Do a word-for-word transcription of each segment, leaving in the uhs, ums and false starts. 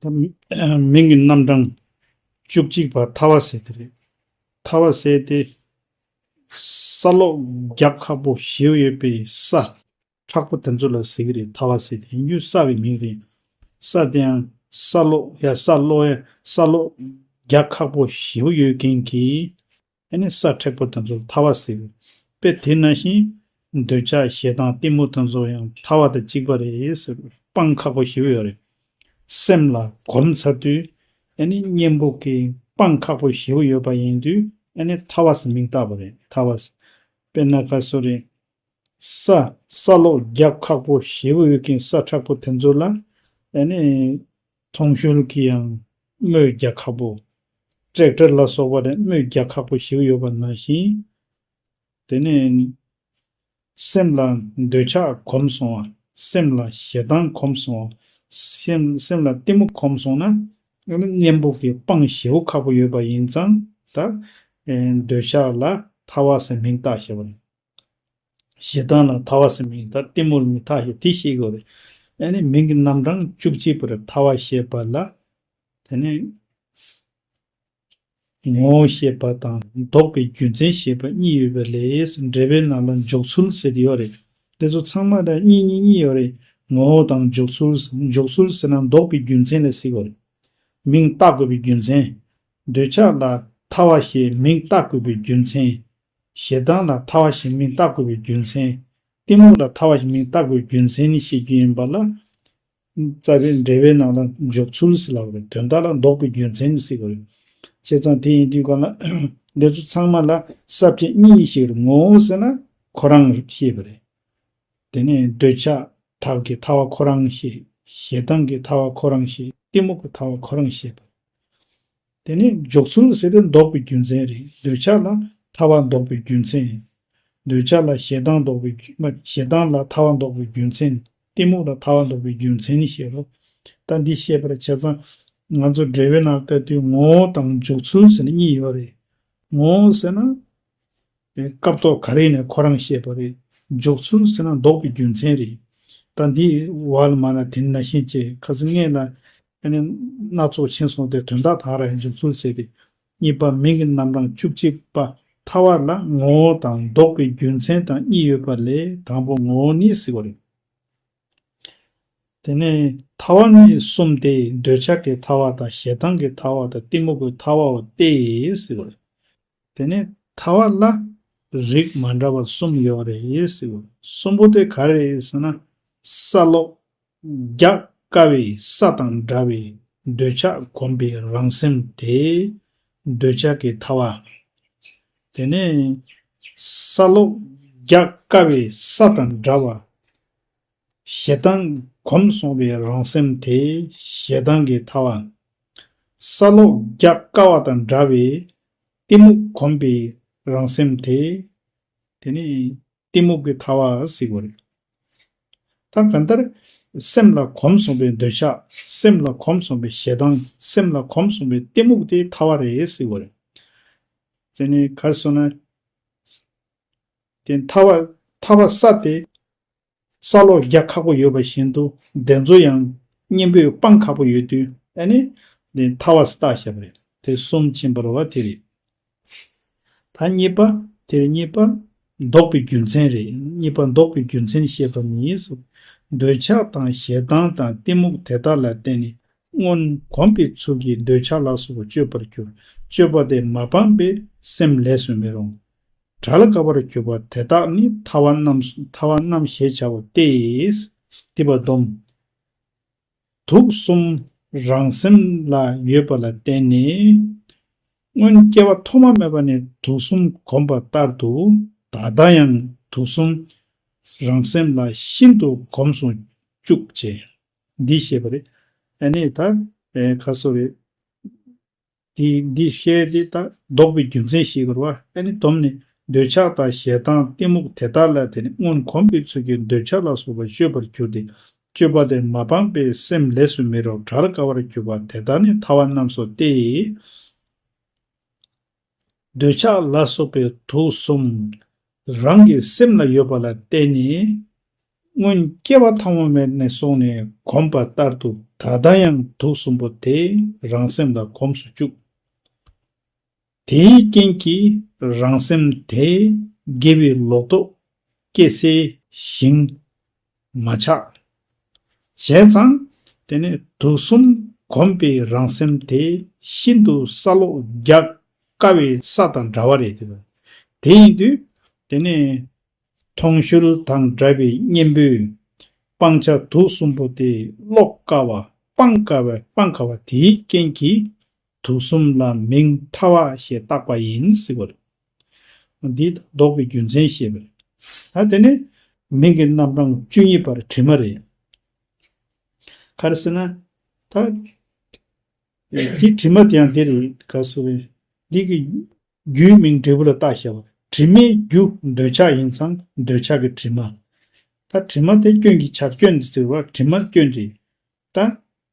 ད་མིང་གི་རྣམ་གྲངས་བཅུ་གཅིག་པ་ཐ་བ་ཟེར་དེ་རེད། ཐ་བ་ཟེར་དེ་ས་སློག་རྒྱག་ཁག་པོ་ཞེ་པོ་ཡོད་པའི་ས་མཁྲེགས་པོ་དེ་ཚོ་ལ་ཟེར་གི་རེད། ཐ་བ་ཟེར་དེ་ཡིན་རྒྱུ་ས་བའི་མིང་རེད། ས་དེའང་ས་སློག་ཡ་ས་སློག་ཡ་ས་སློག་རྒྱག་ཁག་པོ་ཞེ་པོ་ཡོད་མཁན་གྱི་ཨ་ནི་ས་མཁྲེགས་པོ་དེ་ཚོ་ལ་ཐ་བ་ཟེར། དཔེ་དེ་ནང་བཞིན་འདོད་ཆགས་ཞེ་སྡང་གཏི་མུག་དེ་ཚོ་ཡང་ཐ་བ་དང་གཅིག་པ་རེད་ཟེར། སྤང་ཁག་པོ་ཞེ་པོ་ཡོད་རེད། སེམས་ལ་གོམས་ཚར་དུས་ཨ་ནི་གཉེན་པོ་གི་སྤང་ཁག་པོ་ཞེ་པོ་ཡོད་པ་ཡིན་དུས་ཨ་ནི་ཐ་བ་ཟེར་མིང་བཏགས་པ་རེད། ཐ་བ་ཟེར། དཔེར་ན་ག་སོ་རེད། ས་ས་སློག་རྒྱག་ཁག་པོ་ཞེ་པོ་ཡོད་མཁན་ས་མཁྲེགས་པོ་དེ་ཚོ་ལ་ཨ་ནི་ཐོང་གཤོལ་གྱིས་ཡང་རྨོས་རྒྱག་ཁག་པོ། ཊེག་ཊར་ལ་སོགས་པ་རེད། རྨོས་རྒྱག་ཁག་པོ་ཞེ་པོ་ཡོད་པ་ནང་བཞིན། དེ་ནས་སེམས་ལ་འདོད་ཆགས་གོམས་སོང་བ། སེམས་ལ་ཞེ་སྡང་གོམས་སོང་བ། སེམས་སེམས་ལ་གཏི་མུག་གོམས་སོང་ན་གཉེན་པོ་གི་སྤང་ཞེ་པོ་ཁག་པོ་ཡོད་པ་ཡིན་ཙང་ད་ཨེ་འདོད་ཆགས་ལ་ཐ་བ་ཟེར་མིང་བཏགས་བཞག་པ་རེད། ཞེ་སྡང་ལ་ཐ་བ་ཟེར་མིང་བཏགས། གཏི་མུག་ལ་མིང་བཏགས་ཞེས་དེ་ཤེས་དགོས་རེད། ཨ་ནི་མིང་གི་རྣམ་གྲངས་བཅུ་གཅིག་པར་ཐ་བ་ཞེས་པ་ལ། དེ་ནས་ངོ་བོ་ཤེས་པ་དང་ལྡོག་པའི་རྒྱུ་མཚན་ཞེས་པ་གཉིས་ཡོད་པ་ལས། འགྲེལ་པའི་ནང་ལ་འཇོག་ཚུལ་ཟེར་དེ་ཡོད་རེད། དེ་ཚོ་ཚང་མ་ལ་གཉིས་གཉིས་གཉིས་ཡོད་རེད། ངོ་བོ་དང་འཇོག་ཚུལ། འཇོག་ཚུལ་ཟེར་ན་ལྡོག་པའི་རྒྱུ་མཚན་ལ་ཟེར་དགོས་རེད། མིང་བཏགས་དགོས་པའི་རྒྱུ་མཚན། འདོད་ཆགས་ལ་ཐ་བ་ཞེས་མིང་བཏགས་དགོས་པའི་རྒྱུ་མཚན། ཞེ་སྡང་ལ་ཐ་བ་ཞེས་མིང་བཏགས་དགོས་པའི་རྒྱུ་མཚན། གཏི་མུག་ལ་ཐ་བ་ཞེས་མིང་བཏགས་དགོས་པའི་རྒྱུ་མཚན་ནི་ཤེས་རྒྱུ་ཡིན་པ་ལ། རྩ་བའི་འགྲེལ་པའི་ནང་ལ་འཇོག་ཚུལ་ཟེར་ལབ་རེད། དོན་དག་ལ་ལྡོག་པའི་རྒྱུ་མཚན་ནི་ཟེར་དགོས་རེད། བྱས་ཙང་དེ་ཡིན་དུས་ག་ལ་འདི་ཚོ་ཚང་མ་ལ་ས་བཅད་གཉིས་ཤིག་རེད། ངོ་བོ་ཟེར་ན་ཁོ་རང་ཤེས་པ་རེད། དེ་ནས་འདོད་ཆགས་ཐབས་ཀྱི་ཐ་བ་ཁོ་རང་ཤེས། ཞེ་སྡང་གི་ཐ་བ་ཁོ་རང་ཤེས། གཏི་མུག་གི་ཐ་བ་ཁོ་རང་ཤེས་པ། དེ་ནས་འཇོག་ཚུལ་ཟེར་དེ་ལྡོག་པའི་རྒྱུ་མཚན་རེད། འདོད་ཆགས་ལ་ཐ་བ་ལྡོག་པའི་རྒྱུ་མཚན། འདོད་ཆགས་ལ་ཞེ་སྡང་ལྡོག་པའི་རྒྱུ་མ་ཞེ་སྡང་ལ་ཐ་བ་ལྡོག་པའི་རྒྱུ་མཚན། གཏི་མུག་ལ་ཐ་བ་ལྡོག་པའི་རྒྱུ་མཚན་ནི་ཤེས་རོགས། ད་འདི་ཤེས་པར་བྱས་ཙང་ང་ཚོ་འགྲེལ་པའི་ནང་ལྟ་དུས་ངོ་བོ་དང་འཇོག་ཚུལ་ཟེར་ནས་གཉིས་ཡོད་རེད། ངོ་བོ་ཟེར་ན། སྐབས་ཐོག་ག་རེ་ནས་ཁོ་རང་ཤེས་པ་རེད། འཇོག་ཚུལ་ཟེར་ན་ལྡོག་པའི་རྒྱུ་མཚན་རེད། ད་འདི་བ་ལ་མ་ན་དེ་ན་ཤེས་ཅེས་ཁ་སང་ངས་ལ་ཨ་ནི་སྣ་ཚོགས་ཕྱིན་སོང་སྟེ་དོན་དག་དག་ར་ཡང་འཇོག་ཚུལ་ཟེར་ཏེ། གཉིས་པ་མིང་གི་རྣམ་གྲངས་བཅུ་གཅིག་པ་ཐ་བ་ལ་ངོ་བོ་དང་ལྡོག་པའི་རྒྱུ་མཚན་དང་གཉིས་ཡོད་པ་ལས་དང་པོ་ངོ་བོ་ནི་ཟེར་བ་རེད། དེ་ནས་ཐ་བ་ནི་གསུམ་སྟེ་འདོད་ཆགས་ཀྱི་ཐ་བ་དང་ཞེ་སྡང་གི་ཐ་བ་དང་གཏི་མུག་གི་ཐ་བའོ་སྟེ་ཟེར་བ་རེད། དེ་ནས་ཐ་བ་ལ་རིགས་མ་འདྲ་བ་གསུམ་ཡོད་རེད་ཟེར། གསུམ་པོ་དེ་ག་རེ་རེད་ཟེར་ན། ས་སློག་རྒྱག་དཀའ་བའི་ས་དང་འདྲ་བའི་འདོད་ཆགས་གོམས་པའི་རང་སེམས་དེ་འདོད་ཆགས་ཀྱི་ཐ་བ། དེ་ནས་ས་སློག་རྒྱག་དཀའ་བའི་ས་དང་འདྲ་བ། ཞེ་སྡང་གོམས་སོང་བའི་རང་སེམས་དེ་ཞེ་སྡང་གི་ཐ་བ། ས་སློག་རྒྱག་དཀའ་བ་དང་འདྲ་བའི་གཏི་མུག་གོམས་པའི་རང་སེམས་དེ། དེ་ནི་གཏི་མུག་གི་ཐ་བ་ཟེར་བ་རེད། ད་གང་ལྟར་སེམས་ལ་གོམས་སོང་བའི་འདོད་ཆགས། སེམས་ལ་གོམས་སོང་བའི་ཞེ་སྡང་། སེམས་ལ་གོམས་སོང་བའི་གཏི་མུག་དེ་ཐ་བ་རེད་ཟེར་བ་རེད། དེ་ནི་ག་རེ་ཟེར་ན། དེ་ཐ་བ་ཐ་བ་ས་དེ། ས་སློག་རྒྱག་ཁག་པོ་ཡོད་པ་བཞིན་དུ་དེ་ཚོ་ཡང་གཉེན་པོས་སྤང་ཁག་པོ་ཡོད་དུས་ཨ་ནི་དེ་ཐ་བ་ཟེར་བཏགས་བཞག་པ་རེད། དེ་གསུམ་ཕྱིན་པ་རེད་བ་དེ་རེད། ད་གཉིས་པ། དེ་རེད་གཉིས་པ། ལྡོག་པའི་རྒྱུ་མཚན་རེད། གཉིས་པ་ལྡོག་པའི་རྒྱུ་མཚན་བཤད་པ་ནི། འདོད་ཆགས་དང་ཞེ་སྡང་དང་གཏི་མུག་དེ་དག་ལ་བརྟེན་ནས་སྔོན་གོམས་པའི་ཚུལ་གྱིས་འདོད་ཆགས་ལ་སོགས་པ་སྤྱོད་པར་འགྱུར། སྤྱོད་པ་དེ་མ་སྤངས་པས་སེམས་ལས་སུ་མི་རུང་། བྲལ་དཀའ་བར་གྱུར་པ་དེ་དག་ནི་ཐ་བ་རྣམས་ཐ་བ་རྣམས་ཞེས་བྱ་བ་སྟེ། དེ་བ་སྡོམ། དུག་གསུམ་རང་སེམས་ལ་ཡོད་པ་ལ་བརྟེན་ནས། སྔོན་སྐྱེ་བ་ཐོག་མ་མེད་པ་ནས་དུག་གསུམ་གོམས་པ་ལྟར་དུ་ད་ལྟ་ཡང་དུག་གསུམ་རང་སེམས་ལ་ཤིན་ཏུ་གོམས་སུ་བཅུག་ཅེས་འདི་བཤད་པ་རེད། ཨ་ནི་ད་ཨེ་ཁ་སོ་རེད། དེ་འདི་བཤད་དེ་ད་ལྡོག་པའི་རྒྱུ་མཚན་ཤེས་དགོས་རེད་བ། ཨ་ནི་སྡོམ་ནི་འདོད་ཆགས་དང་ཞེ་སྡང་གཏི་མུག་དེ་དག་ལ་དེ་ནི་སྔོན་གོམས་པའི་ཚུལ་གྱིས་འདོད་ཆགས་ལ་སོགས་པ་སྤྱོད་པར་འགྱུར་ཏེ། སྤྱོད་པ་དེ་མ་སྤངས་པས་སེམས་ལས་སུ་མི་རུང་། བྲལ་དཀའ་བར་གྱུར་པ་དེ་དག་ནི་ཐ་བ་རྣམས་སོ་སྟེ། འདོད་ཆགས་ལ་སོགས་པའི་དུག་གསུམ་རང་གི་སེམས་ལ་ཡོད་པ་ལ་བརྟེན་ནས། སྔོན་སྐྱེ་བ་ཐ་མ་མེད་ནས་བཟུང་ནས་གོམས་པ་ལྟར་དུ་ད་ལྟ་ཡང་དུག་གསུམ་པོ་དེ་རང་སེམས་ལ་གོམས་སུ་བཅུག་དེའི་རྐྱེན་གྱིས་རང་སེམས་དེ་དགེ་བའི་ལོག་རྟོག་སྐྱེ་སའི་ཞིང་མ་ཆགས། བྱས་ཙང་དེ་ནས་དུག་གསུམ་གོམས་པའི་རང་སེམས་དེ་ཤིན་ཏུ་ས་སློག་རྒྱག་དཀའ་བའི་ས་དང་འདྲ་བ་རེད། དེ་ཡིན་དུས་དེ་ནས་ཐོང་ཤུལ་དང་འདྲ་བའི་གཉེན་པོས་སྤང་བྱ་དུག་གསུམ་པོ་དེ་སློག་དཀའ་བ་སྤང་དཀའ་བ་སྤང་དཀའ་བ་དེའི་རྐྱེན་གྱིས་དུག་གསུམ་ལ་མིང་ཐ་བ་ཞེས་བཏགས་པ་ཡིན་ཟེར་བ་རེད། འདི་ལྡོག་པའི་རྒྱུ་མཚན་བཤད་པ་རེད། ད་དེ་ནི་མིང་གི་རྣམ་གྲངས་བཅུ་གཉིས་པར་དྲི་མ་རེད། ག་རེ་ཟེར་ན། ད་འདི་དྲི་མ་དེ་ཡང་དེ་རེད། ག་སོ་རེད། འདི་གི་རྒྱུའི་མིང་འབྲས་བུ་ལ་བཏགས་བཞག་པ་རེད། དྲི་མའི་རྒྱུ་འདོད་ཆགས་ཡིན་ཙང་འདོད་ཆགས་ཀྱི་དྲི་མ། ད་དྲི་མ་དེ་སྐྱོན་གྱི་ཆ་སྐྱོན་དེ་ཟེར་བ་དྲི་མ་སྐྱོན་རེད། ད་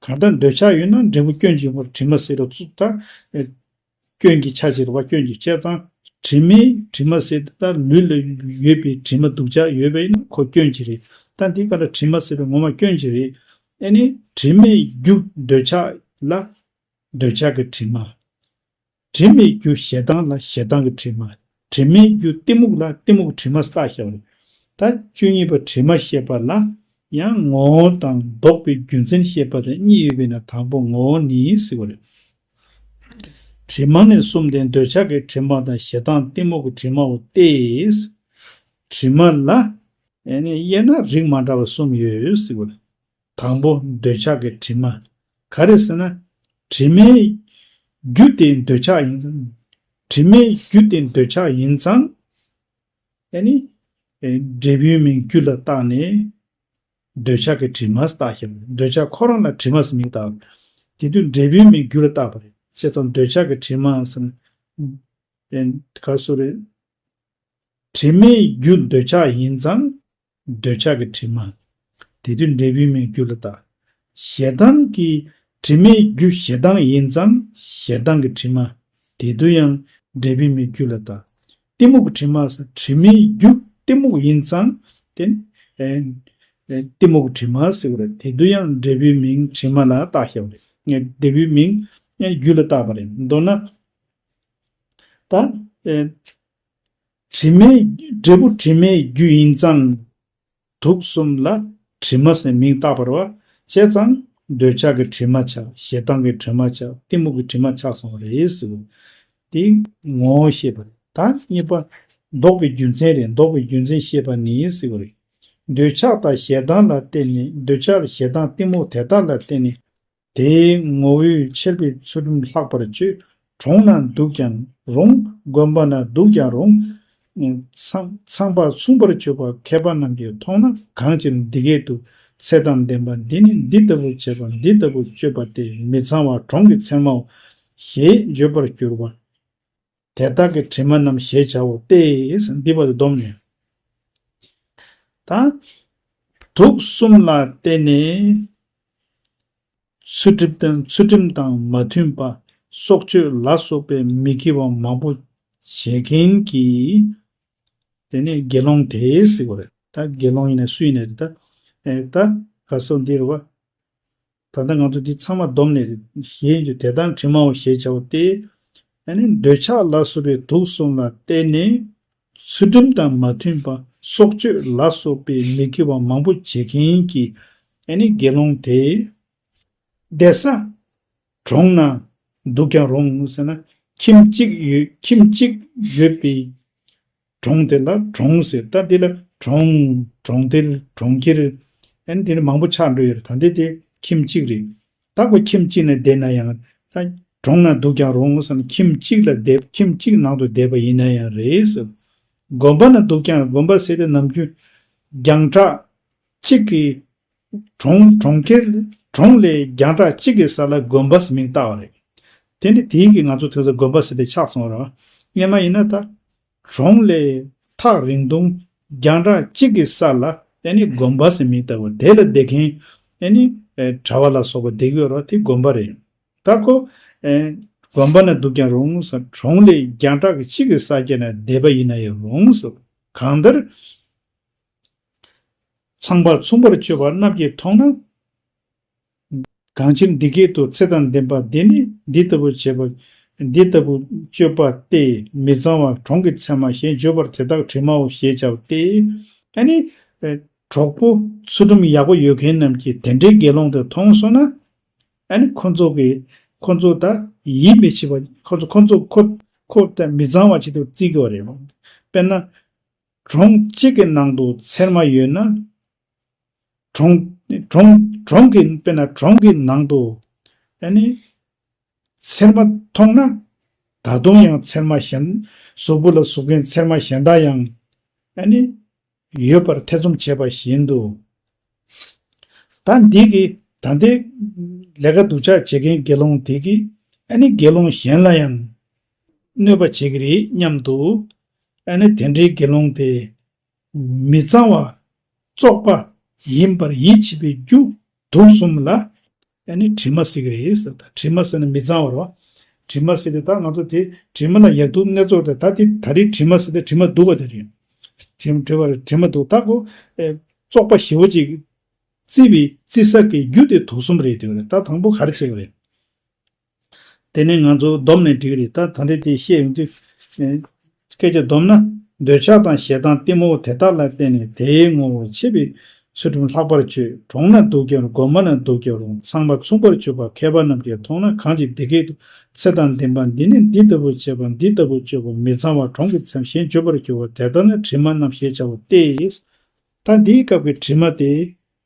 གང་ལྟར་འདོད་ཆགས་ཡོད་ན་འབྲས་བུ་སྐྱོན་གྱི་བར་དྲི་མ་ཟེར་རོ་ཚུགས་ད། སྐྱོན་གྱི་ཆ་ཅིག་རེད་བ། སྐྱོན་གྱི་བྱས་ཙང་དྲི་མའི་དྲི་མ་ཟེར་ད་ལུས་ལ་ཡོད་པའི་དྲི་མ་སྡུག་ཅག་ཡོད་པ་ཡིན་ན་ཁོ་སྐྱོན་གྱི་རེད། ད་འདི་ག་ལ་དྲི་མ་ཟེར་བའི་ངོ་མ་སྐྱོན་གྱི་རེད། ཨེ་ནི་དྲི་མའི་རྒྱུ་འདོད་ཆགས་ལ་འདོད་ཆགས་ཀྱི་དྲི་མ། དྲི་མའི་རྒྱུ་ཞེ་སྡང་ལ་ཞེ་སྡང་གི་དྲི་མ། དྲི་མའི་རྒྱུ་གཏི་མུག་ལ་གཏི་མུག་གི་དྲི་མ་ཟེར་བཏགས་བཞག་པ་རེད། ད་བཅུ་གཉིས་པ་དྲི་མ་བཤད་པ་ལ་ཡང་ངོ་བོ་དང་ལྡོག་པའི་རྒྱུ་མཚན་བཤད་པ་དང་གཉིས་ཡོད་པས་ན་དང་པོ་ངོ་བོ་ནི་ཟེར་བ་རེད། དྲི་མ་ནི་གསུམ་སྟེ་འདོད་ཆགས་ཀྱི་དྲི་མ་དང་ཞེ་སྡང་གཏི་མུག་གི་དྲི་མའོ་སྟེ། དྲི་མ་ལ་ཨེ་ནི་དབྱེ་ན་རིགས་མ་འདྲ་བ་གསུམ་ཡོད་ཟེར་བ་རེད། དང་པོ་འདོད་ཆགས་ཀྱི་དྲི་མ། ག་རེ་ཟེར་ན། དྲི་མའི་རྒྱུ་དེ་འདོད་ཆགས་ཡིན། དྲི་མའི་རྒྱུ་དེ་འདོད་ཆགས་ཡིན་ཙང་། ཨེ་ནི། ཨེ་འབྲས་བུའི་མིང་རྒྱུ་ལ་བཏགས་ནས། འདོད་ཆགས་ཀྱི་དྲི་མ་བཏགས་ཤིང་། འདོད་ཆགས་ཁོ་རང་ལ་དྲི་མ་ཟེར་མིང་བཏགས། དེ་དུས་འབྲས་བུའི་མིང་རྒྱུ་ལ་བཏགས་པ་རེད། ཅེས་དང་འདོད་ཆགས་ཀྱི་དྲི་མ་ཟེར་ན། ཨེ་ག་སོ་རེད། དྲི་མའི་རྒྱུ་འདོད་ཆགས་ཡིན་ཙང་། འདོད་ཆགས་ཀྱི་དྲི་མ། དེ་དུས་འབྲས་བུའི་མིང་རྒྱུ་ལ་བཏགས། ཞེ་སྡང་གི་དྲི་མའི་རྒྱུ་ཞེ་སྡང་ཡིན་ཙང་ཞེ་སྡང་གི་དྲི་མ། དེ་དུས་ཡང་འབྲས་བུའི་མིང་རྒྱུ་ལ་བཏགས། གཏི་མུག་གི་དྲི་མ་ཟེར་དྲི་མའི་རྒྱུ་གཏི་མུག་ཡིན་ཙང་དེ་ནི་ཨེ་ཨེ་གཏི་མུག་གི་དྲི་མ་ཟེར་བ་རེད། དེ་དུས་ཡང་འབྲས་བུའི་མིང་དྲི་མ་ལ་བཏགས་ཤག་པ་རེད། འབྲས་བུའི་མིང་ཨེ་རྒྱུ་ལ་བཏགས་པ་རེད། མདོར་ན་ད་ཨེ་དྲི་མའི་འབྲས་བུ་དྲི་མའི་རྒྱུ་ཡིན་ཙང་། དུག་གསུམ་ལ་དྲི་མ་ཟེར་མིང་བཏགས་པ་རེད་བ། བྱས་ཙང་འདོད་ཆགས་ཀྱི་དྲི་མ་ཆགས། ཞེ་སྡང་གི་དྲི་མ་ཆགས། གཏི་མུག་གི་དྲི་མ་ཆགས་སོང་བ་རེད་ཟེར་བ། དེ་ངོ་བོ་བཤད་པ་རེད། ད་གཉིས་པ་ལྡོག་པའི་རྒྱུ་མཚན་རེད། ལྡོག་པའི་རྒྱུ་མཚན་བཤད་པ་ནི་ཟེར་བ་རེད། འདོད་ཆགས་དང་ཞེ་སྡང་ལ་བརྟེན་ནས། འདོད་ཆགས་དང་ཞེ་སྡང་གཏི་མུག་དེ་དག་ལ་བརྟེན་ནས། དེའི་ངོ་བོས་ཆེར་བའི་ཚུལ་ཁྲིམས་ལྷག་པར་སྤྱོད། གྲོང་ན་འདུག་ཀྱང་རུང་། དགོན་པ་ན་འདུག་ཀྱང་རུང་། ཚངས་ཚངས་པ་མཚུངས་པར་སྤྱོད་པ་མཁས་པ་རྣམས་ཀྱིས་མཐོང་ན། གང་ཕྱིར་འདི་སྐད་དུ། ཚེ་དང་ལྡན་པ་འདི་ནི་འདི་ལྟ་བུ་བྱེད་པ་འདི་ལྟ་བུ་སྤྱོད་པ་སྟེ། མི་ཚངས་པ་གྲོང་གི་ཚེར་མའོ། ཞེས་བརྗོད་པར་འགྱུར་བ། དེ་དག་གི་དྲི་མ་རྣམས་ཞེས་བྱའོ་སྟེ། འདི་བར་དུ་བསྡོམས་ནས། ད་དུག་གསུམ་ལ་བརྟེན་ནས་ཚུལ་ཁྲིམས་དང་ཚུལ་ཁྲིམས་དང་མ་མཐུན་པ་སྲོག་གཅོད་ལ་སོགས་པའི་མི་དགེ་བ་མང་པོ་བྱེད་མཁན་གྱི་དེ་ནས་དགེ་སློང་དེ་ཟེར་བ་རེད། ད་དགེ་སློང་ཡིན་ན་སུ་ཡིན་ནའི་རེད། ད་ཨེ་ད་ག་སོ་འདི་རེད་བ། ད་ལྟ་ང་ཚོ་འདི་ཚང་མ་བསྡོམས་ནས་གཞན་གྱི་དེ་དག་དྲི་མའོ་ཞེས་བྱ་བ་སྟེ། ཨ་ནི་འདོད་ཆགས་ལ་སོགས་པའི་དུག་གསུམ་ལ་བརྟེན་ནས་ཚུལ་ཁྲིམས་དང་མ་མཐུན་པ་སྲོག་གཅོད་ལ་སོགས་པའི་མི་དགེ་བ་མང་པོ་བྱེད་མཁན་གྱི་ཨ་ནི་དགེ་སློང་དེ་བསྡད་ས་གྲོང་ན་འདུག་ཀྱང་རུང་ཟེར་ན་ཁྱིམ་གཅིག་ཡོད། ཁྱིམ་གཅིག་ཡོད་པའི་གྲོང་དེ་ལ་གྲོང་ཟེར། ད་འདི་ལ་གྲོང་། གྲོང་རྡལ། གྲོང་ཁྱེར། ཨན་དེ་ནི་མང་པོ་ཆགས་འགྲོ་ཡོད་རེད། ད་འདི་དེ་ཁྱིམ་གཅིག་རེད། ད་ཁོ་ཁྱིམ་གཅིག་ནས་བསྡད་ན་ཡང་། ད་གྲོང་ན་འདུག་ཀྱང་རུང་ཟེར་ན་ཁྱིམ་གཅིག་ལ་བསྡད། ཁྱིམ་གཅིག་ནང་དུ་བསྡད་པ་ཡིན་ན་ཡང་རེད་ཟེར། དགོན་པ་ན་འདུག་ཀྱང་། དགོན་པ་ཟེར་དེ་ནམ་རྒྱུན་རྒྱང་གྲགས་གཅིག་གི་གྲོང་། གྲོང་ཁྱེར། གྲོང་ལས་རྒྱང་གྲགས་གཅིག་གི་ས་ལ་དགོན་པ་ཟེར་མིང་བཏགས་པ་རེད། དེ་འདྲ་དེའི་གི་ང་ཚོ་དེང་སང་དགོན་པ་ཟེར་དེ་ཆགས་སོང་བ་རེད། སྔོན་མ་ཡིན་ན་ད་གྲོང་ལས་ཐག་རིང་ཐུང་རྒྱང་གྲགས་གཅིག་གི་ས་ལ་ཨ་ནི་དགོན་པ་ཟེར་མིང་བཏགས་པ། དེ་ལ་བསྡད་མཁན་ཨ་ནི་གྲྭ་པ་ལ་སོགས་པ་བསྡད་ཀྱི་ཡོད་རེད་བ། དེ་དགོན་པ་རེད། ད་ཁོ་དགོན་པ་ན་འདུག་ཀྱང་རུང་ཟེར། གྲོང་ལས་རྒྱང་གྲགས་ཀྱི་གཅིག་གི་ས་ཆ་ན་བསྡད་པ་ཡིན་ན་ཡང་རུང་ཟེར། གང་ལྟར། ཚངས་པ་མཚུངས་པར་སྤྱོད་པ་རྣམས་ཀྱིས་མཐོང་ན། གང་ཕྱིར་འདི་སྐད་དུ། ཚེ་དང་ལྡན་པ་འདི་ནི་འདི་ལྟ་བུ་བྱེད་པ། འདི་ལྟ་བུ་སྤྱོད་པ་སྟེ། མི་གཙང་བ་གྲོང་གི་ཚེར་མ་གཞན་བརྗོད་པར་དེ་དག་དྲི་མའོ་ཞེས་བྱའོ་སྟེ། ཨ་ནི། གྲོགས་པོ་ཚུལ་ཁྲིམས་ཡག་པོ་ཡོད་མཁན་རྣམས་ཀྱིས་དེ་འདྲའི་དགེ་སློང་དེ་མཐོང་སོང་ན། ཨ་ནི་ཁོ་ཚོ་གི་ཁོ་ཚོ་ད་ཡིད་མི་ཆེས་པ། ཁོ་ཚོ་ཁོ་ཚོ་ཁོ་ཁོ་ད་མི་གཙང་བ་ཅིག་ཏུ་བརྩི་གི་ཡོད་རེད། དཔེར་ན། གྲོང་གཅིག་གི་ནང་དུ་ཚེར་མ་ཡོད་ན། གྲོང་གྲོང་གྲོང་གི་དཔེར་ན་གྲོང་གི་ནང་དུ་ཨ་ནི་ཚེར་མ་མཐོང་ན། ད་དུང་ཡང་ཚེར་མ་གཞན་གཟུགས་པོ་ལ་ཟུག་མཁན་ཚེར་མ་གཞན་དག་ཡང་ཨ་ནི་ཡོད་པར་ཐེ་ཚོམ་བྱེད་པ་བཞིན་དུ། ད་འདི་གི་ད་ལྟའི་ལས་ཀ་སྡུག་ཅག་བྱེད་མཁན་དགེ་སློང་དེ་གིས་ཨ་ནི་དགེ་སློང་གཞན་ལ་ཡང་གནོད་པ་བྱེད་ཀྱི་རེད་སྙམ་དུ། ཨ་ནི་དེ་འདྲའི་དགེ་སློང་དེ་མི་གཙང་བ་བཙོག་པ་ཡིན་པར་ཡིད་ཆེས་པའི་རྒྱུ་དུག་གསུམ་ལ་ཨ་ནི་དྲི་མ་ཟེར་གྱི་རེད་ཟེར། ད་དྲི་མ་ཟེར་ན་མི་གཙང་བ་རེད་བ། དྲི་མ་ཟེར་དུས་ད་ང་ཚོ་དེ་དྲི་མ་ལ་ཡག་སྡུག་ཀློག་ཚུལ་དེ་ད་དེ་ད་རེས་དྲི་མ་ཟེར་དུས་དྲི་མ་སྡུག་པ་དེ་རེད། དྲི་མ་དྲི་བ་རེད། དྲི་མ་སྡུག་ད་ཁོ་ཨེ་བཙོག་པ་ཞེ་པོ་ཅིག་བརྩི་བའི་བརྩི་ས་གི་རྒྱུ་དེ་དུག་གསུམ་རེད་དེ་རེད། ད་དང་པོ་ག་རེ་བྱེད་ཀྱི་རེད། དེ་ནས་ང་ཚོ་བསྡོམས་ནས་འགྲིག་གི་རེད། ད་ད་འདྲ་དེ་བཤད་ཡོང་དུས། ཨེ། སྐད་ཆ་བསྡོམས་ན། འདོད་ཆགས་དང་ཞེ་སྡང་གཏི་མུག་དེ་དག་ལ་བརྟེན་ནས་དེའི་ངོ་བོ་ཕྱེ་བའི་ཚུལ་ཁྲིམས་ལྷག་པར་སྤྱོད། གྲོང་ན་སྡུག་ཀྱང་དགོན་པ་ན་སྡུག་ཀྱང་རུང་ཚངས་པ་མཚུངས་པར་སྤྱོད་པ་མཁས་པ་རྣམས་ཀྱིས་མཐོང་ན་གང་ཕྱིར་འདི་སྐད་དུ། ཚེ་དང་ལྡན་པ་འདི་ནི་འདི་ལྟ་བུ་བྱེད་པ་འདི་ལྟ་བུ་སྤྱོད་པ་མི་གཙང་བ་གྲོང་གི་ཚེར་མ་གཞན་བརྗོད་པར་འགྱུར་བ་དེ་ལྟ་ན་དྲི་མ་རྣམས་ཞེས་བྱ་བ་སྟེ། ད་འདིའི་སྐབས་ཀྱི་དྲི་མ་དེ།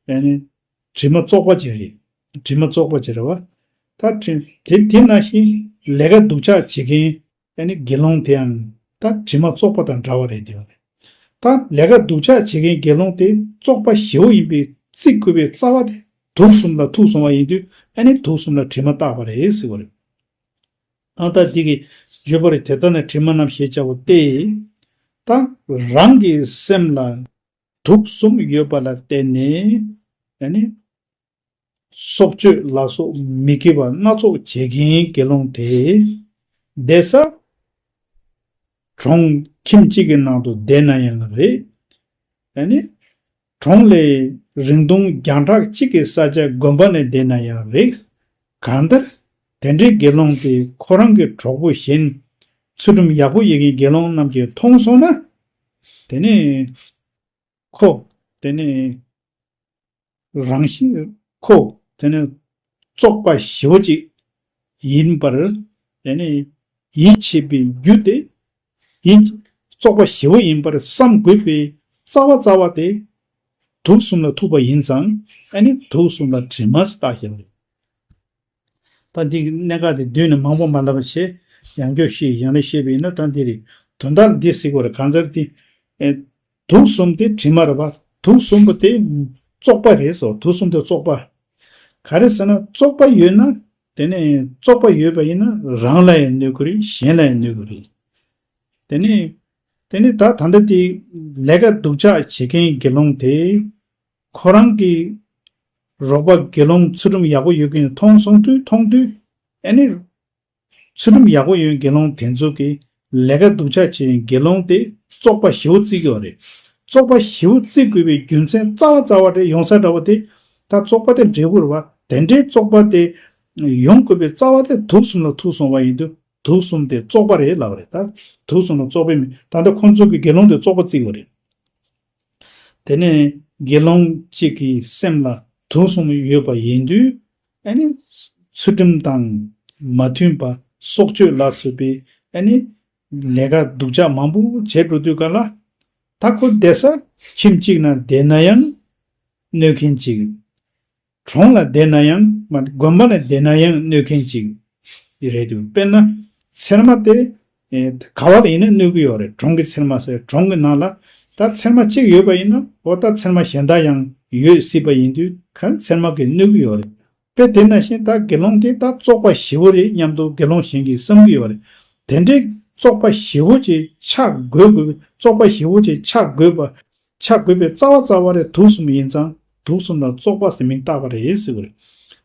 ཨ་ནི། དྲི་མ་བཙོག་པ་ཅིག་རེད། དྲི་མ་བཙོག་པ་ཅིག་རེད་བ། ད་དྲི་དེ་དེ་ནང་བཞིན་ལས་ཀ་སྡུག་ཅག་བྱེད་མཁན་ཨ་ནི་དགེ་སློང་དེའང་ད་དྲི་མ་བཙོག་པ་དང་འདྲ་བ་རེད་དེ་བ་རེད། ད་ལས་ཀ་སྡུག་ཅག་བྱེད་མཁན་དགེ་སློང་དེ་བཙོག་པ་ཞེ་པོ་ཡིན་པའི་བརྩི་དགོས་པའི་རྩ་བ་དེ་དུག་གསུམ་ལ་ཐུག་སོང་བ་ཡིན་དུས་ཨ་ནི་དུག་གསུམ་ལ་དྲི་མ་བཏགས་པ་རེད་ཟེར་བ་རེད། ཨ་ད་འདི་གི་བརྗོད་པ་རེད། དེ་ལྟ་ན་དྲི་མ་རྣམས་ཞེས་བྱ་བ་སྟེ། ད་རང་གི་སེམས་ལ་དུག་གསུམ་ཡོད་པ་ལ་བརྟེན་ནས་ཨ་ནི། སྲོག་གཅོད་ལ་སོགས་མི་དགེ་བ་སྣ་ཚོགས་བྱེད་མཁན་དགེ་སློང་དེ། བསྡད་ས་གྲོང་ཁྱིམ་གཅིག་གི་ནང་དུ་བསྡད་ན་ཡང་རེད། ཨ་ནི། གྲོང་ལས་རིང་ཐུང་རྒྱང་གྲགས་གཅིག་གི་ས་ཆ་དགོན་པ་ནས་བསྡད་ན་ཡང་རེད། གང་ལྟར། དེ་འདྲའི་དགེ་སློང་དེ་ཁོ་རང་གི་གྲོགས་པོ་གཞན། ཚུལ་ཁྲིམས་ཡག་པོ་ཡོད་མཁན་དགེ་སློང་རྣམས་ཀྱིས་མཐོང་སོང་ན། དེ་ནི། ཁོ། དེ་ནི། རང་བཞིན་ཁོ་དེ་ནི་བཙོག་པ་ཞེ་པོ་ཅིག་ཡིན་པར། དེ་ནི་ཡིད་ཆེས་པའི་རྒྱུ་དེ་ཡིད་བཙོག་པ་ཞེ་པོ་ཡིན་པར་བསམ་དགོས་པའི་རྩ་བ་རྩ་བ་དེ་དུག་གསུམ་ལ་ཐུག་པ་ཡིན་ཙང་ཨ་ནི་དུག་གསུམ་ལ་དྲི་མ་བཏགས་བཞག་པ་རེད། ད་འདི་གནད་འགག་དེ་མདུན་ནས་མང་པོ་མ་ལབ་པ་བྱས་ཡང་བསྐྱར་ཞུས་ཡང་ལ་བཤད་པ་ཡིན་ན་ད་འདི་རེད། དོན་དག་འདི་གཟིགས་པར་གང་ཚར་འདི། ཨེ། དུག་གསུམ་དེ་དྲི་མ་རེད་པ། དུག་གསུམ་པོ་དེ་བཙོག་པ་རེད་ཟེར། དུག་གསུམ་དེ་བཙོག་པ། ག་རེ་ཟེར་ན་བཙོག་པ་ཡོད་ན་དེ་ནས་བཙོག་པ་ཡོད་པ་ཡིན་ན་རང་ལ་ཡང་གནོད་ཀྱི་རེད། གཞན་ལ་ཡང་གནོད་ཀྱི་རེད། དེ་ནས་དེ་ནས་ད་ད་ལྟ་དེ་ལས་ཀ་སྡུག་ཅག་བྱེད་མཁན་དགེ་སློང་དེ་ཁོ་རང་གི་རོགས་པ་དགེ་སློང་ཚུལ་ཁྲིམས་ཡག་པོ་ཡོད་མཁན་མཐོང་སོང་དུས་མཐོང་དུས་ཨ་ནི། ཚུལ་ཁྲིམས་ཡག་པོ་ཡོད་དགེ་སློང་དེ་ཚོ་གིས་ལས་ཀ་སྡུག་ཅག་བྱེད་དགེ་སློང་དེ་བཙོག་པ་ཞེ་པོ་བརྩི་གི་ཡོད་རེད། བཙོག་པ་ཞེ་པོ་བརྩི་དགོས་པའི་རྒྱུ་མཚན་རྩ་བ་རྩ་བ་དེ་ཡོང་ས་འདྲ་བ་དེ་ད་བཙོག་པ་དེ་འབྲས་བུ་རེད་བ། དེ་འདྲའི་བཙོག་པ་དེ་ཡོང་དགོས་པའི་རྩ་བ་དེ་དུག་གསུམ་ལ་ཐུག་སོང་བ་ཡིན་དུས་དུག་གསུམ་དེ་བཙོག་པ་རེད་ལབ་པ་རེད། ད་དུག་གསུམ་ལ་བཙོག་པའི་མི་ད་ལྟ་ཁོང་ཚོ་གི་དགེ་སློང་དེ་བཙོག་པ་བརྩི་གི་ཡོད་རེད། དེ་ནས་དགེ་སློང་གཅིག་གི་སེམས་ལ་དུག་གསུམ་ཡོད་པ་ཡིན་དུས་ཨ་ནི་ཚུལ་ཁྲིམས་དང་མ་མཐུན་པ་སྲོག་གཅོད་ལ་སོགས་པའི་ཨ་ནི་ལས་ཀ་སྡུག་ཅག་མང་པོ་བྱེད་འགྲོ་དུས་ག་ལ་ད་ཁོ་བསྡད་ས་ཁྱིམ་གཅིག་ན་བསྡད་ན་ཡང་གནོད་མཁན་གཅིག་གྲོང་ལ་བསྡད་ན་ཡང་མ་དགོན་པ་ལ་བསྡད་ན་ཡང་གནོད་མཁན་གཅིག་རེད་འདུག་དཔེར་ན་ཚེར་མ་དེ་ཨེ་ག་བ་ལ་ཡིན་ན་གནོད་ཀྱི་ཡོད་རེད། གྲོང་གི་ཚེར་མ་ཟེར་གྲོང་གི་ནང་ལ་ད་ཚེར་མ་གཅིག་ཡོད་པ་ཡིན་ན་འོ་ད་ཚེར་མ་གཞན་དག་ཡང་ཡོད་སྲིད་པ་ཡིན་དུས་ག་ཚེར་མ་གིས་གནོད་ཀྱི་ཡོད་རེད། དཔེ་དེ་ནང་བཞིན་ད་དགེ་སློང་དེ་ད་བཙོག་པ་ཞེ་པོ་རེད་སྙམ་དུ་དགེ་སློང་གཞན་གྱིས་བསམ་གྱི་ཡོད་རེད། དེ་འདྲའི་བཙོག་པ་ཞེ་པོ་ཅིག་ཆགས་དགོས་དགོས་བཙོག་པ་ཞེ་པོ་ཅིག་ཆགས་དགོས་པ། ཆགས་དགོས་པའི་རྩ་བ་རྩ་བ་རེད། དུག་གསུམ་ཡིན་ཙང་དུག་གསུམ་ལ་བཙོག་པ་ཟེར་མིང་བཏགས་པ་རེད་ཟེར་བ་རེད།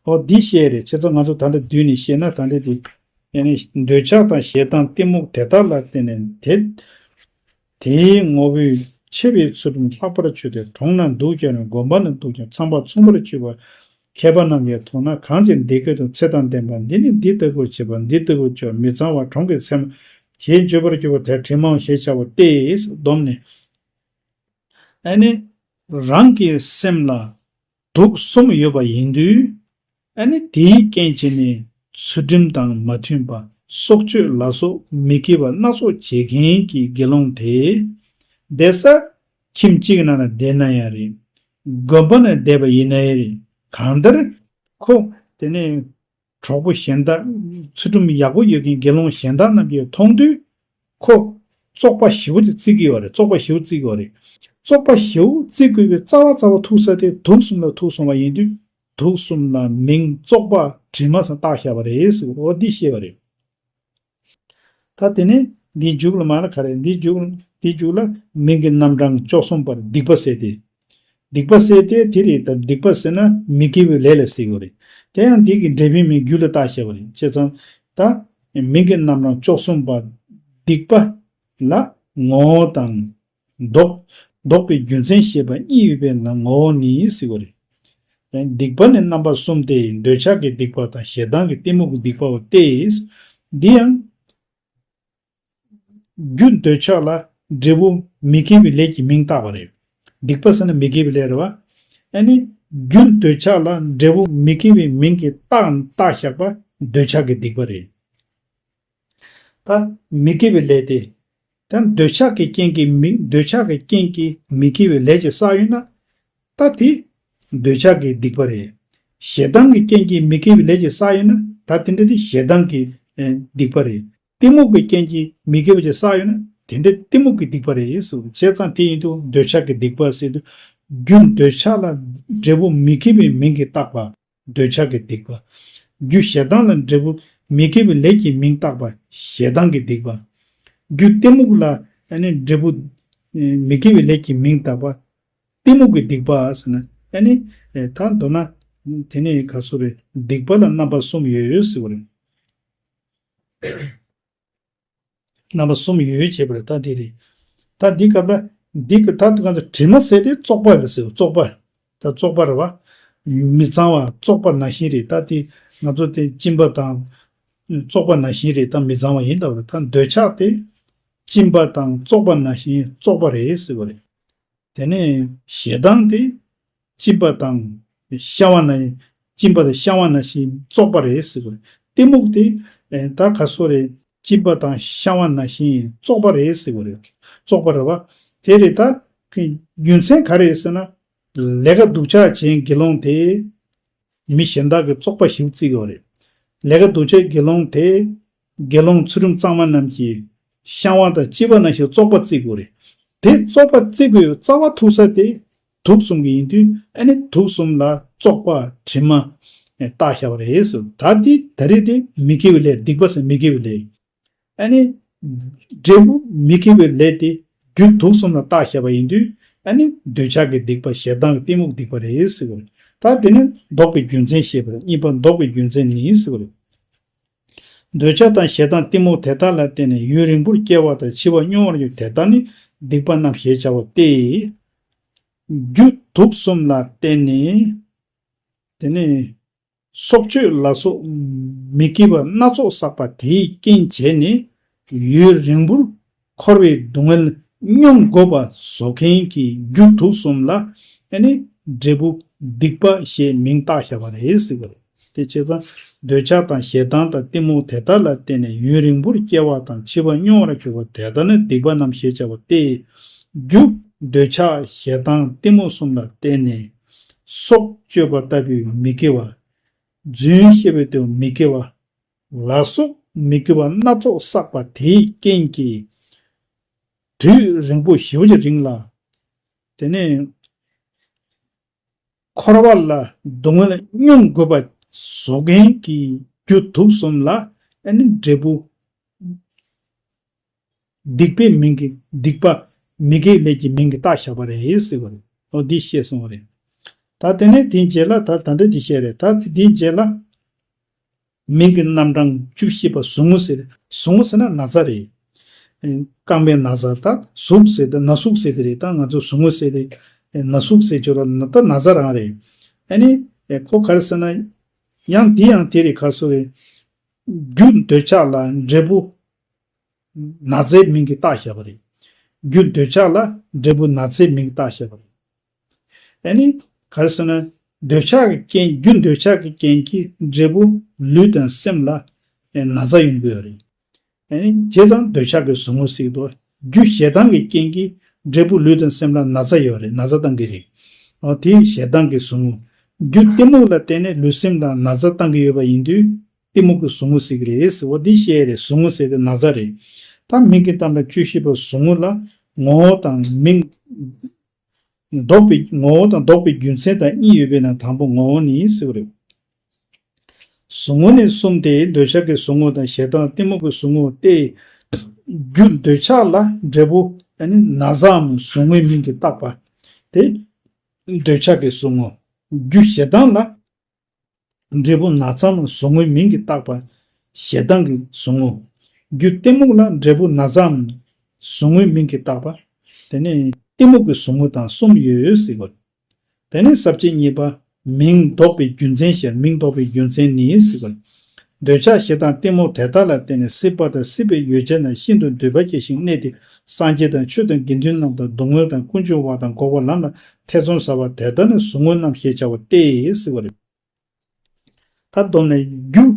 འོ་འདི་བཤད་རེད། བྱས་ཙང་ང་ཚོ་ད་ལྟ་བསྡུས་ནས་བཤད་ན་ད་ལྟ་དེ་ཡང་ནི་འདོད་ཆགས་དང་ཞེ་སྡང་གཏི་མུག་དེ་དག་ལ་བརྟེན་ནས་དེ་དེའི་ངོ་བོས་ ཆེ་བའི་ཚུལ་ཁྲིམས་ལྷག་པར་ཆོས་དེ། གྲོང་ན་འདུག་ཀྱང་རུང་དགོན་པ་ན་འདུག་ཀྱང་ཚངས་པ་མཚུངས་པར་སྤྱོད་པ། མཁས་པ་རྣམས་ཀྱིས་མཐོང་ན་གང་ཕྱིར་འདི་སྐད་དུ་ཚེ་དང་ལྡན་པ་འདི་ནི་འདི་ལྟ་བུར་བྱེད་པ་འདི་ལྟ་བུར་སྤྱོད་མི་གཙང་བ་གྲོང་གི་སེམས་ཞེས་བརྗོད་པར་གྱུར་པ་དེར་དྲི་མའང་ཞེས་བྱ་བ་སྟེ། སྡོམ་ནི། ཨ་ནི། རང་གི་སེམས་ལ་དུག་གསུམ་ཡོད་པ་ཡིན་དུས། ཨ་ནི་དེའི་རྐྱེན་བྱས་ནས་ཚུལ་ཁྲིམས་དང་མ་མཐུན་པ་སྲོག་གཅོད་ལ་སོགས་མི་དགེ་བ་སྣ་ཚོགས་བྱེད་མཁན་གྱི་དགེ་སློང་དེ། བསྡད་ས་ཁྱིམ་གཅིག་ནང་ལ་བསྡད་ན་ཡང་རེད། དགོན་པ་ན་བསྡད་པ་ཡིན་ན་ཡང་རེད། གང་ལྟར་ཁོ་དེ་ནས་གྲོགས་པོ་གཞན་དག་ཚུལ་ཁྲིམས་ཡག་པོ་ཡོད་མཁན་དགེ་སློང་གཞན་དག་རྣམས་ཀྱིས་མཐོང་དུས། ཁོ་བཙོག་པ་ཞེ་པོ་ཅིག་བརྩི་གི་ཡོད་རེད། བཙོག་པ་ཞེ་པོ་བརྩི་གི་ཡོད་རེད། བཙོག་པ་ཞེ་པོ་བརྩི་དགོས་པའི་རྩ་བ་རྩ་བ་ཐུག་ས་དེ་དུག་གསུམ་ལ་ཐུག་སོང་བ་ཡིན་དུས། དུག་གསུམ་ལ་མིང་བཙོག་པ་དྲི་མ་ཟེར་བཏགས་བཞག་པ་རེད་ཟེར། འོ་འདི་བཤད་པ་རེད། ད་དེ་ནས་འདིའི་མཇུག་ལ་མ་ལ་ག་རེ། འདིའི་མཇུག་འདིའི་མཇུག་ལ་མིང་གི་རྣམ་གྲངས་བཅུ་གསུམ་པར་སྡིག་པ་ཟེར་ཏེ། སྡིག་པ་ཟེར་ཏེ་དེ་རེད། ད་སྡིག་པ་ཟེར་ན་མི་དགེ་བའི་ལས་ལ་ཟེར་གྱི་ཡོད་རེད། དེ་ཡང་འདི་གི་འབྲས་བུའི་མིང་རྒྱུ་ལ་བཏགས་བཞག་པ་རེད། བྱས་ཙང་ད་མིང་གི་རྣམ་གྲངས་བཅུ་གསུམ་པ་སྡིག་པ་ལ་ངོ་བོ་དང་། ལྡོག་ལྡོག་པའི་རྒྱུ་མཚན་བཤད་པ་གཉིས་ཡོད་པས་ན་ངོ་བོ་ནི་ཟེར་བ་རེད། སྡིག་པ་ནི་རྣམ་པ་གསུམ་སྟེ། འདོད་ཆགས་ཀྱི་སྡིག་པ་དང་ཞེ་སྡང་གི་གཏི་མུག་གི་སྡིག་པའོ་སྟེ། འདི་ཡང་རྒྱུ་འདོད་ཆགས་ལ་འབྲས་བུ་མི་དགེ་བའི་ལས་ཀྱི་མིང་བཏགས་པ་རེད། སྡིག་པ་ཟེར་ན་མི་དགེ་བའི་ལས་རེད་བ། ཨ་ནི་རྒྱུ་འདོད་ཆགས་ལ་འབྲས་བུ་མི་དགེ་བའི་མིང་གིས་བཏགས་བཏགས་བཞག་པ་འདོད་ཆགས་ཀྱི་སྡིག་པ་རེད། ད་མི་དགེ་བའི་ལས་དེ། ད་འདོད་ཆགས་ཀྱི་རྐྱེན་གྱིས་མི་འདོད་ཆགས་ཀྱི་རྐྱེན་གྱིས་མི་དགེ་བའི་ལས་ཅིག་བསགས་ཡོད་ན། ད་དེ་འདོད་ཆགས་ཀྱི་སྡིག་པ་རེད། ཞེ་སྡང་གི་རྐྱེན་གྱིས་མི་དགེ་བའི་ལས་ཅིག་བསགས་ཡོད་ན། ད་དེ་འདྲ་དེ་ཞེ་སྡང་གི་ཨེ་སྡིག་པ་རེད། གཏི་མུག་གི་རྐྱེན་གྱིས་མི་དགེ་བ་ཅིག་བསགས་ཡོད་ན། དེ་འདྲ་གཏི་མུག་གི་སྡིག་པ་རེད་ཟེར། བྱས་ཙང་དེ་ཡིན་དུས་འདོད་ཆགས་ཀྱི་སྡིག་པ་ཟེར་དུས། རྒྱུ་འདོད་ཆགས་ལ་འབྲས་བུ་མི་དགེ་བའི་མིང་གིས་བཏགས་པ། འདོད་ཆགས་ཀྱི་སྡིག་པ། རྒྱུ་ཞེ་སྡང་ལ་འབྲས་བུ་མི་དགེ་བའི་ལས་ཀྱི་མིང་བཏགས་པ་ཞེ་སྡང་གི་སྡིག་པ། རྒྱུ་གཏི་མུག་ལ་ཨ་ནི་འབྲས་བུ་ཨེ་མི་དགེ་བའི་ལས་ཀྱི་མིང་བཏགས་པ། གཏི་མུག་གི་སྡིག་པ་ཟེར་ན་ཨ་ནི་ཨེ་ད་མདོར་ན་དེ་ནི་ག་སོ་རེད། སྡིག་པ་ལ་རྣམ་པ་གསུམ་ཡོད་ཟེར་བ་རེད། རྣམ་པ་གསུམ་ཡོད་ཅེས་པ་རེད། ད་འདི་རེད། ད་འདི་སྐབས་ལ་འདི་གི་ད་ང་ཚོ་དྲི་མ་ཟེར་དེ་བཙོག་པ་རེད་ཟེར། བཙོག་པ། ད་བཙོག་པ་རེད་བ། མི་གཙང་བ་བཙོག་པ་ནང་བཞིན་རེད། ད་དེ་ང་ཚོ་དེ་གཅིན་པ་དང་བཙོག་པ་ནང་བཞིན་རེད། ད་མི་གཙང་བ་ཡིན་ད་བ་རེད། ད་འདོད་ཆགས་དེ་གཅིན་པ་དང་བཙོག་པ་ནང་བཞིན་བཙོག་པ་རེད་ཟེར་བ་རེད། དེ་ནས་ཞེ་སྡང་དེ་གཅིན་པ་དང་བཤང་བ་ན་གཅིན་པ་དང་བཤང་བ་ནང་བཞིན་བཙོག་པ་རེད་ཟེར་བ་རེད། གཏི་མུག་དེ་ཨེ་ད་ག་སོ་རེད། གཅིན་པ་དང་བཤང་བ་ནང་བཞིན་བཙོག་པ་རེད་ཟེར་བ་རེད། བཙོག་པ་རེད་བ། དེ་རེད། ད་རྒྱུ་མཚན་ག་རེ་ཟེར་ན། ལས་ཀ་སྡུག་ཅག་བྱེད་དགེ་སློང་དེ། མི་གཞན་དག་གིས་བཙོག་པ་ཞིག་བརྩི་གི་ཡོད་རེད། ལས་ཀ་སྡུག་ཅག་དགེ་སློང་དེ། དགེ་སློང་ཚུལ་ཁྲིམས་གཙང་མ་རྣམས་ཀྱིས་བཤང་བ་དང་གཅིན་པ་ནང་བཞིན་བཙོག་པ་བརྩི་དགོས་རེད། དེ་བཙོག་པ་བརྩི་དགོས་རྩ་བ་ཐུག་ས་དེ་དུག་གསུམ་གྱི་ཡིན་དུས། ཨ་ནི་དུག་གསུམ་ལ་བཙོག་པ་དྲི་མ་བཏགས་བཞག་པ་རེད་ཟེར། ད་འདི་ད་རེས་དེ་མི་དགེ་བའི་ལས། སྡིག་པ་ཟེར་མི་དགེ་བའི་ལས། ཨ་ནི་འབྲས་བུ་མི་དགེ་བའི་ལས་དེ་རྒྱུ་དུག་གསུམ་ལ་བཏགས་བཞག་པ་ཡིན་དུས། ཨ་ནི་འདོད་ཆགས་ཀྱི་སྡིག་པ། ཞེ་སྡང་གི་གཏི་མུག་སྡིག་པ་རེད་ཟེར་བ་རེད། ད་དེ་ནི་ལྡོག་པའི་རྒྱུ་མཚན་བཤད་པ་རེད། གཉིས་པ་ལྡོག་པའི་རྒྱུ་མཚན་ནི་ཟེར་བ་རེད། འདོད་ཆགས་དང་ཞེ་སྡང་གཏི་མུག་དེ་དག་ལ་བརྟེན་ནས་ཡུན་རིང་པོར་སྐྱེ་བ་དང་འཆི་བ་མྱོང་བར་འགྱུར། དེ་དག་ནི་སྡིག་པ་རྣམས་ཞེས་བྱ་བ་སྟེ། རྒྱུ་དུག་གསུམ་ལ་བརྟེན་ནས་དེ་ནས་སྲོག་གཅོད་ལ་སོགས་མི་དགེ་བ་སྣ་ཚོགས་བསགས་པ་དེའི་རྐྱེན་བྱས་ནས་ཡུན་རིང་པོར་འཁོར་བའི་སྡུག་བསྔལ་མྱོང་དགོས་པ་བཟོ་མཁན་གྱི་རྒྱུ་དུག་གསུམ་ལ་ཨ་ནི་འབྲས་བུ་སྡིག་པ་ཞེས་མིང་བཏགས་བཞག་པ་རེད་ཟེར་བ་རེད། དེ་བྱས་ཙང་འདོད་ཆགས་དང་ཞེ་སྡང་དང་གཏི་མུག་དེ་དག་ལ་བརྟེན་ནས་ཡུན་རིང་པོར་སྐྱེ་བ་དང་འཆི་བ་མྱོང་བར་འགྱུར་བ་དེ་དག་ནི་སྡིག་པ་རྣམས་ཞེས་བྱ་བ་སྟེ། རྒྱུ་འདོད་ཆགས་ཞེ་སྡང་གཏི་མུག་གསུམ་ལ་བརྟེན་ནས་སྲོག་གཅོད་པ་ལྟ་བུའི་མི་དགེ་བ། རྫུན་བཤད་པའི་དོན་མི་དགེ་བ་ལ་སོགས་མི་དགེ་བ་སྣ་ཚོགས་བསགས་པ་དེའི་རྐྱེན་གྱིས་དུས་རིང་པོ་ཞེ་པོ་ཅིག་རིང་ལ། དེ་ནས་འཁོར་བ་ལ་སྡུག་བསྔལ་མྱོང་དགོས་པ་བཟོ་མཁན་གྱི་རྒྱུ་དུག་གསུམ་ལ་ཨ་ནི་འབྲས་བུ་སྡིག་པའི་མིང་གིས་སྡིག་པ་མི་དགེ་ལས་ཀྱི་མིང་གིས་བཏགས་བཞག་པ་རེད་ཟེར་བ་རེད། འོ་འདི་བཤད་སོང་བ་རེད། ད་དེ་ནས་དེའི་རྗེས་ལ་ད་ད་ལྟ་འདི་བཤད་རེད། ད་དེའི་རྗེས་ལ། མིང་གི་རྣམ་གྲངས་བཅུ་བཞི་པ་ཟུག་རྔུ་ཟེར། ཟུག་རྔུ་ཟེར་ན་ན་ཚ་རེད། རྐང་པའི་ན་ཚ་ད་ཟུག་ཟེར་ཏེ་ན་ཟུག་ཟེར་དེ་རེད། ད་ང་ཚོ་ཟུག་རྔུ་ཟེར་དེ་ན་ཟུག་ཟེར་ཆོག་ར་ན་ད་ན་ཚ་རང་རེད། ཨ་ནི་ཁོ་ག་རེ་ཟེར་ན། ཡང་དེ་ཡང་དེ་རེད། ག་སོ་རེད། རྒྱུ་འདོད་ཆགས་ལ་འབྲས་བུ་ན་ཚའི་མིང་གིས་བཏགས་བཞག་པ་རེད། རྒྱུ་འདོད་ཆགས་ལ་འབྲས་བུ་ན་ཚའི་མིང་གིས་བཏགས་བཞག་པ་རེད། ཨ་ནི་ག་རེ་ཟེར་ན། འདོད་ཆགས་ཀྱི་རྐྱེན་རྒྱུ་འདོད་ཆགས་ཀྱི་རྐྱེན་གྱིས་འབྲས་བུ་ལུས་དང་སེམས་ལ་ན་ཚ་ཡོང་གི་ཡོད་རེད། ཨ་ནི་བྱས་ཙང་འདོད་ཆགས་ཀྱི་ཟུག་རྔུ་ཟེར་གྱི་འདུག་རྒྱུ་ཞེ་སྡང་གི་རྐྱེན་གྱིས་འབྲས་བུ་ལུས་དང་སེམས་ལ་ན་ཚ་ཡོད་རེད། ན་ཚ་བཏང་གི་རེད། འོ་དེ་ཞེ་སྡང་གི་ཟུག་རྔུ། རྒྱུ་གཏི་མུག་ལ་བརྟེན་ནས་ལུས་སེམས་ལ་ན་ཚ་བཏང་གི་ཡོད་པ་ཡིན་དུས་གཏི་མུག་གི་ཟུག་རྔུ་ཟེར་གྱི་རེད་ཟེར། འོ་འདི་བཤད་རེད། ཟུག་རྔུ་ཟེར་དེ་ན་ཚ་རེད། ད་མིང་གི་གཏམ་དང་བཅུ་བཞི་པ་ཟུག་རྔུ་ལ་ངོ་བོ་དང་མིང་ལྡོག་པའི་ངོ་བོ་དང་ལྡོག་པའི་རྒྱུ་མཚན་དང་གཉིས་ཡོད་པས་ན་དང་པོ་ངོ་བོ་ནི་ཟེར་བ་རེད། ཟུག་རྔུ་ནི་གསུམ་སྟེ་འདོད་ཆགས་ཀྱི་ཟུག་རྔུ་དང་ཞེ་སྡང་གཏི་མུག་གི་ཟུག་རྔུ་སྟེ། རྒྱུ་འདོད་ཆགས་ལ་འབྲས་བུ་ནི་ན་ཚའམ་ཟུག་རྔུའི་མིང་གིས་བཏགས་པ་སྟེ། འདོད་ཆགས་ཀྱི་ཟུག་རྔུ། རྒྱུ་ཞེ་སྡང་ལ་འབྲས་བུ་ན་ཚའམ་ཟུག་རྔུའི་མིང་གིས་བཏགས་པ་ཞེ་སྡང་གི་ཟུག་རྔུ། རྒྱུ་གཏི་མུག་ལ་འབྲས་བུ་ན་ཚའམ་ཟུག་རྔུའི་མིང་གིས་བཏགས་པ། དེ་ནི་གཏི་མུག་གི་ཟུག་རྔུ་དང་གསུམ་ཡོད་ཟེར་བ། དེ་ནས་ས་བཅད་གཉིས་པ། མིང་ལྡོག་པའི་རྒྱུ་མཚན་ཞེས། མིང་ལྡོག་པའི་རྒྱུ་མཚན་ནི་ཟེར་བ། འདོད་ཆགས་ཞེ་སྡང་གཏི་མུག་དེ་དག་ལ་བརྟེན་ནས་སྲིད་པ་དང་སྲིད་པའི་ཡོ་བྱད་རྣམས་ཤིན་ཏུ་འདོད་པ་སྐྱེ་ཞིང་གནས་ཏེ། སངས་རྒྱས་དང་ཆོས་དང་དགེ་འདུན་རྣམས་དང་སྡུག་བསྔལ་དང་ཀུན་འབྱུང་བ་དང་འགོག་པ་ལམ་ལ་ཐེ་ཚོམ་ཟ་བ་དེ་དག་ནི་ཟུག་རྔུ་རྣམས་ཞེས་བྱ་བ་སྟེ་ཟེར་བ་རེད། ད་བསྡོམས་ནས་རྒྱུ།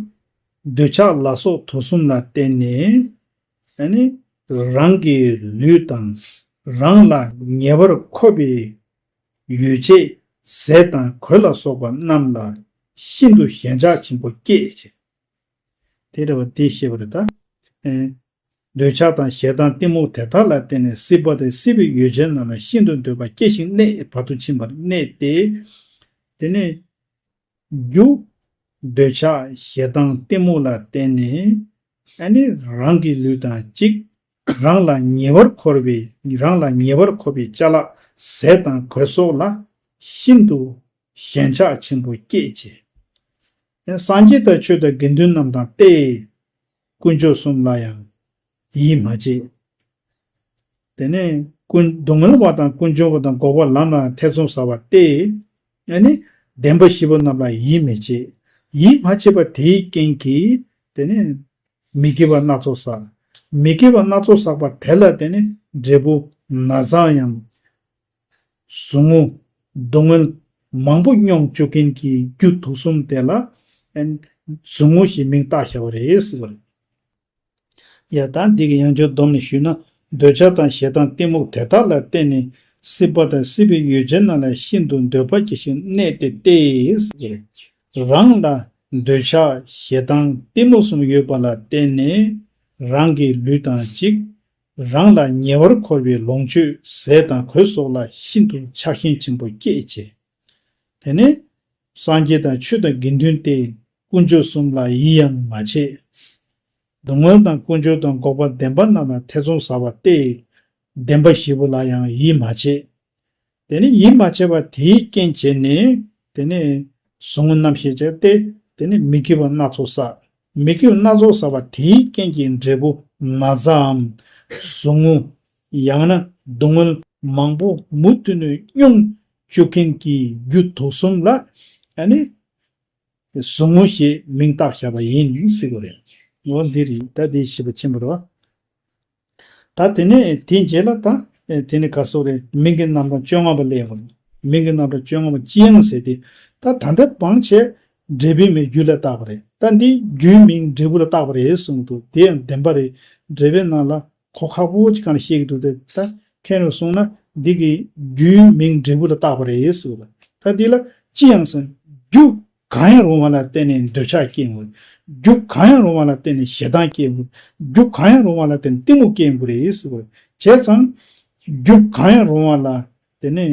འདོད་ཆགས་ལ་སོགས་དུག་གསུམ་ལ་བརྟེན་ནས། ཨ་ནི་རང་གི་ལུས་དང་རང་ལ་ཉེ་བར་མཁོ་བའི་ཡོ་བྱད་ཟས་དང་གོས་ལ་སོགས་པ་རྣམས་ལ་ཤིན་ཏུ་ཞེན་ཆགས་ཆེན་པོ་སྐྱེད་བྱེད། དེ་རེད་བ། དེ་ཤེས་པ་རེད་ད། ཨེ། འདོད་ཆགས་དང་ཞེ་སྡང་གཏི་མུག་དེ་དག་ལ་བརྟེན་ནས་སྲིད་པ་དང་སྲིད་པའི་ཡོ་བྱད་རྣམས་ལ་ཤིན་ཏུ་འདོད་པ་སྐྱེ་ཞིང་གནས། བར་དུ་ཕྱིན་པར་གནས་ཏེ། དེ་ནས་རྒྱུ། འདོད་ཆགས་ཞེ་སྡང་གཏི་མུག་ལ་བརྟེན་ནས། ཨ་ནི་རང་གི་ལུས་དང་གཅིག་རང་ལ་ཉེ་བར་མཁོ་བའི་རང་ལ་ཉེ་བར་མཁོ་བའི་ཅ་ལག་ཟས་དང་གོས་སོགས་ལ་ཤིན་ཏུ་ཞེན་ཆགས་ཆེན་པོ་སྐྱེད་བྱེད། སངས་རྒྱས་དང་ཆོས་དང་དགེ་འདུན་རྣམས་དང་སྟེ། དཀོན་མཆོག་གསུམ་ལ་ཡང་ཡིད་མ་ཆེས། དེ་ནས་ཀུན་སྡུག་བསྔལ་བ་དང་ཀུན་འབྱུང་བ་དང་འགོག་པ་ལམ་ལ་ཐེ་ཚོམ་ཟ་བ་སྟེ། ཨ་ནི་བདེན་པ་བཞི་པོ་རྣམས་ལ་ཡིད་མི་ཆེས། ཡིད་མ་ཆེས་པ་དེའི་རྐྱེན་གྱིས་དེ་ནས་མི་དགེ་བ་སྣ་ཚོགས་བསགས། མི་དགེ་བ་སྣ་ཚོགས་བསགས་པ་དེ་ལ་དེ་ནི་འབྲས་བུ་ན་ཚ་ཡང་། ཟུག་རྔུ། སྡུག་བསྔལ་མང་པོ་མྱོང་བཅུག་མཁན་གྱི་རྒྱུ་དུག་གསུམ་དེ་ལ་ཟུག་རྔུ་ཞེས་མིང་བཏགས་བཞག་པ་རེད་ཟེར་བ་རེད། ཡ་ད་འདི་གི་ཡང་བསྐྱར་བསྡོམས་ནས་ཞུས་ན། འདོད་ཆགས་དང་ཞེ་སྡང་གཏི་མུག་དེ་དག་ལ་བརྟེན་ནས་སྲིད་པ་དང་སྲིད་པའི་ཡོ་བྱད་རྣམས་ལ་ཤིན་ཏུ་འདོད་པ་སྐྱེ་ཞིང་གནས་ཏེ་སྟེ། རང་ལ་འདོད་ཆགས་ཞེ་སྡང་གཏི་མུག་གསུམ་ཡོད་པ་ལ་བརྟེན་ནས་རང་གི་ལུས་དང་གཅིག་རང་ལ་ཉེ་བར་མཁོ་བའི་ལོངས་སྤྱོད་ཟས་དང་གོས་སོགས་ལ་ཤིན་ཏུ་ཆགས་ཞེན་ཆེན་པོ་སྐྱེད་བྱེད། དེ་ནས་སངས་རྒྱས་དང་ཆོས་དང་དགེ་འདུན་ཏེ། དཀོན་མཆོག་གསུམ་ལ་ཡིད་ཡང་མ་ཆེས། སྡུག་བསྔལ་དང་ཀུན་འབྱུང་དང་འགོག་པ་བདེན་པ་རྣམས་ལ་ཐེ་ཚོམ་ཟ་བ་སྟེ། བདེན་པ་བཞི་པོ་ལ་ཡང་ཡིད་མ་ཆེས། དེ་ནས་ཡིད་མ་ཆེས་པ་དེའི་རྐྱེན་བྱས་ནས་དེ་ནས་ཟུག་རྔུ་རྣམ་ཤེས་བྱས་ཏེ། དེ་ནས་མི་དགེ་བ་སྣ་ཚོགས་བསགས། མི་དགེ་བ་སྣ་ཚོགས་བསགས་པ་དེའི་རྐྱེན་གྱིས་འབྲས་བུ་ན་ཚའམ་ཟུག་རྔུ། ཡང་ན་སྡུག་བསྔལ་མང་པོ་མུ་མཐུད་ནས་མྱོང་བཅུག་མཁན་གྱི་རྒྱུ་དུག་གསུམ་ལ་ཨ་ནི་ཟུག་རྔུ་ཞེས་མིང་བཏགས་བཞག་པ་ཡིན་ཟེར་གྱི་རེད། འོ་འདི་རེད། ད་འདི་ཞིབ་པ་ཆེན་པོ་རེད་བ། ད་དེ་ནས་དེའི་རྗེས་ལ་ད་དེ་ནས་ག་སོགས་རེད། མིང་གི་རྣམ་གྲངས་བཅོ་ལྔ་པ་སླེབས་ཡོང་། མིང་གི་རྣམ་གྲངས་བཅོ་ལྔ་པ་ཅི་ཡང་ཟེར་ཏེ། ད་ད་ལྟ་བང་ཆེ་འབྲས་བུ་མེད་རྒྱུ་ལ་བཏགས་པ་རེད། ད་འདི་རྒྱུའི་མིང་འབྲས་བུ་ལ་བཏགས་པ་རེད་གསུངས་འདུག་དེ་ཡང་བདེན་པ་རེད། འགྲེལ་པའི་ནང་ལ་གོ་ཁག་པོ་ཅིག་གང་ལ་བཤད་ཀྱི་འདུག་དེ་ད་མཁན་རུ་གསུངས་ན་འདི་གི་རྒྱུའི་མིང་འབྲས་བུ་ལ་བཏགས་པ་རེད་ཟེར་བ། ད་འདི་ལ་ཅི་ཡང་ཟེར། རྒྱུ་གང་ཡང་རུང་བ་ལ་བརྟེན་ནས་འདོད་ཆགས་སྐྱེ་འགྱུར། རྒྱུ་གང་ཡང་རུང་བ་ལ་བརྟེན་ནས་ཞེ་སྡང་སྐྱེ་འགྱུར། རྒྱུ་གང་ཡང་རུང་བ་ལ་བརྟེན་ནས་གཏི་མུག་སྐྱེ་འགྱུར་རེད་ཟེར་བ། བྱས་ཙང་རྒྱུ་གང་ཡང་རུང་བ་ལ་དེ་ནས་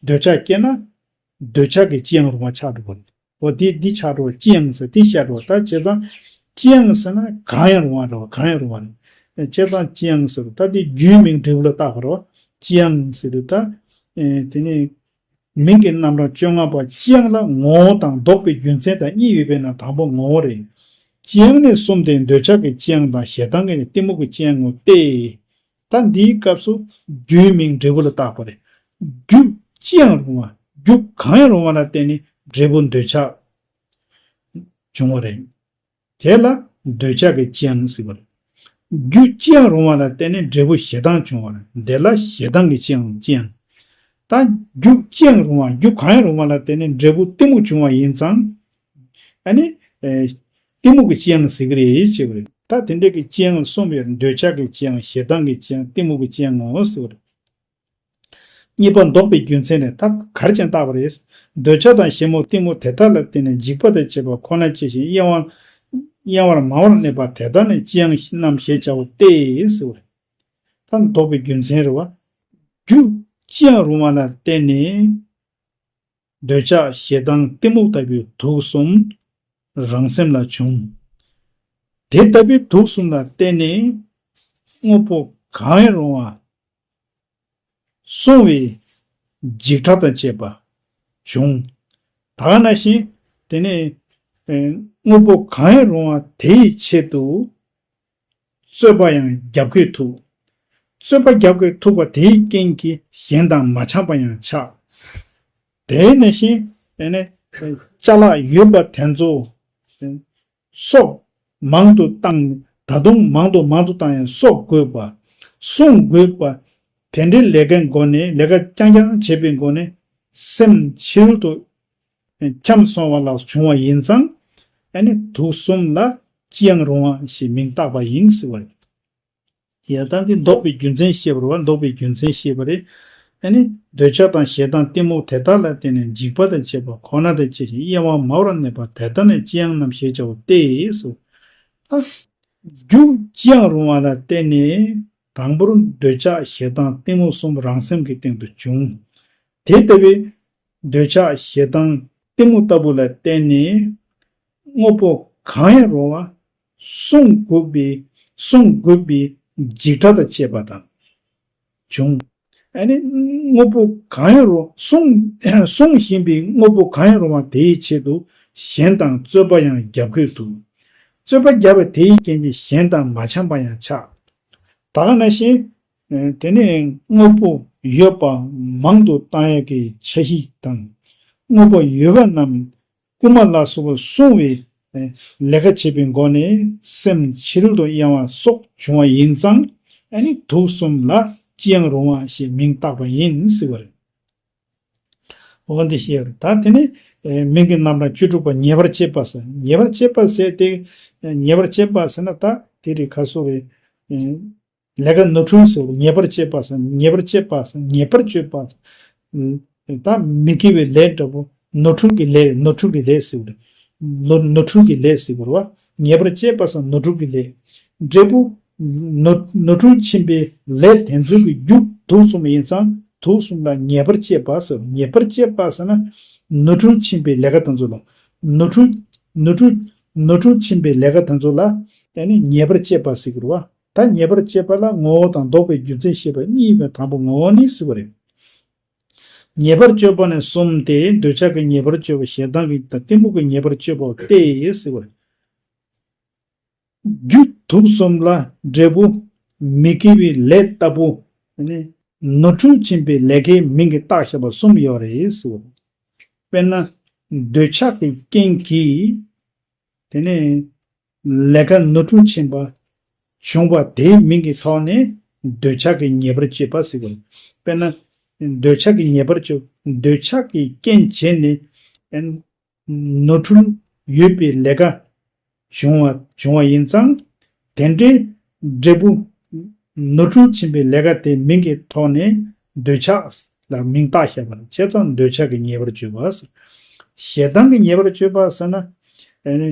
འདོད་ཆགས་སྐྱེ་ན་འདོད་ཆགས་ཀྱི་ཅི་ཡང་རུང་བ་ཆགས་འགྲོ་གི་རེད། འོ་དེ་འདི་ཆགས་འགྲོ་ཅི་ཡང་ཟེར་དེ་བཤད་འགྲོ། ད་བྱས་ཙང་ཅི་ཡང་ཟེར་ན་གང་ཡང་རུང་བ་འགྲོ། གང་ཡང་རུང་བ་རེད། བྱས་ཙང་ཅི་ཡང་ཟེར་ད་དེ་རྒྱུའི་མིང་འབྲས་བུ་ལ་བཏགས་པ་རེད། ཅི་ཡང་ཟེར་དུས་ད་དེ་ནས་མིང་གི་རྣམ་གྲངས་བཅོ་ལྔ་པ་ཅི་ཡང་ལ་ངོ་བོ་དང་ལྡོག་པའི་རྒྱུ་མཚན་དང་གཉིས་ཡོད་པས་ན་དང་པོ་ངོ་བོ་རེད། ཅི་ཡང་ནི་གསུམ་སྟེ། འདོད་ཆགས་ཀྱི་ཅི་ཡང་དང་། ཞེ་སྡང་གི་གཏི་མུག་གི་ཅི་ཡང་ངོ་སྟེ། ད་འདིའི་སྐབས་སུ་རྒྱུའི་མིང་འབྲས་བུ་ལ་བཏགས་པ་རེད། རྒྱུ་ཅི་ཡང་རུང་བ། རྒྱུ་གང་ཡང་རུང་བ་ལ་བརྟེན་ནས་འབྲས་བུ་འདོད་ཆགས་བྱུང་བ་རེད། དེ་ལ་འདོད་ཆགས་ཀྱི་ཅི་ཡང་ཟེར་བ་རེད། རྒྱུ་ཅི་ཡང་རུང་བ་ལ་བརྟེན་ནས་འབྲས་བུ་ཞེ་སྡང་བྱུང་བ་རེད། དེ་ལ་ཞེ་སྡང་གི་ཅི་ཡང་ཅི་ཡང་། ད་རྒྱུ་ཅི་ཡང་རུང་བ། རྒྱུ་གང་ཡང་རུང་བ་ལ་བརྟེན་ནས་འབྲས་བུ་གཏི་མུག་བྱུང་བ་ཡིན་ཙང་། ཨ་ནི། ཨེ། གཏི་མུག་གི་ཅི་ཡང་ཟེར་གི་རེད་ཅེས་པ་རེད། ད་དེ་འདྲ་གི་ཅི་ཡང་གསུམ་ཡོད། འདོད་ཆགས་ཀྱི་ཅི་ཡང་། ཞེ་སྡང་གི་ཅི་ཡང་། གཏི་མུག་གི་ཅི་ཡང་ངོ་ཟེར་བ་རེད། གཉིས་པ་ལྡོག་པའི་རྒྱུ་མཚན་རེད། ད་ག་རེ་བྱས་བཏགས་པ་རེད། འདོད་ཆགས་དང་ཞེ་སྡང་གཏི་མུག་དེ་དག་ལ་བརྟེན་ནས་འཇིགས་པ་དང་བཅས་པ་ཁོ་ན་སྐྱེ་ཞིང་གཡེང་བ། གཡེང་བར་མང་བར་གནས་པ་དེ་དག་ནི་ཅི་ཡང་རྣམས་ཞེས་བྱའོ་སྟེ་ཟེར་བ་རེད། ད་ལྡོག་པའི་རྒྱུ་མཚན་རེད་བ། རྒྱུ་ཅི་ཡང་རུང་བ་ལ་བརྟེན་ནས། འདོད་ཆགས་ཞེ་སྡང་གཏི་མུག་ལྟ་བུའི་དུག་གསུམ་རང་སེམས་ལ་བྱུང་། དེ་ལྟ་བུའི་དུག་གསུམ་ལ་བརྟེན་ནས་དངོས་པོ་གང་ཡང་རུང་བ་བསྲུང་བའི་འཇིགས་སྐྲག་དང་བཅས་པ་བྱུང་། ད་ག་ནང་བཞིན་དེ་ནས་ཨེ་དངོས་པོ་གང་ཡང་རུང་བ་དེའི་ཆེད་དུ་རྩོད་པ་ཡང་རྒྱབ་ཁུག་ཐུབ། རྩོད་པ་རྒྱབ་ཁུག་ཐུབ་པ་དེའི་རྐྱེན་གྱིས་གཞན་དང་མ་འཆམ་པ་ཡང་ཆགས། དེ་ནང་བཞིན་ཨེ་ནས་ཅ་ལག་ཡོད་པ་དེ་ཚོ་གསོག་མང་དུ་བཏང་། ད་དུང་མང་དུ་མང་དུ་བཏང་ཡང་གསོག་དགོས་པ། སྲུང་དགོས་པ། དེ་འདྲའི་ལས་ཀའི་སྒོ་ནས། ལས་ཀ་རྐྱང་རྐྱང་བྱེད་པའི་སྒོ་ནས་སེམས་ཕྱི་རོལ་དུ་འཁྱམས་སོང་བ་ལ་བྱུང་བ་ཡིན་ཙང་། ཨ་ནི་དུག་གསུམ་ལ་ཅི་ཡང་རུང་བ་ཞེས་མིང་བཏགས་པ་ཡིན་ཟེར་བ་རེད། ཡ། ད་འདི་ལྡོག་པའི་རྒྱུ་མཚན་བཤད་པ་རེད་བ། ལྡོག་པའི་རྒྱུ་མཚན་བཤད་པ་རེད། ཨ་ནི་འདོད་ཆགས་དང་ཞེ་སྡང་གཏི་མུག་དེ་དག་ལ་བརྟེན་ནས་འཇིགས་པ་དང་བཅས་པ་ཁོ་ན་དང་བཅས་ཤིང་གཡེང་བ་མང་བར་གནས་པ་དེ་དག་ནི་ཅི་ཡང་རྣམས་ཞེས་བྱའོ་སྟེ་ཟེར། ད་རྒྱུ་ཅི་ཡང་རུང་བ་ལ་བརྟེན་ནས་དང་པོར་འདོད་ཆགས་ཞེ་སྡང་གཏི་མུག་གསུམ་རང་སེམས་ཀྱི་སྟེང་དུ་བྱུང་། དེ་ལྟ་བུའི་འདོད་ཆགས་ཞེ་སྡང་གཏི་མུག་ལྟ་བུ་ལ་བརྟེན་ནས་དངོས་པོ་གང་ཡང་རུང་བ་བསྲུང་དགོས་པའི་བསྲུང་དགོས་པའི་འཇིགས་སྐྲག་དང་བཅས་པ་དང་བྱུང་། ཨ་ནི་དངོས་པོ་གང་ཡང་རུང་བསྲུང་བསྲུང་བཞིན་པའི་དངོས་པོ་གང་ཡང་རུང་བ་དེའི་ཆེད་དུ་གཞན་དང་རྩོད་པ་ཡང་རྒྱབ་ཁུག་ཐུབ། རྩོད་པ་རྒྱབ་པ་དེའི་རྐྱེན་གྱིས་གཞན་དང་མ་འཆམ་པ་ཡང་ཆགས། ད་ག་ནང་བཞིན། ཨེ། དེ་ནས་དངོས་པོ་ཡོད་པ་མང་དུ་བཏང་ཡག་གི་འཆར་གཞི་དང་། དངོས་པོ་ཡོད་པ་རྣམས་རྐུན་མ་ལ་སོགས་པ་བསྲུང་བའི། ཨེ། ལས་ཀ་བྱེད་པའི་སྒོ་ནས་སེམས་ཕྱི་རོལ་དུ་གཡེང་བ་སོགས་བྱུང་བ་ཡིན་ཙང་། ཨ་ནི་དུག་གསུམ་ལ་ཅི་ཡང་རུང་བ་ཞེས་མིང་བཏགས་པ་ཡིན་ཟེར་བ་རེད། འོ་འདི་བཤད་རེད། ད་དེ་ནས་ཨེ་མིང་གི་རྣམ་གྲངས་བཅུ་དྲུག་པ་ཉེས་པར་སྤྱད་པ་ཟེར། ཉེས་པར་སྤྱད་པ་ཟེར་ཏེ། ཉེས་པར་སྤྱད་པ་ཟེར་ན་ད་དེ་རིགས་ཁ་སོ་རེད། ཨེ་ལས་ཀ་ནོར་འཁྲུལ་ཟེར། ཉེས་པར་སྤྱད་པ་ཟེར། ཉེས་པར་སྤྱད་པ་ཟེར། ཉེས་པར་སྤྱོད་པ་ཟེར། ཨེ་ད་མི་དགེ་བའི་ལས་འདྲ་པོ། ནོར་འཁྲུལ་གྱི་ལས། ནོར་འཁྲུལ་གྱི་ལས་ཟེར་བ་རེད། ནོར་ནོར་འཁྲུལ་གྱི་ལས་ཟེར་བ་རེད་བ། ཉེས་པར་སྤྱད་པ་ཟེར་ནོར་འཁྲུལ་གྱི་ལས། འབྲས་བུ། ནོར་ནོར་འཁྲུལ་ཕྱིན་པའི་ལས་དེ་ཚོ་གི་རྒྱུ་དུག་གསུམ་ཡིན་ཙང་དུག་གསུམ་ལ་ཉེས་པར་སྤྱད་པ་ཟེར། ཉེས་པར་སྤྱད་པ་ཟེར་ན་ནོར་འཁྲུལ་ཕྱིན་པའི་ལས་ཀ་དེ་ཚོ་ལ། ནོར་འཁྲུལ་ནོར་འཁྲུལ་ནོར་འཁྲུལ་ཕྱིན་པའི་ལས་ཀ་དེ་ཚོ་ལ་ཨ་ནི་ཉེས་པར་སྤྱད་པ་ཟེར་གི་རེད་བ། ད་ཉེས་པར་སྤྱད་པ་ལ་ངོ་བོ་དང་ལྡོག་པའི་རྒྱུ་མཚན་བཤད་པ་གཉིས་ཡིན་པས་དང་པོ་ངོ་བོ་ནི་ཟེར་བ་རེད། ཉེས་པར་སྤྱོད་པ་ནི་གསུམ་སྟེ། འདོད་ཆགས་ཀྱི་ཉེས་པར་སྤྱོད་པ། ཞེ་སྡང་གི་དང་གཏི་མུག་གི་ཉེས་པར་སྤྱོད་པའོ་སྟེ་ཟེར་བ་རེད། རྒྱུ་དུག་གསུམ་ལ་འབྲས་བུ་མི་དགེ་བའི་ལས་ལྟ་བུ། ནི་ནོར་འཁྲུལ་ཕྱིན་པའི་ལས་ཀའི་མིང་གིས་བཏགས་བཞག་པ་གསུམ་ཡོད་རེད་ཟེར། དཔེར་ན་འདོད་ཆགས་ཀྱི་རྐྱེན་གྱིས་དེ་ནས་ལས་ཀ་ནོར་འཁྲུལ་ཕྱིན་པ་བྱུང་བ་དེའི་མིང་གི་ཐོག་ནས་འདོད་ཆགས་ཀྱི་ཉེས་པར་སྤྱོད་པ་ཟེར་དགོས། དཔེར་ན་འདོད་ཆགས་ཀྱི་ཉེས་པར་སྤྱོད། འདོད་ཆགས་ཀྱི་རྐྱེན་བྱས་ནས་ནོར་འཁྲུལ་ཡོད་པའི་ལས་ཀ་བྱུང་བ་བྱུང་བ་ཡིན་ཙང་། དེ་འདྲའི་འབྲས་བུ་ནོར་འཁྲུལ་ཕྱིན་པའི་ལས་ཀ་དེ་མིང་གི་ཐོག་ནས་འདོད་ཆགས་ལ་མིང་བཏགས་བཞག་པ་རེད། བྱས་ཙང་འདོད་ཆགས་ཀྱི་ཉེས་པར་སྤྱོད་པ་ཟེར། ཞེ་སྡང་གི་ཉེས་པར་སྤྱོད་པ་ཟེར་ན། ཨ་ནི་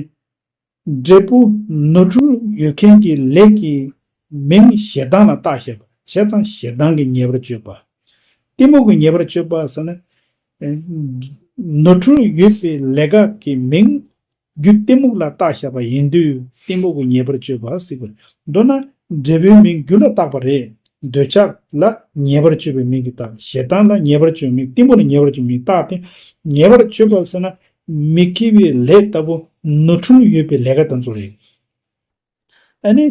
འབྲས་བུ་ནོར་འཁྲུལ་ཡོད་མཁན་གྱི་ལས་ཀྱི་མིང་ཞེ་སྡང་ལ་བཏགས་བཞག་པ་རེད། བྱས་ཙང་ཞེ་སྡང་གི་ཉེས་པར་སྤྱོད་པ། གཏི་མུག་གི་ཉེས་པར་སྤྱོད་པ་ཟེར་ན། ཨེ། ནོར་འཁྲུལ་ཡོད་པའི་ལས་ཀ་གི་མིང་རྒྱུ་གཏི་མུག་ལ་བཏགས་བཞག་པ་ཡིན་དུས་གཏི་མུག་གི་ཉེས་པར་སྤྱོད་པ་ཟེར་དགོས། མདོར་ན་འབྲས་བུའི་མིང་རྒྱུ་ལ་བཏགས་པ་རེད། འདོད་ཆགས་ལ་ཉེས་པར་སྤྱོད་པའི་མིང་གིས་བཏགས། ཞེ་སྡང་ལ་ཉེས་པར་སྤྱོད་པའི་མིང་། གཏི་མུག་ལ་ཉེས་པར་སྤྱོད་པའི་མིང་བཏགས་ཏེ། ཉེས་པར་སྤྱོད་པ་ཟེར་ན་མི་དགེ་བའི་ལས་ལྟ་བུ་ནོར་འཁྲུལ་ཡོད་པའི་ལས་ཀ་དེ་ཚོ་རེད། ཨ་ནི་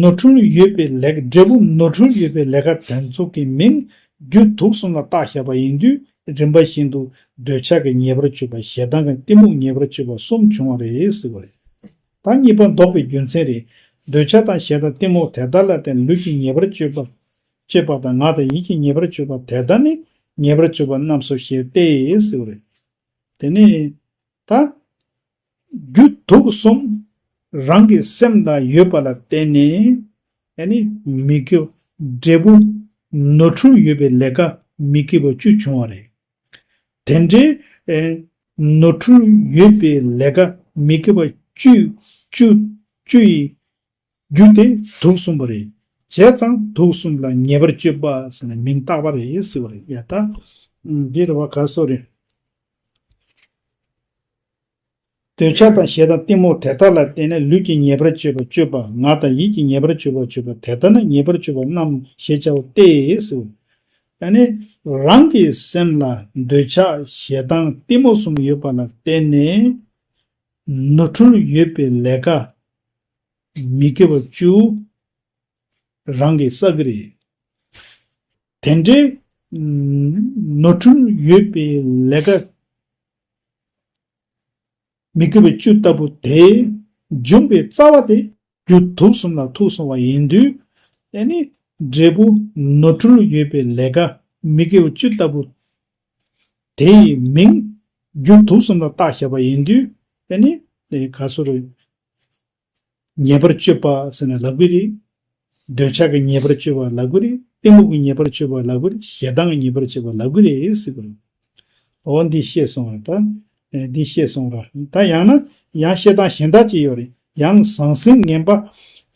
ནོར་འཁྲུལ་ཡོད་པའི་ལས་འབྲས་བུ་ནོར་འཁྲུལ་ཡོད་པའི་ལས་ཀ་དེ་ཚོ་གི་མིང་རྒྱུ་དུག་གསུམ་ལ་བཏགས་བཞག་པ་ཡིན་དུས། རིམ་པ་བཞིན་དུ་འདོད་ཆགས་ཀྱི་ཉེས་པར་སྤྱོད་པ། ཞེ་སྡང་གི་གཏི་མུག་ཉེས་པར་སྤྱོད་པ་གསུམ་བྱུང་བ་རེད་ཟེར་བ་རེད། ད་གཉིས་པ་ལྡོག་པའི་རྒྱུ་མཚན་རེད། འདོད་ཆགས་དང་ཞེ་སྡང་གཏི་མུག་དེ་དག་ལ་བརྟེན་ལུས་ཀྱི་ཉེས་པར་སྤྱོད་པ། སྤྱོད་པ་དང་ངག་དང་ཡིད་ཀྱི་ཉེས་པར་སྤྱོད་པ་དེ་དག་ནི་ཉེས་པར་སྤྱོད་པ་རྣམས་སོ་ཞེས་ཏེ་ཟེར་བ་རེད། དེ་ནས་ད་རྒྱུ་དུག་གསུམ་རང་གི་སེམས་ལ་ཡོད་པ་ལ་བརྟེན་ནས་ཨ་ནི་མི་དགེ་བ་འབྲས་བུ་ནོར་འཁྲུལ་ཡོད་པའི་ལས་ཀ་མི་དགེ་བ་བཅུ་བྱུང་བ་རེད། དེ་འདྲའི་ཨེ་ནོར་འཁྲུལ་ཡོད་པའི་ལས་ཀ་མི་དགེ་བ་བཅུ་བཅུ་བཅུ་ཡི་རྒྱུ་དེ་དུག་གསུམ་པོ་རེད། བྱས་ཙང་དུག་གསུམ་ལ་ཉེས་པར་སྤྱོད་པ་ཟེར་ནས་མིང་བཏགས་པ་རེད་ཟེར་བ་རེད། ཡ་ད་འདི་རེད་བ། ག་སོ་རེད། འདོད་ཆགས་དང་ཞེ་སྡང་གཏི་མུག་དེ་དག་ལ་བརྟེན་ནས་ལུས་ཀྱི་ཉེས་པར་སྤྱོད་པ་སྤྱོད་པ། ངག་དང་ཡིད་ཀྱི་ཉེས་པར་སྤྱོད་པ་སྤྱོད་པ། དེ་ལྟར་ན་ཉེས་པར་སྤྱོད་པ་རྣམས་ཞེས་བྱའོ་སྟེ་ཟེར། ཡང་ན་རང་གི་སེམས་ལ་འདོད་ཆགས་ཞེ་སྡང་གཏི་མུག་གསུམ་ཡོད་པ་ལ་བརྟེན་ནས་ནོར་འཁྲུལ་ཡོད་པའི་ལས་ཀ་མི་དགེ་བ་བཅུ་རང་གིས་བསགས་ཀྱི་རེད། དེ་འདྲའི་ནོར་འཁྲུལ་ཡོད་པའི་ལས་ཀ་མི་དགེ་བ་བཅུ་ལྟ་བུ་དེ་འབྱུང་བའི་རྩ་བ་དེ་རྒྱུ་དུག་གསུམ་ལ་ཐུག་སོང་བ་ཡིན་དུས། ཨ་ནི་འབྲས་བུ་ནོར་འཁྲུལ་ཡོད་པའི་ལས་ཀ་མི་དགེ་བ་བཅུ་ལྟ་བུ་དེ་ཡི་མིང་རྒྱུ་དུག་གསུམ་ལ་བཏགས་བཞག་པ་ཡིན་དུས། ཨ་ནི་ག་སོ་རུ་ཉེས་པར་སྤྱོད་པ་ཟེར་ནས་ལབ་ཀྱི་རེད། འདོད་ཆགས་ཀྱི་ཉེས་པར་སྤྱོད་པ་ལབ་ཀྱི་རེད། གཏི་མུག་གི་ཉེས་པར་སྤྱོད་པ་ལབ་ཀྱི་རེད། ཞེ་སྡང་གི་ཉེས་པར་སྤྱོད་པ་ལབ་ཀྱི་རེད་ཟེར་གྱི་རེད། འོ་འདི་ཤེས་སོང་བ་ད། ཨེ་འདི་ཤེས་སོང་ར། ད་ཡང་ན་ཡང་བཤད་སྟངས་གཞན་དག་ཅིག་ཡོད་རེད། ཡང་ཟང་ཟིང་ངན་པ་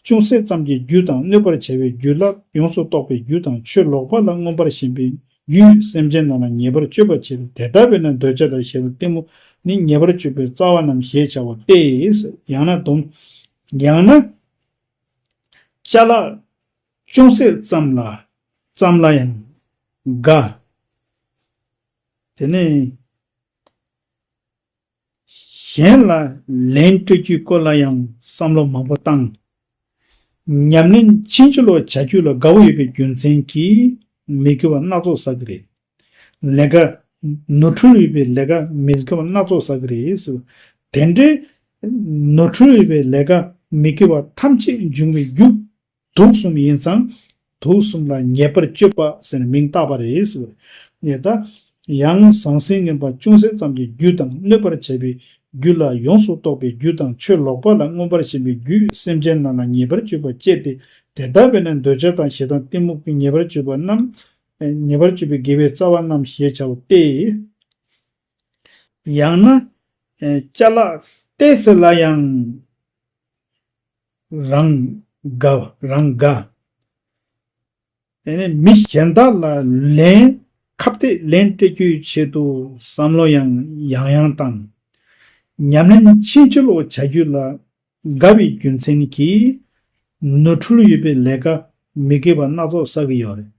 ཅུང་ཟད་ཙམ་གྱི་རྒྱུ་དང་གནོད་པར་བྱ་བའི་རྒྱུ་ལ་ཡོངས་སུ་རྟོག་པའི་རྒྱུ་དང་ཆོས་ལོག་པ་ལ་མངོན་པར་ཞེན་པའི་རྒྱུས་སེམས་ཅན་རྣམས་ལ་ཉེས་པར་སྤྱོད་པར་བྱེད་དེ། དེ་ལྟ་བས་ན་འདོད་ཆགས་དང་ཞེ་སྡང་གཏི་མུག་ནི་ཉེས་པར་སྤྱོད་པའི་རྩ་བ་རྣམས་ཞེས་བྱའོ་སྟེ། ཡང་ན་དོམ། ཡང་ན་ཅ་ལག་ཅུང་ཟད་ཙམ་ལ་ཙམ་ལ་ཡང་དགའ། དེ་ནས་གཞན་ལ་ལན་སྤྲོད་རྒྱུའི་སྐོར་ལ་ཡང་བསམ་བློ་མང་པོ་བཏང་། ཉམས་ལེན་ཕྱིན་ཅི་ལོག་བྱ་རྒྱུ་ལ་དགའ་བོ་ཡོད་པའི་རྒྱུ་མཚན་གྱིས་མི་དགེ་བ་སྣ་ཚོགས་བསགས་ཀྱི་རེད། ལས་ཀ་ནོར་འཁྲུལ་ཡོད་པའི་ལས་ཀ་མི་དགེ་བ་སྣ་ཚོགས་བསགས་ཀྱི་རེད་ཟེར། དེ་འདྲའི་ནོར་འཁྲུལ་ཡོད་པའི་ལས་ཀ་མི་དགེ་བ་ཐམས་ཅད་འབྱུང་བའི་རྒྱུ་དུག་གསུམ་ཡིན་ཙང་། དུག་གསུམ་ལ་ཉེས་པར་སྤྱོད་པ་ཟེར་ནས་མིང་བཏགས་པ་རེད་ཟེར། ངས་ད་ཡང་ཟང་ཟིང་ངན་པ་ཅུང་ཟད་ཙམ་གྱི་རྒྱུ་དང་གནོད་པར་བྱ་བའི་རྒྱུ་ལ་ཡོངས་སུ་རྟོག་པའི་རྒྱུ་དང་ཆོས་ལོག་པ་ལ་མངོན་པར་ཞེན་པའི་རྒྱུས་སེམས་ཅན་རྣམས་ལ་ཉེས་པར་སྤྱོད་པ་བཅས་ཏེ། དེ་ལྟ་བས་ན་འདོད་ཆགས་དང་ཞེ་སྡང་གཏི་མུག་གི་ཉེས་པར་སྤྱོད་པ་རྣམས། ཉེས་པར་སྤྱོད་པའི་དགེ་བའི་རྩ་བ་རྣམས་ཞེས་བྱའོ་སྟེ། ཡང་ན་ཅ་ལག་སྟེར་ཟེར་ལ་ཡང་རང་དགའ་རང་དགའ། ཨེ་ནི་མི་གཞན་དག་ལ་ལན་ཁ་གཏད་ལན་སྤྲད་རྒྱུའི་ཆེད་དུ་བསམ་བློ་ཡང་ཡང་ཡང་བཏང་། ཉམས་ལེན་ཕྱིན་ཅི་ལོག་བྱ་རྒྱུ་ལ་དགའ་བའི་རྒྱུ་མཚན་གྱིས་ནོར་འཁྲུལ་ཡོད་པའི་ལས་ཀ་མི་དགེ་བ་སྣ་ཚོགས་བསགས་ཀྱི་ཡོད་རེད།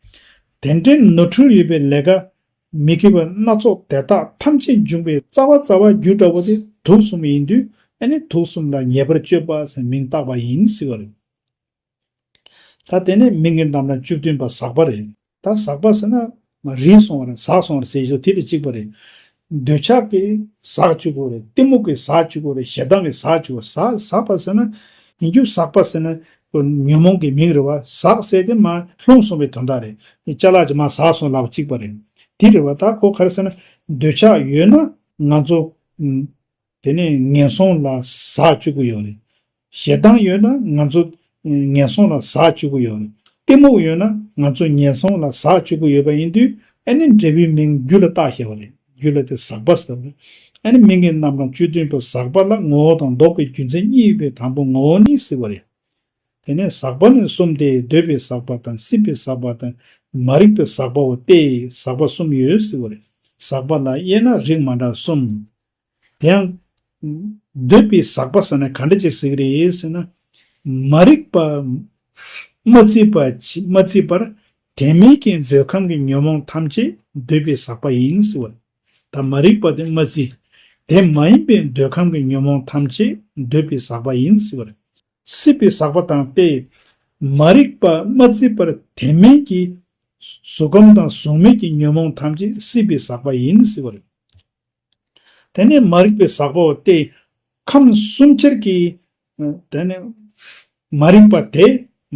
དེ་འདྲའི་ནོར་འཁྲུལ་ཡོད་པའི་ལས་ཀ་མི་དགེ་བ་སྣ་ཚོགས་དེ་དག་ཐམས་ཅད་འབྱུང་བའི་རྩ་བ་རྩ་བ་རྒྱུ་འདྲ་བོ་དེ་དུག་གསུམ་ཡིན་དུས། ཨ་ནི་དུག་གསུམ་ལ་ཉེས་པར་སྤྱོད་པ་ཟེར་མིང་བཏགས་པ་ཡིན་ཟེར་བ་རེད། ད་དེ་ནས་མིང་གི་རྣམ་གྲངས་བཅུ་བདུན་པ་ཟག་པ་རེད། ད་ཟག་པ་ཟེར་ན་མ་རིག་སོང་བ་རེད། ཟག་སོང་བ་རེད་ཟེར་ཞོར་དེ་དང་གཅིག་པ་རེད། འདོད་ཆགས་ཀྱི་ཟག་བཅུག་གོ་རེད། གཏི་མུག་གི་ཟག་བཅུག་གོ་རེད། ཞེ་སྡང་གི་ཟག་བཅུག་གོ། ཟག་ཟག་པ་ཟེར་ན་ཡིན་རྒྱུ། ཟག་པ་ཟེར་ན་ཉོན་མོངས་ཀྱི་མིང་རེད་བ། ཟག་ཟེར་དེ་མ་ལྷུང་སོང་བའི་དོན་དག་རེད། ཅ་ལག་ཅིག་མ་ཟག་སོང་ལབ་གཅིག་པ་རེད། དེ་རེད་བ། ད་ཁོ་ག་རེ་ཟེར་ན་འདོད་ཆགས་ཡོད་ན་ང་ཚོ་དེ་ནས་ངན་སོང་ལ་ཟག་བཅུག་གི་ཡོད་རེད། ཞེ་སྡང་ཡོད་ན་ང་ཚོ་ངན་སོང་ལ་ཟག་བཅུག་གི་ཡོད་རེད། གཏི་མུག་ཡོད་ན་ང་ཚོ་ངན་སོང་ལ་ཟག་བཅུག་གི་ཡོད་པ་ཡིན་དུས། ཨ་ནི་འབྲས་བུའི་མིང་རྒྱུ་ལ་བཏགས་བཞག་པ་རེད། རྒྱུ་ལ་དེ་ཟག་པ་ཟེར་བ་རེད། ཨ་ནི་མིང་གི་རྣམ་གྲངས་བཅུ་བདུན་པ་ཟག་པ་ལ་ངོ་བོ་དང་ལྡོག་པའི་རྒྱུ་མཚན་གཉིས་ཡོད་པའི་དང་པོ་ངོ་བོ་ནི་ཟེར་བ་རེད། དེ་ནས་ཟག་པ་ནི་གསུམ་སྟེ། འདོད་པའི་ཟག་པ་དང་། སྲིད་པའི་ཟག་པ་དང་། མ་རིག་པའི་ཟག་པའོ་སྟེ། ཟག་པ་གསུམ་ཡོད་ཟེར་བ་རེད། ཟག་པ་ལ་དབྱེ་ན་རིགས་མ་འདྲ་གསུམ། དེ་ཡང་འདོད་པའི་ཟག་པ་ཟེར་ན་ག་འདྲ་ཅིག་ཟེར་གི་རེད་ཟེར་ན། མ་རིག་པ་མ་བརྩིས་པ་མ་བརྩིས་པར་དེ་མིན་གྱི་འདོད་ཁམས་ཀྱི་ཉོན་མོངས་ཐམས་ཅད་འདོད་པའི་ཟག་པ་ཡིན་ཟེར་བ་རེད། ད་མ་རིག་པ་དེ་མ་བརྩིས། དེ་མ་ཡིན་པའི་འདོད་ཁམས་ཀྱི་ཉོན་མོངས་ཐམས་ཅད་འདོད་པའི་ཟག་པ་ཡིན་ཟེར་བ་རེད། སྲིད་པའི་ཟག་པ་དང་སྟེ། མ་རིག་པ་མ་བརྩིས་པར་དེ་མིན་གྱི་གཟུགས་ཁམས་དང་གཟུགས་མེད་ཀྱི་ཉོན་མོངས་ཐམས་ཅད་སྲིད་པའི་ཟག་པ་ཡིན་ཟེར་བ་རེད། དེ་ནས་མ་རིག་པའི་ཟག་པའོ་སྟེ། ཁམས་གསུམ་ཆར་གྱི། དེ་ནས་མ་རིག་པ་དེ་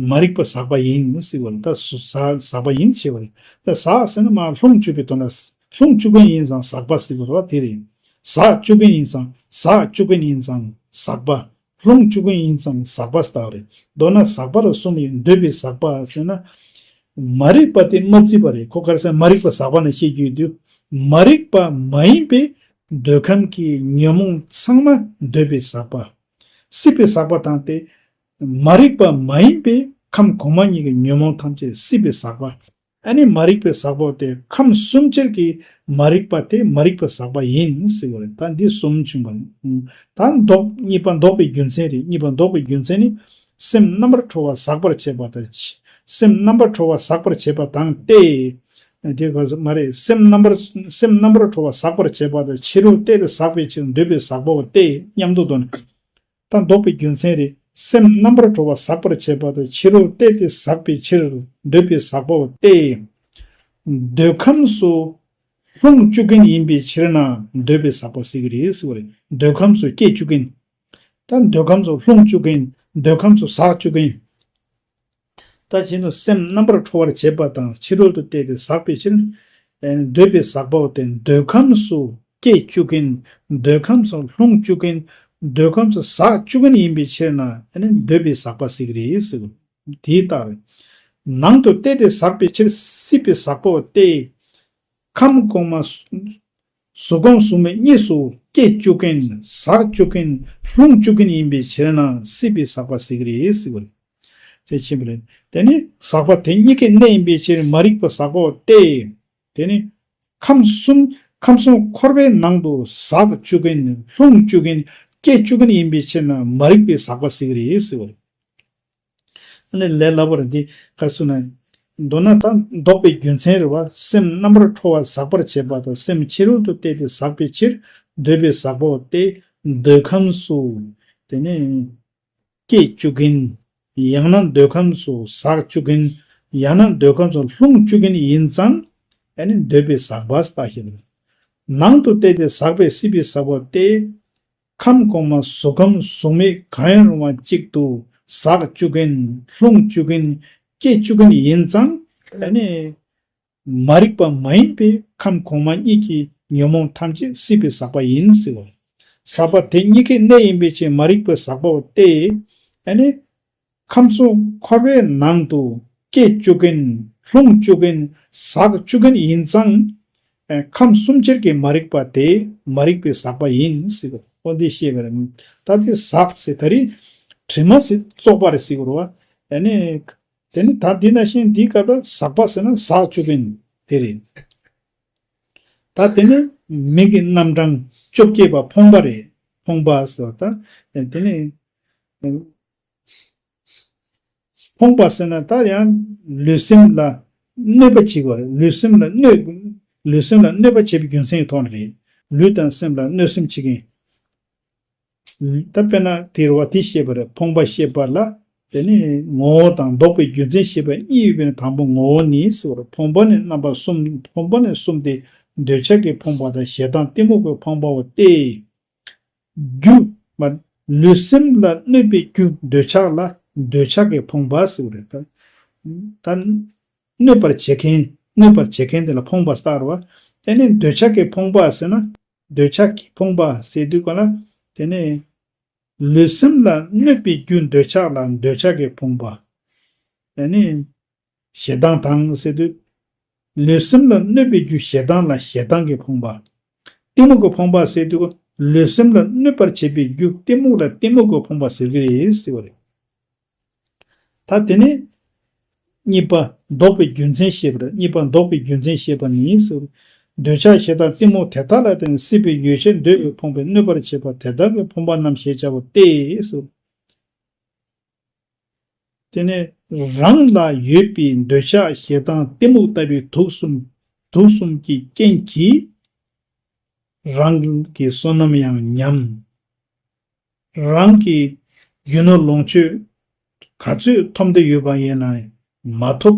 མ་རིག་པ་ཟག་པ་ཡིན་ཟེར་བ་ལ་ད་སུ་ཟག་ཟག་པ་ཡིན་ཞེས་པ་རེད། ད་ཟག་ཟེར་ན་མ་ལྷུང་བཅུག་པའི་དོན་ལ། ལྷུང་བཅུག་མཁན་ཡིན་ཙང་ཟག་པ་ཟེར་བ་རེད་བ་དེ་རེད། ཟག་བཅུག་མཁན་ཡིན་ཙང་ཟག་བཅུག་མཁན་ཡིན་ཙང་ཟག་པ། ལྷུང་བཅུག་མཁན་ཡིན་ཙང་ཟག་པ་ཟེར་བ་རེད། མདོར་ན་ཟག་པ་ལ་གསུམ་ཡོད། འདོད་པའི་ཟག་པ་ཟེར་ན། མ་རིག་པ་དེ་མ་བརྩིས་པ་རེད། ཁོ་ག་རེ་ཟེར་མ་རིག་པ་ཟག་པ་ནས་བཤད་རྒྱུ་ཡོད་དུས། མ་རིག་པ་མ་ཡིན་པའི་འདོད་ཁམས་ཀྱི་ཉོན་མོངས་ཚང་མ་འདོད་པའི་ཟག་པ། སྲིད་པའི་ཟག་པ་དང་སྟེ། མ་རིག་པ་མ་ཡིན་པའི་ཁམས་གོང་མ་གཉིས་ཀྱི་ཉོན་མོངས་ཐམས་ཅད་སྲིད་པའི་ཟག་པ། ཨ་ནི་མ་རིག་པའི་ཟག་པ་དེ་ཁམས་གསུམ་ཆར་གྱི་མ་རིག་པ་དེ་མ་རིག་པའི་ཟག་པ་ཡིན་ཟེར་བ་རེད། ད་འདི་གསུམ་བྱུང་བ་རེད། ད་ལྡོག་གཉིས་པ་ལྡོག་པའི་རྒྱུ་མཚན་རེད། གཉིས་པ་ལྡོག་པའི་རྒྱུ་མཚན་ནི། སེམས་རྣམ་པར་གྲོལ་བ་ཟག་པར་བྱེད་པ་དང་། སེམས་རྣམ་པར་གྲོལ་བ་ཟག་པར་བྱེད་པ་དང་སྟེ། དེ་ག་མ་རེད། སེམས་རྣམ་པར་སེམས་རྣམ་པར་གྲོལ་བ་ཟག་པར་བྱེད་པ་དང་ཕྱི་རོལ་གཏད་དེ་ཟག་པའི་ཕྱིར་འདོད་པའི་ཟག་པའོ་སྟེ་མཉམ་དུ་འདོད་ན། ད་ལྡོག་པའི་རྒྱུ་མཚན་རེད། སེམས་རྣམ་པར་གྲོལ་བ་ཟག་པར་བྱེད་པ་དང་ཕྱི་རོལ་གཏད་དེ་ཟག་པའི་ཕྱིར་འདོད་པའི་ཟག་པའོ་སྟེ། འདོད་ཁམས་སུ་ལྷུང་བཅུག་མཁན་ཡིན་པའི་ཕྱིར་ན་འདོད་པའི་ཟག་པ་ཟེར་གྱི་རེད་ཟེར་བ་རེད། འདོད་ཁམས་སུ་སྐྱེ་བཅུག་མཁན། ད་འདོད་ཁམས་སུ་ལྷུང་བཅུག་མཁན། འདོད་ཁམས་སུ་ཟག་བཅུག་མཁན། ད་ཕྱིན་ནོ་སེམས་རྣམ་པར་གྲོལ་བར་བྱེད་པ་དང་ཕྱི་རོལ་དུ་གཏད་དེ་ཟག་པའི་ཕྱིར། འདོད་པའི་ཟག་པའོ་སྟེ་འདོད་ཁམས་སུ་སྐྱེ་བཅུག་མཁན། འདོད་ཁམས་སུ་ལྷུང་བཅུག་མཁན། འདོད་ཁམས་སུ་ཟག་བཅུག་མཁན་ཡིན་པའི་ཕྱིར་ན་ཨ་ནི་འདོད་པའི་ཟག་པ་ཟེར་གྱི་རེད་ཟེར། དེའི་རྟགས་རེད། ནང་དུ་གཏད་དེ་ཟག་པའི་ཕྱིར་སྲིད་པའི་ཟག་པའོ་སྟེ། ཁམས་གོང་མ་གཟུགས་ཁམས་གཟུགས་མེད་གཉིས་སུ་སྐྱེ་བཅུག་མཁན། ཟག་བཅུག་མཁན། ལྷུང་བཅུག་མཁན་ཡིན་པའི་ཕྱིར་ན་སྲིད་པའི་ཟག་པ་ཟེར་གྱི་རེད་ཟེར་བ་རེད། དེ་ཕྱིན་པ་རེད། དེ་ནི་ཟག་པ་དེ་གཉིས་ཀའི་གནས་ཡིན་པའི་ཕྱིར་མ་རིག་པ་ཟག་པའོ་སྟེ། དེ་ནི་ཁམས་གསུམ་ཁམས་གསུམ་འཁོར་བའི་ནང་དུ་ཟག་བཅུག་མཁན། ལྷུང་བཅུག་མཁན། སྐྱེ་བཅུག་མཁན་ཡིན་པའི་ཕྱིར་ན་མ་རིག་པའི་ཟག་པ་ཟེར་གྱི་རེད་ཟེར་བ་རེད། ཨ་ནི་ལས་སླ་པོ་རེད་འདི་ག་སུ་ན། མདོར་ན་ད་ལྡོག་པའི་རྒྱུ་མཚན་རེད་བ། སེམས་རྣམ་པར་གྲོལ་བ་ཟག་པར་བྱེད་པ་དང་སེམས་ཕྱི་རོལ་དུ་གཏད་དེ་ཟག་པའི་ཕྱིར་འདོད་པའི་ཟག་པའོ་སྟེ། འདོད་ཁམས་སུ་དེ་ནས་སྐྱེ་བཅུག་མཁན། ཡང་ན་འདོད་ཁམས་སུ་ཟག་བཅུག་མཁན། ཡང་ན་འདོད་ཁམས་སུ་ལྷུང་བཅུག་མཁན་ཡིན་ཙང་ཨ་ནི་འདོད་པའི་ཟག་པ་ལྟ་ཞིག་རེད། ནང་དུ་གཏད་དེ་ཟག་པའི་སྲིད་པའི་ཟག་པའོ་སྟེ། ཁམས་གོང་མ་གཟུགས་ཁམས་གཟུགས་མེད་གང་ཡང་རུང་བ་གཅིག་ཏུ་ཟག་བཅུག་མཁན། ལྷུང་བཅུག་མཁན། སྐྱེ་བཅུག་མཁན་ཡིན་ཙང་ཨ་ནི་མ་རིག་པ་མ་ཡིན་པའི་ཁམས་གོང་མ་གཉིས་ཀྱི་ཉོན་མོངས་ཐམས་ཅད་སྲིད་པའི་ཟག་པ་ཡིན་ཟེར་བ། ཟག་པ་དེ་གཉིས་ཀའི་གནས་ཡིན་པའི་ཕྱིར་མ་རིག་པའི་ཟག་པའོ་སྟེ། ཨ་ནི། ཁམས་གསུམ་འཁོར་བའི་ནང་དུ་སྐྱེ་བཅུག་མཁན། ལྷུང་བཅུག་མཁན། ཟག་བཅུག་མཁན་ཡིན་ཙང་། ཨེ། ཁམས་གསུམ་ཆར་གྱི་མ་རིག་པ་དེ་མ་རིག་པའི་ཟག་པ་ཡིན་ཟེར་གྱི་འོ་འདི་བཤད་པ་རེད། ད་དེ་ཟག་ཟེར་ད་རེས་དྲི་མ་ཟེར་བཙོག་པ་རེད་ཟེར་གྱི་རེད་བ། ཨ་ནི། དེ་ནི་ད་འདི་ན་བཞིན་འདིའི་སྐབས་ལ་ཟག་པ་ཟེར་ན་ཟག་བཅུག་མཁན་དེ་རེད། ད་དེ་ནི་མིང་གི་རྣམ་གྲངས་བཅོ་བརྒྱད་པ་ཕོངས་པ་རེད། ཕོངས་པ་ཟེར་བ་ད། ཨེ། དེ་ནི། ཕོངས་པ་ཟེར་ན་ད་ཡང་ལུས་སེམས་ལ་གནོད་པ་བྱེད་དགོས་རེད། ལུས་སེམས་ལ་གནོད། ལུས་སེམས་ལ་གནོད་པ་བྱེད་པའི་རྒྱུ་མཚན་གྱི་ཐོག་ནས་རེད། ལུས་དང་སེམས་ལ་གནོད་སེམས་བྱེད་མཁན། ད་དཔེར་ན་དེ་རུ་བ་དེ་བཤད་པ་རེད། ཕོངས་པ་བཤད་པ་ལ་དེ་ནི་ངོ་བོ་དང་ལྡོག་པའི་རྒྱུ་མཚན་བཤད་པ་གཉིས་ཡོད་པའི་ནང་དང་པོ་ངོ་བོ་ནི་ཟེར་བ་རེད། ཕོངས་པ་ནི་རྣམ་པ་གསུམ། ཕོངས་པ་ནི་གསུམ་སྟེ། འདོད་ཆགས་ཀྱི་ཕོངས་པ་དང་ཞེ་སྡང་གཏི་མུག་གི་ཕོངས་པའོ་སྟེ། རྒྱུ། མ། ལུས་སེམས་ལ་གནོད་པའི་རྒྱུ་འདོད་ཆགས་ལ་འདོད་ཆགས་ཀྱི་ཕོངས་པ་ཟེར་བ་རེད་ད། ད། གནོད་པར་བྱེད་མཁན། གནོད་པར་བྱེད་མཁན་དེ་ལ་ཕོངས་པ་ཟེར་བ། དེ་ནི་འདོད་ཆགས་ཀྱི་ཕོངས་པ་ཟེར་ན། འདོད་ཆགས་ཀྱི་ཕོངས་པ་ཟེར་དུས་ག་ལ། དེ་ནི། ལུས་སེམས་ལ་གནོད་པའི་རྒྱུ་འདོད་ཆགས་ལ་འདོད་ཆགས་ཀྱི་ཕོངས་པ། དེ་ནི། ཞེ་སྡང་དང་ཟེར་དུས། ལུས་སེམས་ལ་གནོད་པའི་རྒྱུ་ཞེ་སྡང་ལ་ཞེ་སྡང་གི་ཕོངས་པ། གཏི་མུག་གི་ཕོངས་པ་ཟེར་དུས་ལུས་སེམས་ལ་གནོད་པར་བྱེད་པའི་རྒྱུ་གཏི་མུག་ལ་གཏི་མུག་གི་ཕོངས་པ་ཟེར་གྱི་རེད་ཟེར་བ་རེད། ད་དེ་ནས་གཉིས་པ་ལྡོག་པའི་རྒྱུ་མཚན་བཤད་པ་རེད། གཉིས་པ་ལྡོག་པའི་རྒྱུ་མཚན་བཤད་པ་ནི་ཟེར། འདོད་ཆགས་ཞེ་སྡང་གཏི་མུག་དེ་དག་ལ་བརྟེན་སྲིད་པའི་ཡོ་བྱད་འདོད་པའི་ཕོངས་པས་གནོད་པར་བྱེད་པ་དེ་དག་གི་ཕོངས་པ་རྣམས་ཞེས་བྱ་བ་སྟེ་ཟེར། དེ་ནས་རང་ལ་ཡོད་པའི་འདོད་ཆགས་ཞེ་སྡང་གཏི་མུག་ལྟ་བུའི་དུག་གསུམ། དུག་གསུམ་གྱི་རྐྱེན་གྱིས་རང་གི་བསོད་ནམས་ཡང་ཉམས། རང་གི་ རྒྱུ་ནོར་ལོངས་སྤྱོད་ག་ཚོད་ཐོབ་འདོད་ཡོད་པ་ཡིན་ན་མ་ཐོབ།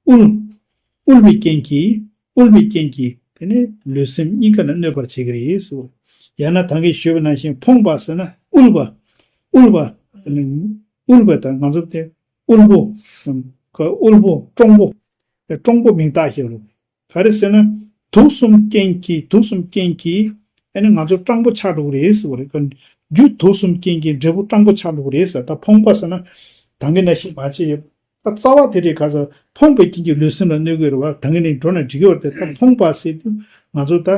དབུལ། དབུལ་བའི་རྐྱེན་གྱིས། དབུལ་བའི་རྐྱེན་གྱིས་དེ་ནི་ལུས་སེམས་གཉིས་ཀ་ལ་གནོད་པར་བྱེད་ཀྱི་རེད་ཟེར། ཡང་ན་ད་གིན་ཞུས་པ་ནང་བཞིན་ཕོངས་པ་ཟེར་ན་དབུལ་བ། དབུལ་བ། དབུལ་བ་དང་ང་ཚོ་དེ་དབུལ་པོ། དབུལ་པོ་སྤྲང་པོ། སྤྲང་པོ་མིང་བཏགས་བཞག་རེད། ག་རེ་ཟེར་ན། དུག་གསུམ་རྐྱེན་གྱིས། དུག་གསུམ་རྐྱེན་གྱིས་ཨ་ནི་ང་ཚོ་སྤྲང་པོ་ཆགས་འགྲོ་གི་རེད་ཟེར་བ་རེད། རྒྱུ་དུག་གསུམ་རྐྱེན་གྱིས་འབྲས་བུ་སྤྲང་པོ་ཆགས་འགྲོ་གི་རེད་ཟེར། ད་ཕོངས་པ་ཟེར་ན་ད་གིན་ནང་བཞིན་མ་བྱས་ཡོད། ད་རྩ་བ་དེ་རེད། ག་ཟེར་ཕོངས་པའི་རྐྱེན་གྱིས་ལུས་སེམས་ལ་གནོད་ཀྱི་རེད་བ། ད་གིན་ནས་འགྲོ་ན་འགྲིག་གི་བར་དེ་ད་ཕོངས་པ་ཟེར་དུས་ང་ཚོ་ད་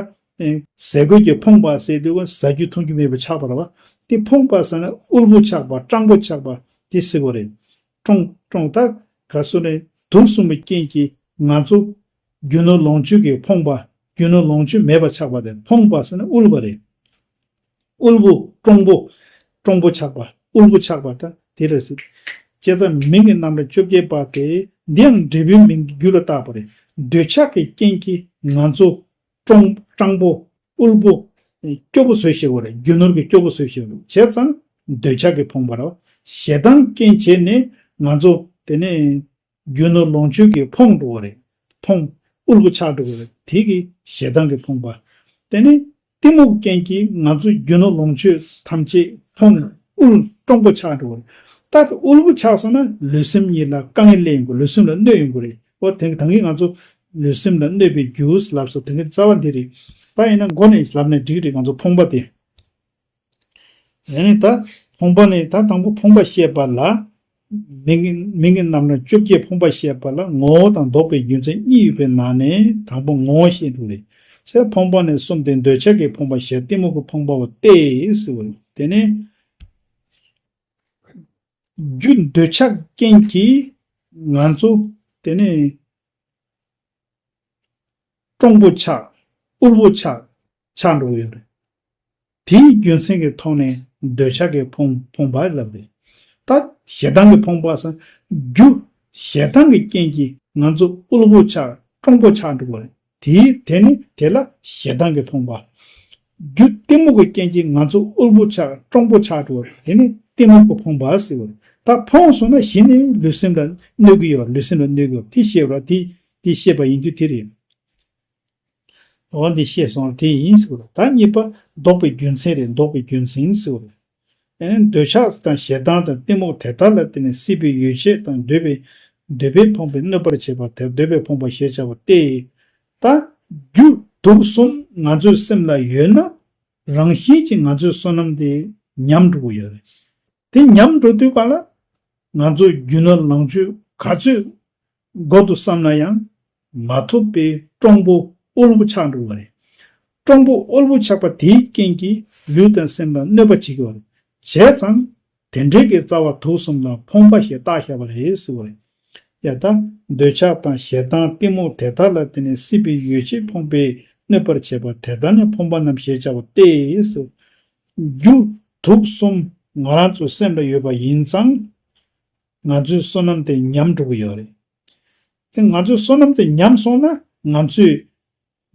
ཟས་གོས་ཀྱིས་ཕོངས་པ་ཟེར་དུས་ཟ་རྒྱུ་འཐུང་རྒྱུ་མེད་པ་ཆགས་པ་རེད་བ། དེ་ཕོངས་པ་ཟེར་ན་དབུལ་པོ་ཆགས་པ་སྤྲང་པོ་ཆགས་པ་དེ་ཟེར་བ་རེད། ཀྲོང་ཀྲོང་། ད་ག་སོ་ནས་དུག་གསུམ་པའི་རྐྱེན་གྱིས་ང་ཚོ་རྒྱུ་ནོར་ལོངས་སྤྱོད་ཀྱིས་ཕོངས་པ། རྒྱུ་ནོར་ལོངས་སྤྱོད་མེད་པ་ཆགས་པ་དེ་ཕོངས་པ་ཟེར་ན་དབུལ་བ་རེད། དབུལ་པོ་ཀྲོང་པོ། ཀྲོང་པོ་ཆགས་པ། དབུལ་པོ་ཆགས་པ་ད་དེ་རེད་ཟེར། བྱས་ཙང་མིང་གི་རྣམ་གྲངས་བཅོ་བརྒྱད་པ་དེ་འདི་ཡང་འབྲས་བུའི་མིང་གི་རྒྱུ་ལ་བཏགས་པ་རེད། འདོད་ཆགས་ཀྱི་རྐྱེན་གྱིས་ང་ཚོ་ཀྲོང་སྤྲང་པོ། དབུལ་པོ། སྐྱོ་པོ་བཟོས་བཞག་པ་རེད། རྒྱུ་ནོར་གྱི་སྐྱོ་པོ་བཟོས་བཞག་པ་རེད། བྱས་ཙང་འདོད་ཆགས་ཀྱིས་ཕོངས་པ་རེད། ཞེ་སྡང་རྐྱེན་བྱས་ནས་ང་ཚོ་དེ་ནས་རྒྱུ་ནོར་ལོངས་སྤྱོད་ཀྱིས་ཕོངས་འགྲོ་བ་རེད། ཕོངས། དབུལ་པོ་ཆགས་འགྲོ་བ་རེད། དེ་གི་ཞེ་སྡང་གིས་ཕོངས་པ། དེ་ནས་གཏི་མུག་རྐྱེན་གྱིས་ང་ཚོ་རྒྱུ་ནོར་ལོངས་སྤྱོད་ཐམས་ཅད་ཕོངས། དབུལ། སྤྲང་པོ་ཆགས་འགྲོ་བ་རེད། ད་དབུལ་པོ་ཆགས་སོང་ན་ལུས་སེམས་གཉིས་ལ་དཀའ་ངལ་སླེབས་ཡོང་གི། ལུས་སེམས་ལ་གནོད་ཡོང་གི་རེད། འོ་དེ་ད་གིན་ང་ཚོ་ལུས་སེམས་ལ་གནོད་པའི་རྒྱུ་ལབ་སོང་། དེ་གི་རྩ་བ་འདི་རེད། ད་ཡིན་ན་མགོ་ནས་ལབ་ནས་འགྲིག་རེད། ང་ཚོ་ཕོངས་པ་དེ། ཡང་ནི་ད་ཕོངས་པ་ནི་ད་དང་པོ་ཕོངས་པ་བཤད་པ་ལ། མིང་གི་མིང་གི་རྣམ་གྲངས་བཅོ་བརྒྱད་ཕོངས་པ་བཤད་པ་ལ་ངོ་བོ་དང་ལྡོག་པའི་རྒྱུ་མཚན་གཉིས་ཡོད་པའི་ནང་ནས་དང་པོ་ངོ་བོ་བཤད་འདུག་རེད། ཚེ་ཕོངས་པ་ནི་གསུམ་སྟེ། འདོད་ཆགས་ཀྱིས་ཕོངས་པ་བཞི། གཏི་མུག་གིས་ཕོངས་པའོ་སྟེ་ཟེར་བ་རེད། དེ་ནས་རྒྱུ་འདོད་ཆགས་རྐྱེན་གྱིས་ང་ཚོ་དེ་ནས་སྤྲང་པོ་ཆགས། དབུལ་པོ་ཆགས། ཆགས་འགྲོ་གི་ཡོད་རེད། དེའི་རྒྱུ་མཚན་གྱི་ཐོག་ནས་འདོད་ཆགས་ཀྱིས་ཕོངས་ཕོངས་པ་ལབ་རེད། ད་ཞེ་སྡང་གིས་ཕོངས་པ་ཟེར། རྒྱུ་ཞེ་སྡང་གི་རྐྱེན་གྱིས་ང་ཚོ་དབུལ་པོ་ཆགས། སྤྲང་པོ་ཆགས་འགྲོ་གི་རེད། དེའི་དེ་ནི་དེ་ལ་ཞེ་སྡང་གིས་ཕོངས་པ། རྒྱུ་གཏི་མུག་གི་རྐྱེན་གྱིས་ང་ཚོ་དབུལ་པོ་ཆགས། སྤྲང་པོ་ཆགས་འགྲོ་བ་དེ་ནི་གཏི་མུག་གིས་ཕོངས་པ་ཟེར་བ་རེད། ད་ཕོངས་སོང་ན་གཞི་ནས་ལུས་སེམས་ལ་གནོད་ཀྱི་ཡོད། ལུས་སེམས་ལ་གནོད་ཀྱི་ཡོད། དེ་ཤེས་པ་དེ་དེ་ཤེས་པ་ཡིན་རྒྱུ་དེ་རེད། འོ་འདི་ཤེས་སོང་དེ་ཡིན་ཟེར་བ་རེད། ད་གཉིས་པ་ལྡོག་པའི་རྒྱུ་མཚན་རེད། ལྡོག་པའི་རྒྱུ་མཚན་ཟེར་བ་རེད། ཨེ་ནི་འདོད་ཆགས་དང་ཞེ་སྡང་དང་གཏི་མུག་དེ་དག་ལ་བརྟེན་ནས་སྲིད་པའི་ཡོ་བྱད་དང་འདོད་པའི་འདོད་པས་ཕོངས་པས་གནོད་པར་བྱེད་པ་དེ་འདོད་པས་ཕོངས་པ་ཞེས་བྱ་བ་སྟེ། ད་རྒྱུ་དུག་གསུམ་ང་ཚོའི་སེམས་ལ་ཡོད་ན་རང་བཞིན་གྱིས་ང་ཚོའི་བསོད་ནམས་དེ་ཉམས་འགྲོ་གི་ཡོད་རེད། དེ་ཉམས་འགྲོ་དུས་ག་ལ་ང་ཚོ་རྒྱུ་ནོར་ལོངས་སྤྱོད་ག་ཚོད་དགོས་འདུག་བསམ་ན་ཡང་མ་ཐོབ་པའི་སྤྲང་པོ་དབུལ་པོ་ཆགས་འགྲོ་བ་རེད། སྤྲང་པོ་དབུལ་པོ་ཆགས་པ་དེའི་རྐྱེན་གྱིས་ལུས་དང་སེམས་ལ་གནོད་པ་བྱེད་ཀྱི་ཡོད་རེད། བྱས་ཙང་དེ་འདྲའི་གི་རྩ་བ་དུག་གསུམ་ལ་ཕོངས་པ་ཞེས་བཏགས་བཞག་པ་རེད་ཟེར་བ་རེད། ཡ་ད་འདོད་ཆགས་དང་ཞེ་སྡང་གཏི་མུག་དེ་དག་ལ་བརྟེན་ནས་སྲིད་པའི་ཡོ་བྱད་ཕོངས་པས་གནོད་པར་བྱེད་པ་དེ་དག་ནི་ཕོངས་པ་རྣམས་ཞེས་བྱ་བ་སྟེ་ཟེར། རྒྱུ་དུག་གསུམ་ང་རང་ཚོའི་སེམས་ལ་ཡོད་པ་ཡིན་ཙང་ང་ཚོའི་བསོད་ནམས་དེ་ཉམས་འགྲོ་གི་ཡོད་རེད། དེ་ང་ཚོའི་བསོད་ནམས་དེ་ཉམས་སོང་ན་ང་ཚོས་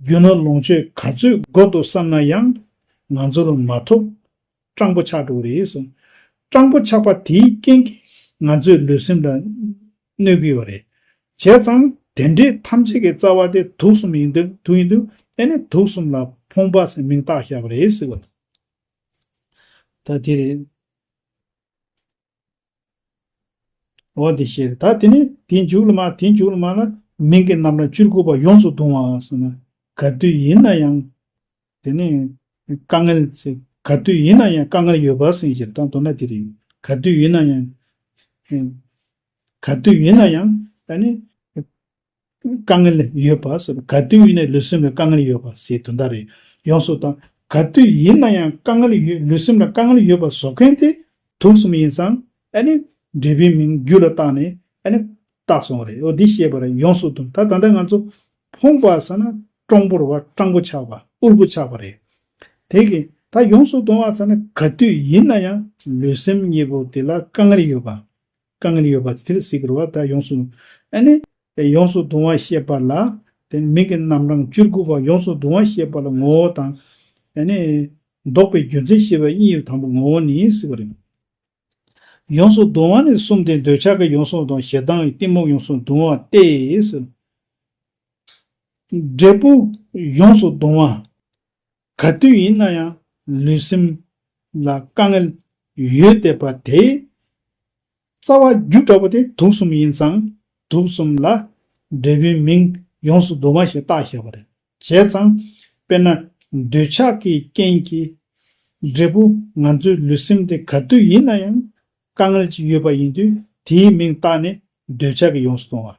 རྒྱུ་ནོར་ལོངས་སྤྱོད་ག་ཚོད་དགོས་འདུག་བསམ་ན་ཡང་ང་ཚོ་ལ་མ་ཐོབ། སྤྲང་པོ་ཆགས་འགྲོ་གི་རེད་ཟེར། སྤྲང་པོ་ཆགས་པ་དེའི་རྐྱེན་གྱིས་ང་ཚོའི་ལུས་སེམས་ལ་གནོད་ཀྱི་ཡོད་རེད། བྱས་ཙང་དེ་འདྲའི་ཐམས་ཅད་ཀྱི་རྩ་བ་དེ་དུག་གསུམ་ཡིན་དུས་དུག་ཡིན་དུས་ཨེ་ནི་དུག་གསུམ་ལ་ཕོངས་པ་ཟེར་མིང་བཏགས་བཞག་པ་རེད་ཟེར་བ། ད་དེ་རེད། འོ་དེ་ཤེས་རེད། ད་དེ་ནི་དེའི་མཇུག་ལ་མ་དེའི་མཇུག་ལ་མ་ལ་མིང་གི་རྣམ་གྲངས་བཅུ་དགུ་པ་ཡོངས་སུ་གདུང་བ་ཟེར་ན་ག་དུས་ཡིན་ན་ཡང་དེ་ནི་དཀའ་ངལ་ཟེར། ག་དུས་ཡིན་ན་ཡང་དཀའ་ངལ་ཡོད་པ་ཟེར་གྱི་རེད། ད་མདོར་ན་དེ་རེད། ག་དུས་ཡིན་ན་ཡང་ག་དུས་ཡིན་ན་ཡང་ད་ནི་དཀའ་ངལ་ཡོད་པ་ཟེར། ག་དུས་ཡིན་ན་ལུས་སེམས་ལ་དཀའ་ངལ་ཡོད་པ་ཟེར་དོན་དག་རེད། ཡོངས་སུ་དང་ག་དུས་ཡིན་ན་ཡང་དཀའ་ངལ་ཡོད། ལུས་སེམས་ལ་དཀའ་ངལ་ཡོད་པ་བཟོ་མཁན་དེ་དུག་གསུམ་ཡིན་ཙང་ཨ་ནི་འབྲས་བུའི་མིང་རྒྱུ་ལ་བཏགས་ནས་ཨ་ནི་བཏགས་སོང་བ་རེད། འོ་འདི་ཤེས་པ་རེད། ཡོངས་སུ་གདུང་། ད་ད་ལྟ་ང་ཚོ་ཕོངས་པ་ཟེར་ན་སྤྲང་པོ་རེད་བ། སྤྲང་པོ་ཆགས་པ། དབུལ་པོ་ཆགས་པ་རེད། དེ་གི་ད་ཡོངས་སུ་གདུང་བ་ཟེར་ན་ག་དུས་ཡིན་ན་ཡང་ལུས་སེམས་གཉིས་པོ་དེ་ལ་དཀའ་ངལ་ཡོད་པ། དཀའ་ངལ་ཡོད་པ་དེ་ལ་ཟེར་གི་རེད་བ། ད་ཡོངས་སུ་ཨ་ནི་ཡོངས་སུ་གདུང་བ་བཤད་པ་ལ་དེ་མིང་གི་རྣམ་གྲངས་བཅུ་དགུ་པ་ཡོངས་སུ་གདུང་བ་བཤད་པ་ལ་ངོ་བོ་དང་ཨ་ནི་ལྡོག་པའི་རྒྱུ་མཚན་བཤད་པ་གཉིས་ཡོད། དང་པོ་ངོ་བོ་ནི་ཟེར་བ་རེད། ཡོངས་སུ་གདུང་བ་ནི་གསུམ་སྟེ། འདོད་ཆགས་ཀྱིས་ཡོངས་སུ་གདུང་བ། ཞེ་སྡང་གིས་གཏི་མུག་ཡོངས་སུ་གདུང་བ་སྟེ། འབྲས་བུ་ཡོངས་སུ་གདུང་བ་ག་དུས་ཡིན་ན་ཡང་ལུས་སེམས་ལ་དཀའ་ངལ་ཡོད་བསྡད་པ་དེ། རྩ་བ་རྒྱུ་འདྲ་པོ་དེ་དུག་གསུམ་ཡིན་ཙང་དུག་གསུམ་ལ་འབྲས་བུའི་མིང་ཡོངས་སུ་གདུང་བ་ཞེས་བཏགས་བཞག་པ་རེད། བྱས་ཙང་དཔེར་ན་འདོད་ཆགས་ཀྱི་རྐྱེན་གྱིས་འབྲས་བུ་ང་ཚོའི་ལུས་སེམས་དེ་ག་དུས་ཡིན་ན་ཡང་དཀའ་ངལ་ཅིག་ཡོད་པ་ཡིན་དུས་དེའི་མིང་བཏགས་ནས་འདོད་ཆགས་ཀྱིས་ཡོངས་སུ་གདུང་བ།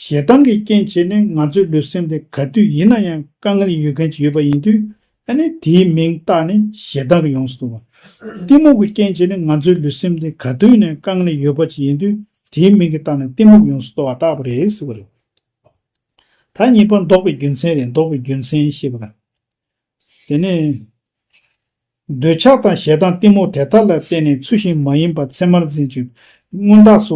ཞེ་སྡང་གི་རྐྱེན་བྱས་ནས་ང་ཚོའི་ལུས་སེམས་དེ་ག་དུས་ཡིན་ན་ཡང་དཀའ་ངལ་ཡོད་མཁན་ཅིག་ཡོད་པ་ཡིན་དུས། ཨ་ནི་དེའི་མིང་བཏགས་ནས་ཞེ་སྡང་གིས་ཡོངས་སུ་གཏོར་བ། གཏི་མུག་གི་རྐྱེན་བྱས་ནས་ང་ཚོའི་ལུས་སེམས་དེ་ག་དུས་ནས་དཀའ་ངལ་ཡོད་པ་ཅིག་ཡིན་དུས་དེའི་མིང་གིས་བཏགས་ནས་གཏི་མུག་ཡོངས་སུ་གཏོར་བ་བཏགས་པ་རེད་ཟེར་བ་རེད། ད་གཉིས་པ་ལྡོག་པའི་རྒྱུ་མཚན་རེད། ལྡོག་པའི་རྒྱུ་མཚན་ཞེས་པ་ལ། དེ་ནས། འདོད་ཆགས་དང་ཞེ་སྡང་གཏི་མུག་དེ་དག་ལ་བརྟེན་ནས་ཚུལ་བཞིན་མ་ཡིན་པར་མཚན་མར་འཛིན་ཅིང་། མངོན་རྟགས་སུ་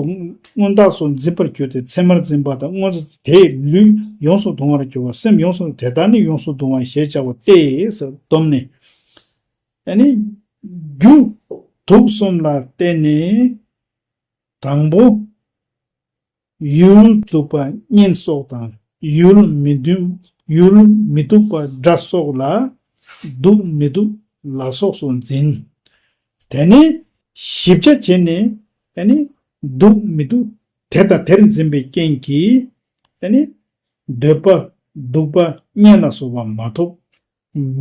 མངོན་རྟགས་སུ་འཛིན་པར་གྱུར་ཏེ་མཚན་མར་འཛིན་པ་དང་སྔོ་འཛིན་དེས་ལུས་ཡོངས་སུ་གདུང་བར་འགྱུར་བ། སེམས་ཡོངས་སུ་དེ་དག་ནི་ཡོངས་སུ་གདུང་བ་ཞེས་བྱ་བ་སྟེ་ཟེར་བསྡོམས་ནས། ཨ་ནི། རྒྱུ་དུག་གསུམ་ལ་བརྟེན་ནས་དང་པོ། ཡུལ་སྡུག་པ་གཉེན་སོགས་དང་ཡུལ་མི་སྡུག་ཡུལ་མི་སྡུག་པ་དགྲ་སོགས་ལ་སྡུག་མི་སྡུག་ལ་སོགས་སུ་འཛིན། དེ་ནས་ཞིབ་ཆ་བྱས་ནས་ཨ་ནི་སྡུག་མི་སྡུག་དེ་དང་དེར་འཛིན་པའི་རྐྱེན་གྱིས་ཨ་ནི་འདོད་པ་སྡུག་པ་གཉེན་ལ་སོགས་པ་མ་ཐོབ།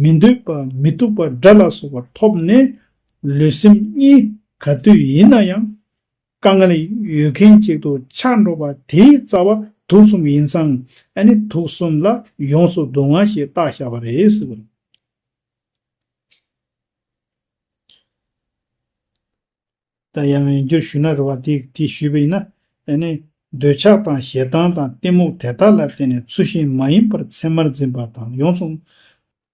མི་འདོད་པ་མི་སྡུག་པ་དགྲ་ལ་སོགས་པ་ཐོབ་ནས་ལུས་སེམས་གཉིས་ག་དུས་ཡིན་ན་ཡང་དཀའ་ངལ་ཡོད་མཁན་ཅིག་ཏུ་ཆགས་འགྲོ་བ་དེའི་རྩ་བ་དུག་གསུམ་ཡིན་ཙང་ཨ་ནི་དུག་གསུམ་ལ་ཡོངས་སུ་གདུང་བ་ཞེས་བཏགས་བཞག་པ་རེད་ཟེར་བ་རེད། ད་ཡང་ཡང་བསྐྱར་ཞུས་ན་རེད་བ། དེ་དེ་ཞུས་པ་ཡིན་ན་ཨ་ནི་འདོད་ཆགས་དང་ཞེ་སྡང་དང་གཏི་མུག་དེ་དག་ལ་བརྟེན་ནས་ཚུལ་བཞིན་མ་ཡིན་པར་མཚན་མར་འཛིན་པ་དང་ཡོངས་སུ་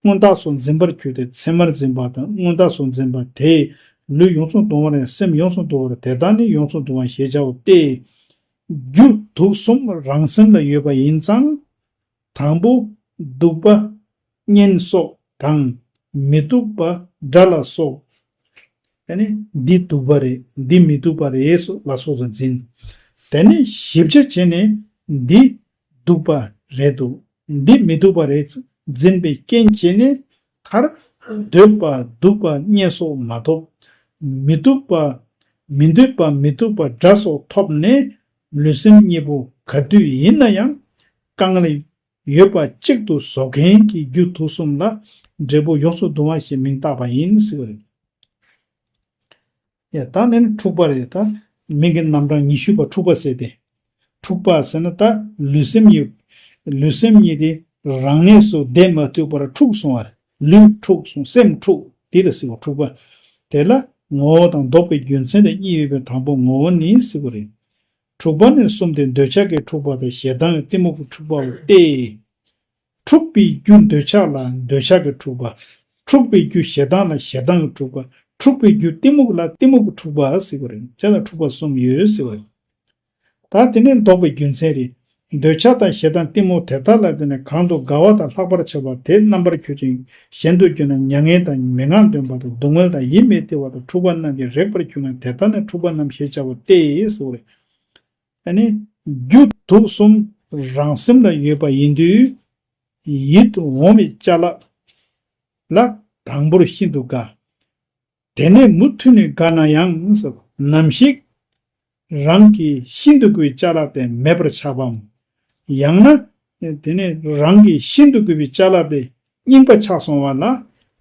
མངོན་རྟགས་སུ་འཛིན་པར་གྱུར་ཏེ་མཚན་མར་འཛིན་པ་དང་མངོན་རྟགས་སུ་འཛིན་པ་དེས་ལུས་ཡོངས་སུ་གདུང་བ་རེད། སེམས་ཡོངས་སུ་གདུང་བ་རེད། དེ་དག་ནི་ཡོངས་སུ་གདུང་བ་ཞེས་བྱའོ་སྟེ། རྒྱུ་དུག་གསུམ་རང་སེམས་ལ་ཡོད་པ་ཡིན་ཙང་། དང་པོ་སྡུག་པ་གཉེན་སོགས་དང་མི་སྡུག་པ་དགྲ་ལ་སོགས། ཨ་ནི་འདི་སྡུག་པ་རེད། འདི་མི་སྡུག་པ་རེད་ལ་སོགས་སུ་འཛིན། དེ་ནས་ཞིབ་ཆ་བྱས་ནས་འདི་སྡུག་པ་རེད་འདུག་འདི་མི་སྡུག་པ་རེད་འཛིན་པའི་རྐྱེན་བྱས་ནས་མཐར་འདོད་པ་སྡུག་པ་གཉེན་སོགས་མ་ཐོབ། མི་སྡུག་པ་མི་འདོད་པ་མི་སྡུག་པ་དགྲ་སོགས་ཐོབ་ནས་ལུས་སེམས་གཉིས་པོ་ག་དུས་ཡིན་ན་ཡང་དཀའ་ངལ་ཡོད་པ་གཅིག་ཏུ་བཟོ་མཁན་གྱི་རྒྱུ་དུག་གསུམ་ལ་འབྲས་བུ་ཡོངས་སུ་གདུང་བ་ཞེས་མིང་བཏགས་པ་ཡིན་ཟེར་བ་རེད། ཡ་ད་ནི་འཁྲུགས་པ་རེད། ད་མིང་གི་རྣམ་གྲངས་ཉི་ཤུ་པ་འཁྲུགས་པ་ཟེར་ཏེ། འཁྲུགས་པ་ཟེར་ན་ད་ལུས་སེམས་གཉིས། ལུས་སེམས་གཉིས་དེ་རང་གནས་སུ་བསྡད་མ་ཐུབ་པར་འཁྲུགས་སོང་བ་རེད། ལུས་འཁྲུགས་སོང་། སེམས་འཁྲུགས། དེ་ལ་ཟེར་བ་འཁྲུགས་པ། དེ་ལ་ངོ་བོ་དང་ལྡོག་པའི་རྒྱུ་མཚན་དང་གཉིས་ཡོད་པའི་དང་པོ་ངོ་བོ་ནི་ཟེར་བ་རེད། འཁྲུགས་པ་ནི་གསུམ་སྟེ། འདོད་ཆགས་ཀྱིས་འཁྲུགས་པ་དང་ཞེ་སྡང་གིས་གཏི་མུག་གིས་འཁྲུགས་པའོ་སྟེ། འཁྲུགས་པའི་རྒྱུ་འདོད་ཆགས་ལ་འདོད་ཆགས་ཀྱིས་འཁྲུགས་པ། འཁྲུགས་པའི་རྒྱུ་ཞེ་སྡང་ལ་ཞེ་སྡང་གིས་འཁྲུགས་པ། འཁྲུགས་པའི་རྒྱུ་གཏི་མུག་ལ་གཏི་མུག་གིས་འཁྲུགས་པ་ཟེར་བ་རེད། བྱས་ཙང་འཁྲུགས་པ་གསུམ་ཡོད་ཟེར་བ་རེད། ད་དེ་ནས་ལྡོག་པའི་རྒྱུ་མཚན་རེད། འདོད་ཆགས་དང་ཞེ་སྡང་གཏི་མུག་དེ་དག་ལ་བརྟེན་ནས་གང་དུ་དགའ་བ་དང་ལྷག་པར་ཆགས་པ་དེ་རྣམ་པར་གྱུར་ཅིང་གཞན་དུ་གྱུར་ན་མྱ་ངན་དང་མན་ངག་འདོན་པ་དང་སྡུག་བསྔལ་དང་ཡིད་མི་བདེ་བ་དང་འཁྲུགས་པ་རྣམས་ཀྱིས་རེག་པར་གྱུར་ན་དེ་དག་ནི་འཁྲུགས་པ་རྣམས་ཞེས་བྱ་བ་སྟེ་ཟེར་བ་རེད། ཨ་ནི་རྒྱུ་དུག་གསུམ་རང་སེམས་ལ་ཡོད་པ་ཡིན་དུས། ཡིད་དུ་འོང་བའི་ཅ་ལག་ལ་དང་པོར་ཤིན་ཏུ་དགའ། དེ་ནས་མུ་མཐུད་ནས་དགའ་ན་ཡང་ནམ་ཞིག་རང་གི་ཤིན་ཏུ་དགོས་པའི་ཅ་ལག་དེ་མེད་པར་ཆགས་པའམ། ཡང་ན་དེ་ནས་རང་གི་ཤིན་ཏུ་དགོས་པའི་ཅ་ལག་དེ་རྙིང་པ་ཆགས་སོང་བ་ལ་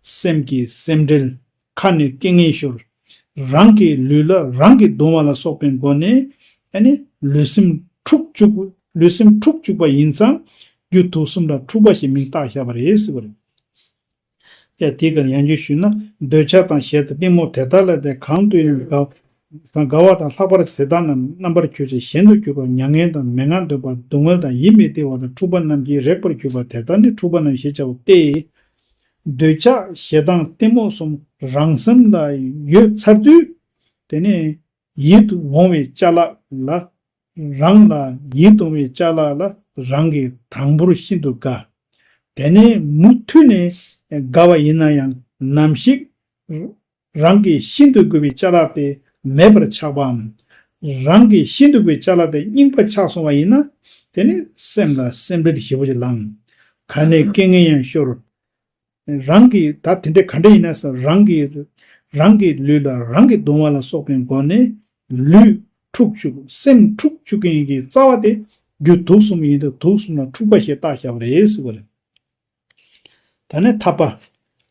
སེམས་ཀྱི་སེམས་ཁྲལ། ཁ་ནས་སྐད་ངན་ཤོར། རང་གི་ལུས་ལ་རང་གིས་རྡུང་བ་ལ་སོགས་པའི་སྒོ་ནས་ཨ་ནི་ལུས་སེམས་འཁྲུག་བཅུག་ལུས་སེམས་འཁྲུག་བཅུག་པ་ཡིན་ཙང་རྒྱུ་དུག་གསུམ་ལ་འཁྲུགས་པ་ཞེས་མིང་བཏགས་བཞག་པ་རེད་ཟེར་བ་རེད། ཡ་དེའི་སྐོར་ཡང་བསྐྱར་ཞུས་ན། འདོད་ཆགས་དང་ཞེ་སྡང་གཏི་མུག་དེ་དག་ལ་བརྟེན་གང་དུ་ཡིན་དགའ་དང་དགའ་བ་དང་ལྷག་པར་དེ་དག་རྣམས་རྣམ་པར་གྱུར་ཅིང་གཞན་དུ་གྱུར་པ་མྱ་ངན་དང་མན་ངག་འདོན་པ་སྡུག་བསྔལ་དང་ཡིད་མི་བདེ་བ་དང་འཁྲུགས་པ་རྣམས་ཀྱིས་རེག་པར་གྱུར་པ་དེ་དག་ནི་འཁྲུགས་པ་རྣམས་ཞེས་བྱའོ་སྟེ། འདོད་ཆགས་ཞེ་སྡང་གཏི་མུག་གསུམ་རང་སེམས་ལ་ཡོད་ཚར་དུས། དེ་ནས་ཡིད་དུ་འོང་བའི་ཅ་ལག་ལ། རང་ལ་ཡིད་དུ་འོང་བའི་ཅ་ལག་ལ་རང་གིས་དང་པོར་ཤིན་ཏུ་དགའ། དེ་ནས་མུ་མཐུད་ནས་དགའ་བ་ཡིན་ན་ཡང་ནམ་ཞིག་རང་གི་ཤིན་ཏུ་དགོས་པའི་ཅ་ལག་དེ་ མེད་པར་ཆགས་པའམ། རང་གི་ཤིན་ཏུ་པའི་ཅ་ལ་དེ་རྙིང་པ་ཆགས་སོང་བ་ཡིན་ན། དེ་ནི་སེམས་ལ་སེམས་ཁྲལ་ཞེ་པོ་ཅིག་ལངས། ག་ནས་རྐྱེན་ངན་ཡང་ཤོར། རང་གི་ད་དེ་འདྲ་ག་འདྲ་ཡིན་ན་ཟེར། རང་གི་རང་གི་ལུས་ལ་རང་གིས་རྡུང་བ་ལ་སོགས་པའི་སྒོ་ནས་ལུས་འཁྲུག་བཅུག། སེམས་འཁྲུག་བཅུག་མཁན་གྱི་རྩ་བ་དེ་རྒྱུ་དུག་གསུམ་ཡིན་དུས་དུག་གསུམ་ལ་འཁྲུག་པ་ཞེས་བཏགས་བཞག་པ་རེད་ཟེར་བ་རེད། ད་ནི་ཐར་པ།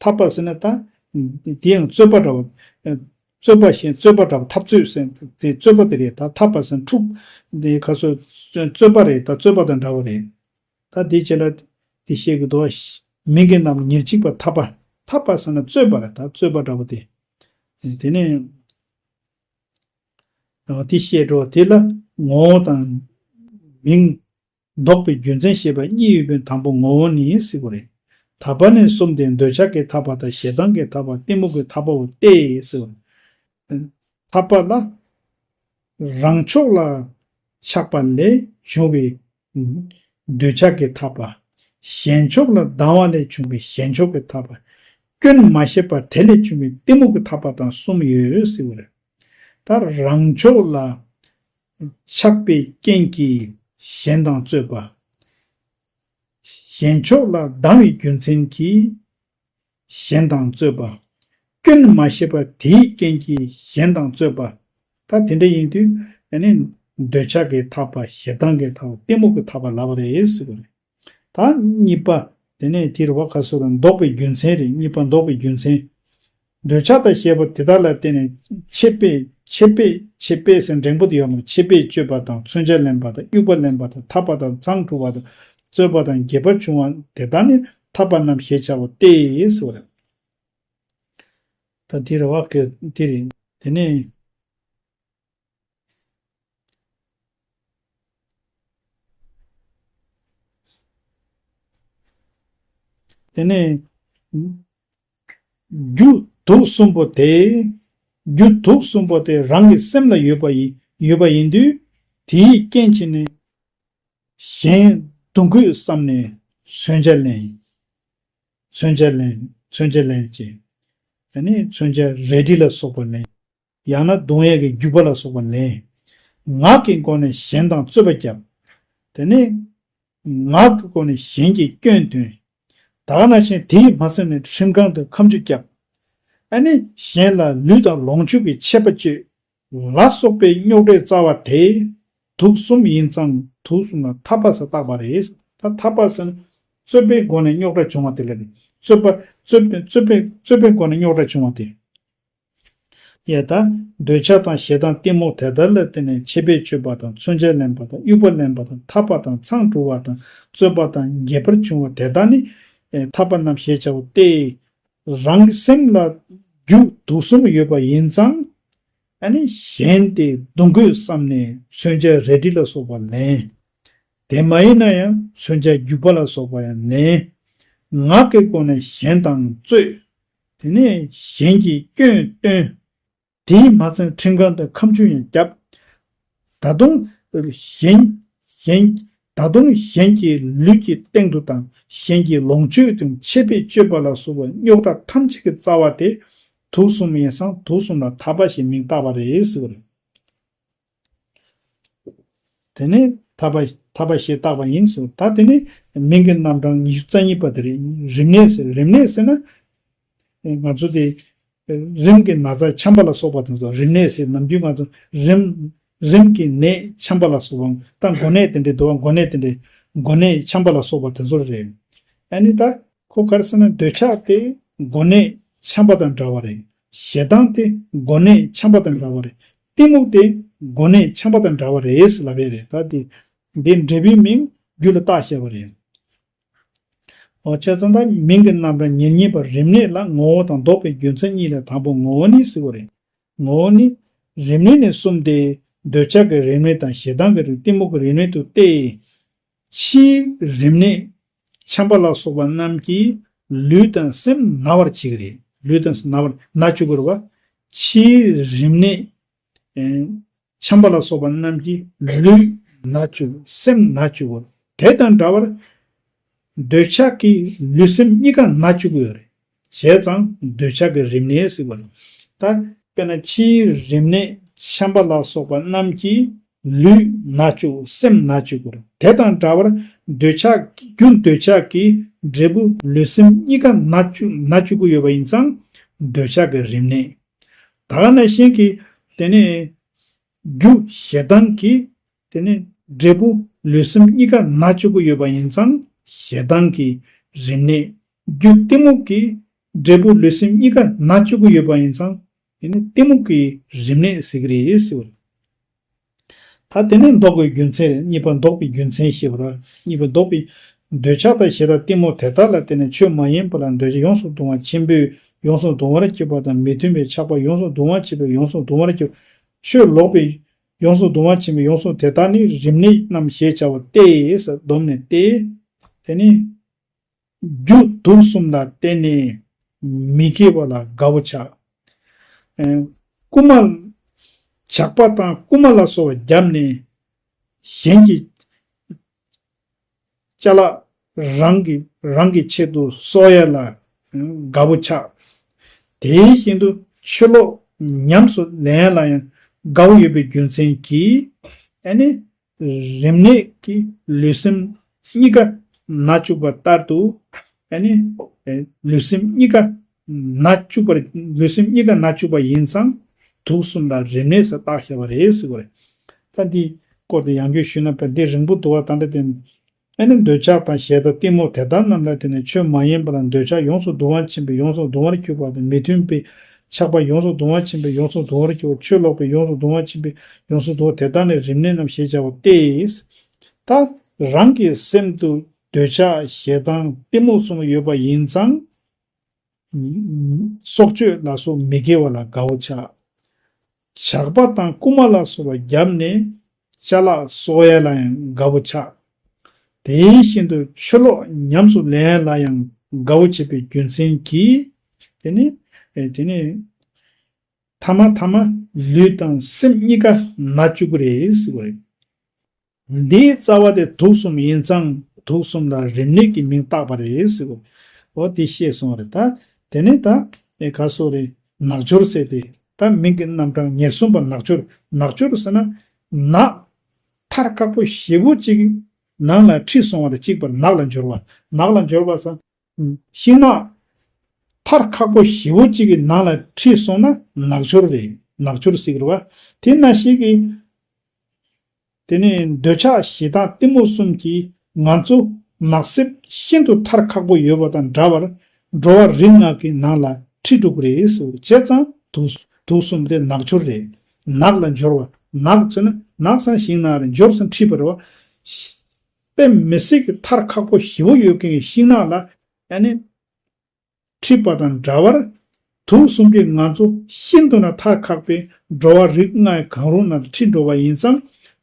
ཐར་པ་ཟེར་ན་ད། དེ་ཡང་རྩོད་པ་འདྲ་བོ། རྩོད་པ་ཞེས་རྩོད་པ་འདྲ་བོ་འཐབ་རྩོད་ཟེར་དེ་རྩོད་པ་དེ་རེད། ད་ཐར་པ་ཟེར་འཁྲུག་དེ་ག་ཚོད་རྩོད་པ་རེད། ད་རྩོད་པ་དང་འདྲ་བོ་རེད། ད་དེ་བྱས་ལ་དེ་བཤད་ཀྱི་འདུག་བ། མིང་གི་རྣམ་ཉེར་གཅིག་པ་ཐར་པ། ཐར་པ་ཟེར་ན་རྩོད་པ་རེད། ད་རྩོད་པ་འདྲ་བོ་དེ། དེ་ནས་དེ་བཤད་འགྲོ་དེ་ལ་ངོ་བོ་དང་མིང་། ལྡོག་པའི་རྒྱུ་མཚན་བཤད་པ་གཉིས་ཡོད་པའི་དང་པོ་ངོ་བོ་ནི་ཟེར་བ་རེད། ད་པ་ནས་གསུམ་སྟེ་འདོད་ཆགས་ཀྱི་ཐར་པ་དང་ཞེ་སྡང་གི་ཐར་པ་གཏི་མུག་གི་ཐར་པའོ་སྟེ་ཟེར་བ། ཐར་པ་ལ་རང་ཕྱོགས་ལ་ཆགས་པ་ལས་བྱུང་བའི་འདོད་ཆགས་ཀྱི་ཐར་པ། གཞན་ཕྱོགས་ལ་སྡང་བ་ལས་བྱུང་བའི་གཞན་ཕྱོགས་ཀྱི་ཐར་པ། སྐྱོན་མ་ཤེས་པ་དེ་ལས་བྱུང་བའི་གཏི་མུག་གི་ཐར་པ་དང་གསུམ་ཡོད་ཟེར་བ་རེད། ད་རང་ཕྱོགས་ལ་ཆགས་པའི་རྐྱེན་གྱིས་གཞན་དང་རྩོད་པ། གཞན་ཕྱོགས་ལ་སྡང་བའི་རྒྱུ་མཚན་གྱིས་གཞན་དང་རྩོད་པ། སྐྱོན་མ་ཤེས་པ་དེའི་རྐྱེན་གྱིས་གཞན་དང་རྩོད་པ། ད་དེ་འདྲ་ཡིན་དུས་ཨ་ནི་འདོད་ཆགས་ཀྱི་ཐར་པ། ཞེ་སྡང་གི་ཐར་པ། གཏི་མུག་གི་ཐར་པ་ལབ་པ་རེད་ཟེར་བ་རེད། ད་གཉིས་པ། དེ་ནས་དེ་རུ་བ་ཁ་སོ་རུ་ལྡོག་པའི་རྒྱུ་མཚན་རེད། གཉིས་པ་ལྡོག་པའི་རྒྱུ་མཚན། འདོད་ཆགས་དང་ཞེས་པ་དེ་དག་ལ་བརྟེན་ནས་ཆད་པས་ཆད་པས་ཆད་པས་ཟེར་འགྲེང་བུ་དེ་ཡོད་མ་རེད། ཆད་པས་གཅོད་པ་དང་མཚོན་བྱ་ལེན་པ་དང་དབྱུག་པ་ལེན་པ་དང་འཐབ་པ་དང་མཚང་འཁྲུ་བ་དང་རྩོད་པ་དང་རྒྱས་པར་བྱུང་བ་དེ་དག་ནི་ཐར་པ་རྣམས་ཞེས་བྱ་བ་སྟེ་ཟེར་བ་རེད། ད་དེ་རུ་བ་གི་དེ་རེད། དེ་ནས། དེ་ནས་རྒྱུ་དུག་གསུམ་པོ་དེ། རྒྱུ་དུག་གསུམ་པོ་དེ་རང་གི་སེམས་ལ་ཡོད་པ་ཡིན་ཡོད་པ་ཡིན་དུས། དེའི་རྐྱེན་བྱས་ནས་གཞན་རྡུང་དགོས་བསམ་ནས་མཚོན་ཆ་ལེན། མཚོན་ཆ་ལེན། མཚོན་ཆ་ལེན་ཅེས། ཨ་ནི་མཚོན་ཆ་རལ་གྲི་ལ་སོགས་པ་ལེན། ཡང་ན་རྡུང་ཡས་ཀྱི་རྒྱུག་པ་ལ་སོགས་པ་ལེན། ངག་གི་སྒོ་ནས་གཞན་དང་རྩོད་པ་བརྒྱབ། དེ་ནས་ངག་གི་སྒོ་ནས་གཞན་གྱི་སྐྱོན་འདོན། ད་ག་ནང་བཞིན་དེས་མ་ཚིམས་ནས་ཁྲིམས་ཁང་དུ་ཁ་མཆུ་བརྒྱབ། ཨ་ནི་གཞན་ལ་ལུས་དང་ལོངས་སྤྱོད་ཀྱི་ཆད་པ་གཅོད། ལ་སོགས་པའི་རྙོག་དྲའི་རྩ་བ་དེ་དུག་གསུམ་ཡིན་ཙང་དུག་གསུམ་ལ་ཐར་པ་ཟེར་བཏགས་པ་རེད། ད་ཐར་པ་ཟེར་ན་རྩོད་པའི་སྒོ་ནས་རྙོག་དྲ་བྱུང་བ་དེ་ལ་རེད། རྩོད་པ་རྩོད་པའི་རྩོད་པའི་རྩོད་པའི་སྒོ་ནས་རྙོག་དྲ་བྱུང་བ་དེ། ཡ་ད། འདོད་ཆགས་དང་ཞེ་སྡང་གཏི་མུག་དེ་དག་ལ་བརྟེན་ནས་ཆད་པས་གཅོད་པ་དང་མཚོན་ཆ་ལེན་པ་དང་དབྱུག་པ་ལེན་པ་དང་འཐབ་པ་དང་མཚང་འཁྲུ་བ་དང་རྩོད་པ་དང་རྒྱས་པར་བྱུང་བ་དེ་དག་ནི་ཐར་པ་རྣམས་ཞེས་བྱའོ་སྟེ། རང་གི་སེམས་ལ་རྒྱུ་དུག་གསུམ་ཡོད་པ་ཡིན་ཙང་། ཨ་ནི་གཞན་དེ་རྡུང་དགོས་བསམ་ནས་མཚོན་ཆ་རལ་གྲི་ལ་སོགས་པ་ལེན། དེ་མ་ཡིན་ན་ཡང་མཚོན་ཆ་རྒྱུག་པ་ལ་སོགས་པ་ཡང་ལེན། ངག་གི་སྒོ་ནས་གཞན་དང་རྩོད། དེ་ནས་གཞན་གྱི་སྐྱོན་སྟོན། དེས་མ་ཚད་ཁྲིམས་ཁང་དུ་ཁ་མཆུ་ཡང་བརྒྱབ། ད་དུང་གཞན་གཞན་ད་དུང་གཞན་གྱི་ལུས་ཀྱི་སྟེང་དུ་དང་གཞན་གྱི་ལོངས་སྤྱོད་དུ་ཆད་པས་གཅོད་པ་ལ་སོགས་པའི་རྙོག་དྲ་ཐམས་ཅད་ཀྱི་རྩ་བ་དེ་དུག་གསུམ་ཡིན་ཙང་དུག་གསུམ་ལ་ཐར་པ་ཞེས་མིང་བཏགས་པ་རེད་ཟེར་བ་རེད། དེ་ནས་ཐར་པ་ཐར་པ་ཞེས་བཏགས་པ་ཡིན་ཟེར། ད་དེ་ནས་མིང་གི་རྣམ་གྲངས་ཉི་ཤུ་རྩ་གཉིས་པ་དེ་རེད། རིམས་ནད་ཟེར། རིམས་ནད་ཟེར་ན་ང་ཚོ་དེ་རིམས་ཀྱི་ན་ཚ་ཆམ་པ་ལ་སོགས་པ་དེ་ཚོ་རིམས་ནད་ཟེར། ནམ་རྒྱུན་ང་ཚོ་རིམས་རིམས་ཀྱི་ནད་ཆམ་པ་ལ་སོགས་པ། ད་འགོ་ནད་དེ་འདྲའི་འདུག་བ། འགོ་ནད་དེ་འདྲའི་འགོ་ནད་ཆམ་པ་ལ་སོགས་པ་དེ་ཚོ་རེད། ཨ་ནི་ད་ཁོ་ག་རེ་ཟེར་ན་འདོད་ཆགས་དེ་འགོ་ནད་ཆམ་པ་དང་འདྲ་བ་རེད། ཞེ་སྡང་དེ་འགོ་ནད་ཆམ་པ་དང་འདྲ་བ་རེད། གཏི་མུག་དེ་འགོ་ནད་ཆམ་པ་དང་འདྲ་བ་རེད་ཟེར་ལབ་ཡས་རེད། ད་དེ་འདི་འབྲས་བུའི་མིང་རྒྱུ་ལ་བཏགས་བཞག་པ་རེད། འོ་བྱས་ཙང་ད་མིང་གི་རྣམ་གྲངས་ཉེར་གཉིས་པ་རིམས་ནད་ལ་ངོ་བོ་དང་ལྡོག་པའི་རྒྱུ་མཚན་གཉིས་ལས་དང་པོ་ངོ་བོ་ནི་ཟེར་བ་རེད། ངོ་བོ་ནི། རིམས་ནད་ནི་གསུམ་སྟེ། འདོད་ཆགས་ཀྱི་རིམས་ནད་དང་ཞེ་སྡང་གི་རིམས། གཏི་མུག་གི་རིམས་ནད་དུ་སྟེ། ཕྱིའི་རིམས་ནད་ཆམ་པ་ལ་སོགས་པ་རྣམས་ཀྱིས་ལུས་དང་སེམས་ན་བར་བྱེད་ཀྱི་རེད། ལུས་དང་སེམས་ན་བར་ན་བཅུག་གི་རེད་བ། ཕྱིའི་རིམས་ནད་ཨེ་ཆམ་པ་ལ་སོགས་པ་རྣམས་ཀྱིས་ལུས་ན་བཅུག། སེམས་ན་བཅུག་གི་རེད། དེ་དང་འདྲ་བར་འདོད་ཆགས་ཀྱིས་ལུས་སེམས་གཉིས་ཀ་ན་བཅུག་གི་ཡོད་རེད། བྱས་ཙང་འདོད་ཆགས་ཀྱི་རིམས་ནད་ཟེར་བ་རེད། ད་ དཔེར་ན་ཕྱིའི་རིམས་ནད་ཆམ་པ་ལ་སོགས་པ་རྣམས་ཀྱིས་ལུས་ན་བཅུག་སེམས་ན་བཅུག་གོ། དེ་དང་འདྲ་བར་འདོད་ཆགས་རྒྱུ་འདོད་ཆགས་ཀྱི་འབྲས་བུ་ལུས་སེམས་གཉིས་ཀ་ན་བཅུག་ན་བཅུག་གི་ཡོད་པ་ཡིན་ཙང་འདོད་ཆགས་ཀྱི་རིམས་ནད། ད་ག་ནང་བཞིན་གྱི་དེ་ནས་རྒྱུ་ཞེ་སྡང་གི་དེ་ནས་འབྲས་བུ་ལུས་སེམས་གཉིས་ཀ་ན་བཅུག་གི་ཡོད་པ་ཡིན་ཙང་ཞེ་སྡང་གི་རིམས་ནད། རྒྱུ་གཏི་མུག་གི་འབྲས་བུ་ལུས་སེམས་གཉིས་ཀ་ན་བཅུག་གི་ཡོད་པ་ཡིན་ཙང་དེ་ནི་གཏི་མུག་གི་རིམས་ནད་ཟེར་གི་རེད་ཟེར་བ་རེད། ད་དེ་ནས་ལྡོག་པའི་རྒྱུ་མཚན་རེད། གཉིས་པ་ལྡོག་པའི་རྒྱུ་མཚན་ཞེས་པ་རེད། གཉིས་པ་ལྡོག་པའི་འདོད་ཆགས་དང་ཞེ་སྡང་གཏི་མུག་དེ་དག་ལ་བརྟེན་ནས་ཆོས་མ་ཡིན་པ་ལ་འདོད་ཆགས་ཡོངས་སུ་གདུང་བ་ཆེན་པོས་ཡོངས་སུ་གདུང་བར་གྱུར་པ་དང་མི་མཐུན་པའི་ཆགས་པ་ཡོངས་སུ་གདུང་བ་ཆེན་པོས་ཡོངས་སུ་གདུང་བར་གྱུར། ཆོས་ལོག་པའི་ཡོངས་སུ་གདུང་བ་ཆེན་པོས་ཡོངས་སུ་དེ་དག་ནི་རིམས་ནད་རྣམས་ཞེས་བྱ་བ་སྟེ་ཟེར་སྡོམ་ནས་ཏེ། དེ་ནི་རྒྱུ་དུག་གསུམ་ལ་བརྟེན་ནས་མི་དགེ་བ་ལ་དགའ་བོ་ཆགས། ཨེ། རྐུ་མ། ཇག་པ་དང་རྐུ་མ་ལ་སོགས་པ་བརྒྱབ་ནས་གཞན་གྱི་ཅ་ལག་རང་གི་རང་གི་ཆེད་དུ་གསོག་ཡ་ལ་དགའ་བོ་ཆགས། དེ་བཞིན་དུ་ཆུ་ལོག་ཉམས་སུ་ལེན་ཡ་ལ་ཡང་དགའ་བོ་ཡོད་པའི་རྒྱུ་མཚན་གྱིས་ཨ་ནི་རིམས་ནད་ཀྱིས་ལུས་སེམས་གཉིས་ཀ་ན་བཅུག་པ་ལྟར་དུ་ཨ་ནི་ལུས་སེམས་གཉིས་ཀ་ན་བཅུག་པར་ལུས་སེམས་གཉིས་ཀ་ན་བཅུག་པ་ཡིན་ཙང་དུག་གསུམ་ལ་རིམས་ནད་ཟེར་བཏགས་བཞག་པ་རེད་ཟེར་བ་རེད། ད་འདི་སྐོར་དེ་ཡང་བསྐྱར་ཞུས་ན་བར་འདི་རིང་པོ་འདུག་བ། ད་འདྲ་དེ་ཨ་ནི་འདོད་ཆགས་དང་ཞེ་སྡང་གཏི་མུག་དེ་དག་རྣམས་ལ་དེ་ནི་ཆོས་མ་ཡིན་པ་ལ་འདོད་ཆགས་ཡོངས་སུ་གདུང་བ་ཆེན་པོས་ཡོངས་སུ་གདུང་བར་གྱུར་པ་དང་མི་མཐུན་པའི་ཆགས་པ་ཡོངས་སུ་གདུང་བ་ཆེན་པོས་ཡོངས་སུ་གདུང་བར་གྱུར་པ། ཆོས་ལོག་པའི་ཡོངས་སུ་གདུང་བ་ཆེན་པོས་ཡོངས་སུ་གདུང་བ་དེ་དག་ནི་རིམས་ནད་རྣམས་ཞེས་བྱ་བ་སྟེ། ད་རང་གི་སེམས་དུ་འདོད་ཆགས་ཞེ་སྡང་གཏི་མུག་གསུམ་ཡོད་པ་ཡིན་ཙང་། སྲོག་གཅོད་ལ་སོགས་མི་དགེ་བ་ལ་དགའ་བོ་ཆགས། ཇག་པ་དང་རྐུ་མ་ལ་སོགས་པ་བརྒྱབ་ནས་ཅ་ལག་གསོག་ཡ་ལ་ཡང་དགའ་བོ་ཆགས། དེ་བཞིན་དུ་ཆུ་ལོག་ཉམས་སུ་ལེན་ཡ་ལ་ཡང་དགའ་བོ་བྱེད་པའི་རྒྱུ་མཚན་གྱིས་དེ་ནི་ཨེ་དེ་ནི་ཐ་མ་ཐ་མ་ལུས་དང་སེམས་གཉིས་ཀ་ན་བཅུག་གི་རེད་ཟེར་བ་རེད། འདིའི་རྩ་བ་དེ་དུག་གསུམ་ཡིན་ཙང་དུག་གསུམ་ལ་རིམས་ནད་ཀྱི་མིང་བཏགས་པ་རེད་ཟེར་བ། འོ་དེ་ཤེས་སོང་བ་རེད། ད་དེ་ནས་ད་ཨེ་ག་སོ་རེད། ནག་སྦྱོར་ཟེར་ཏེ། ད་མིང་གི་རྣམ་གྲངས་ཉེར་གསུམ་པ་ནག་སྦྱོར། ནག་སྦྱོར་ཟེར་ན་ནག་ཐར་ཁག་པོ་ཞེ་པོ་ཅིག་ནང་ལ་ཁྲིད་སོང་བ་དང་གཅིག་པར་ནག་ལ་སྦྱོར་བ། ནག་ལ་སྦྱོར་བ་ཟེར། ཤིང་ནགས་ཐར་ཁག་པོ་ཞེ་པོ་ཅིག་གི་ནང་ལ་ཁྲིད་སོང་ན་ནག་སྦྱོར་རེད། ནག་སྦྱོར་ཟེར་གི་རེད་བ། དེ་ནང་བཞིན་གྱི་དེ་ནས་འདོད་ཆགས་ཞེ་སྡང་གཏི་མུག་གསུམ་གྱིས་ང་ཚོ་ནགས་གསེབ་ཤིན་ཏུ་ཐར་ཁག་པོ་ཡོད་པ་དང་འདྲ་བར་འགྲོ་བ་རིགས་ལྔ་གི་ནང་ལ་ཁྲིད་འགྲོ་གི་རེད་ཟེར། བྱས་ཙང་དུག་དུག་གསུམ་དེ་ནག་སྦྱོར་རེད། ནག་ལ་སྦྱོར་བ། ནག་ཟེར་ན་ནགས་ཟེར་ན་ཤིང་ནགས་རེད། སྦྱོར་ཟེར་ན་ཁྲིད་པ་རེད་བ། དཔེ་མི་སྲིད་ཀྱི་ཐར་ཁག་པོ་ཞེ་པོ་ཡོད་མཁན་གྱི་ཤིང་ནགས་ལ་ཨ་ནི་ཁྲིད་པ་དང་འདྲ་བར་དུག་གསུམ་གྱིས་ང་ཚོ་ཤིན་ཏུ་ན་ཐར་ཁག་པའི་འགྲོ་བ་རིགས་ལྔའི་གང་རུང་ནང་ཁྲིད་འགྲོ་བ་ཡིན་ཙང་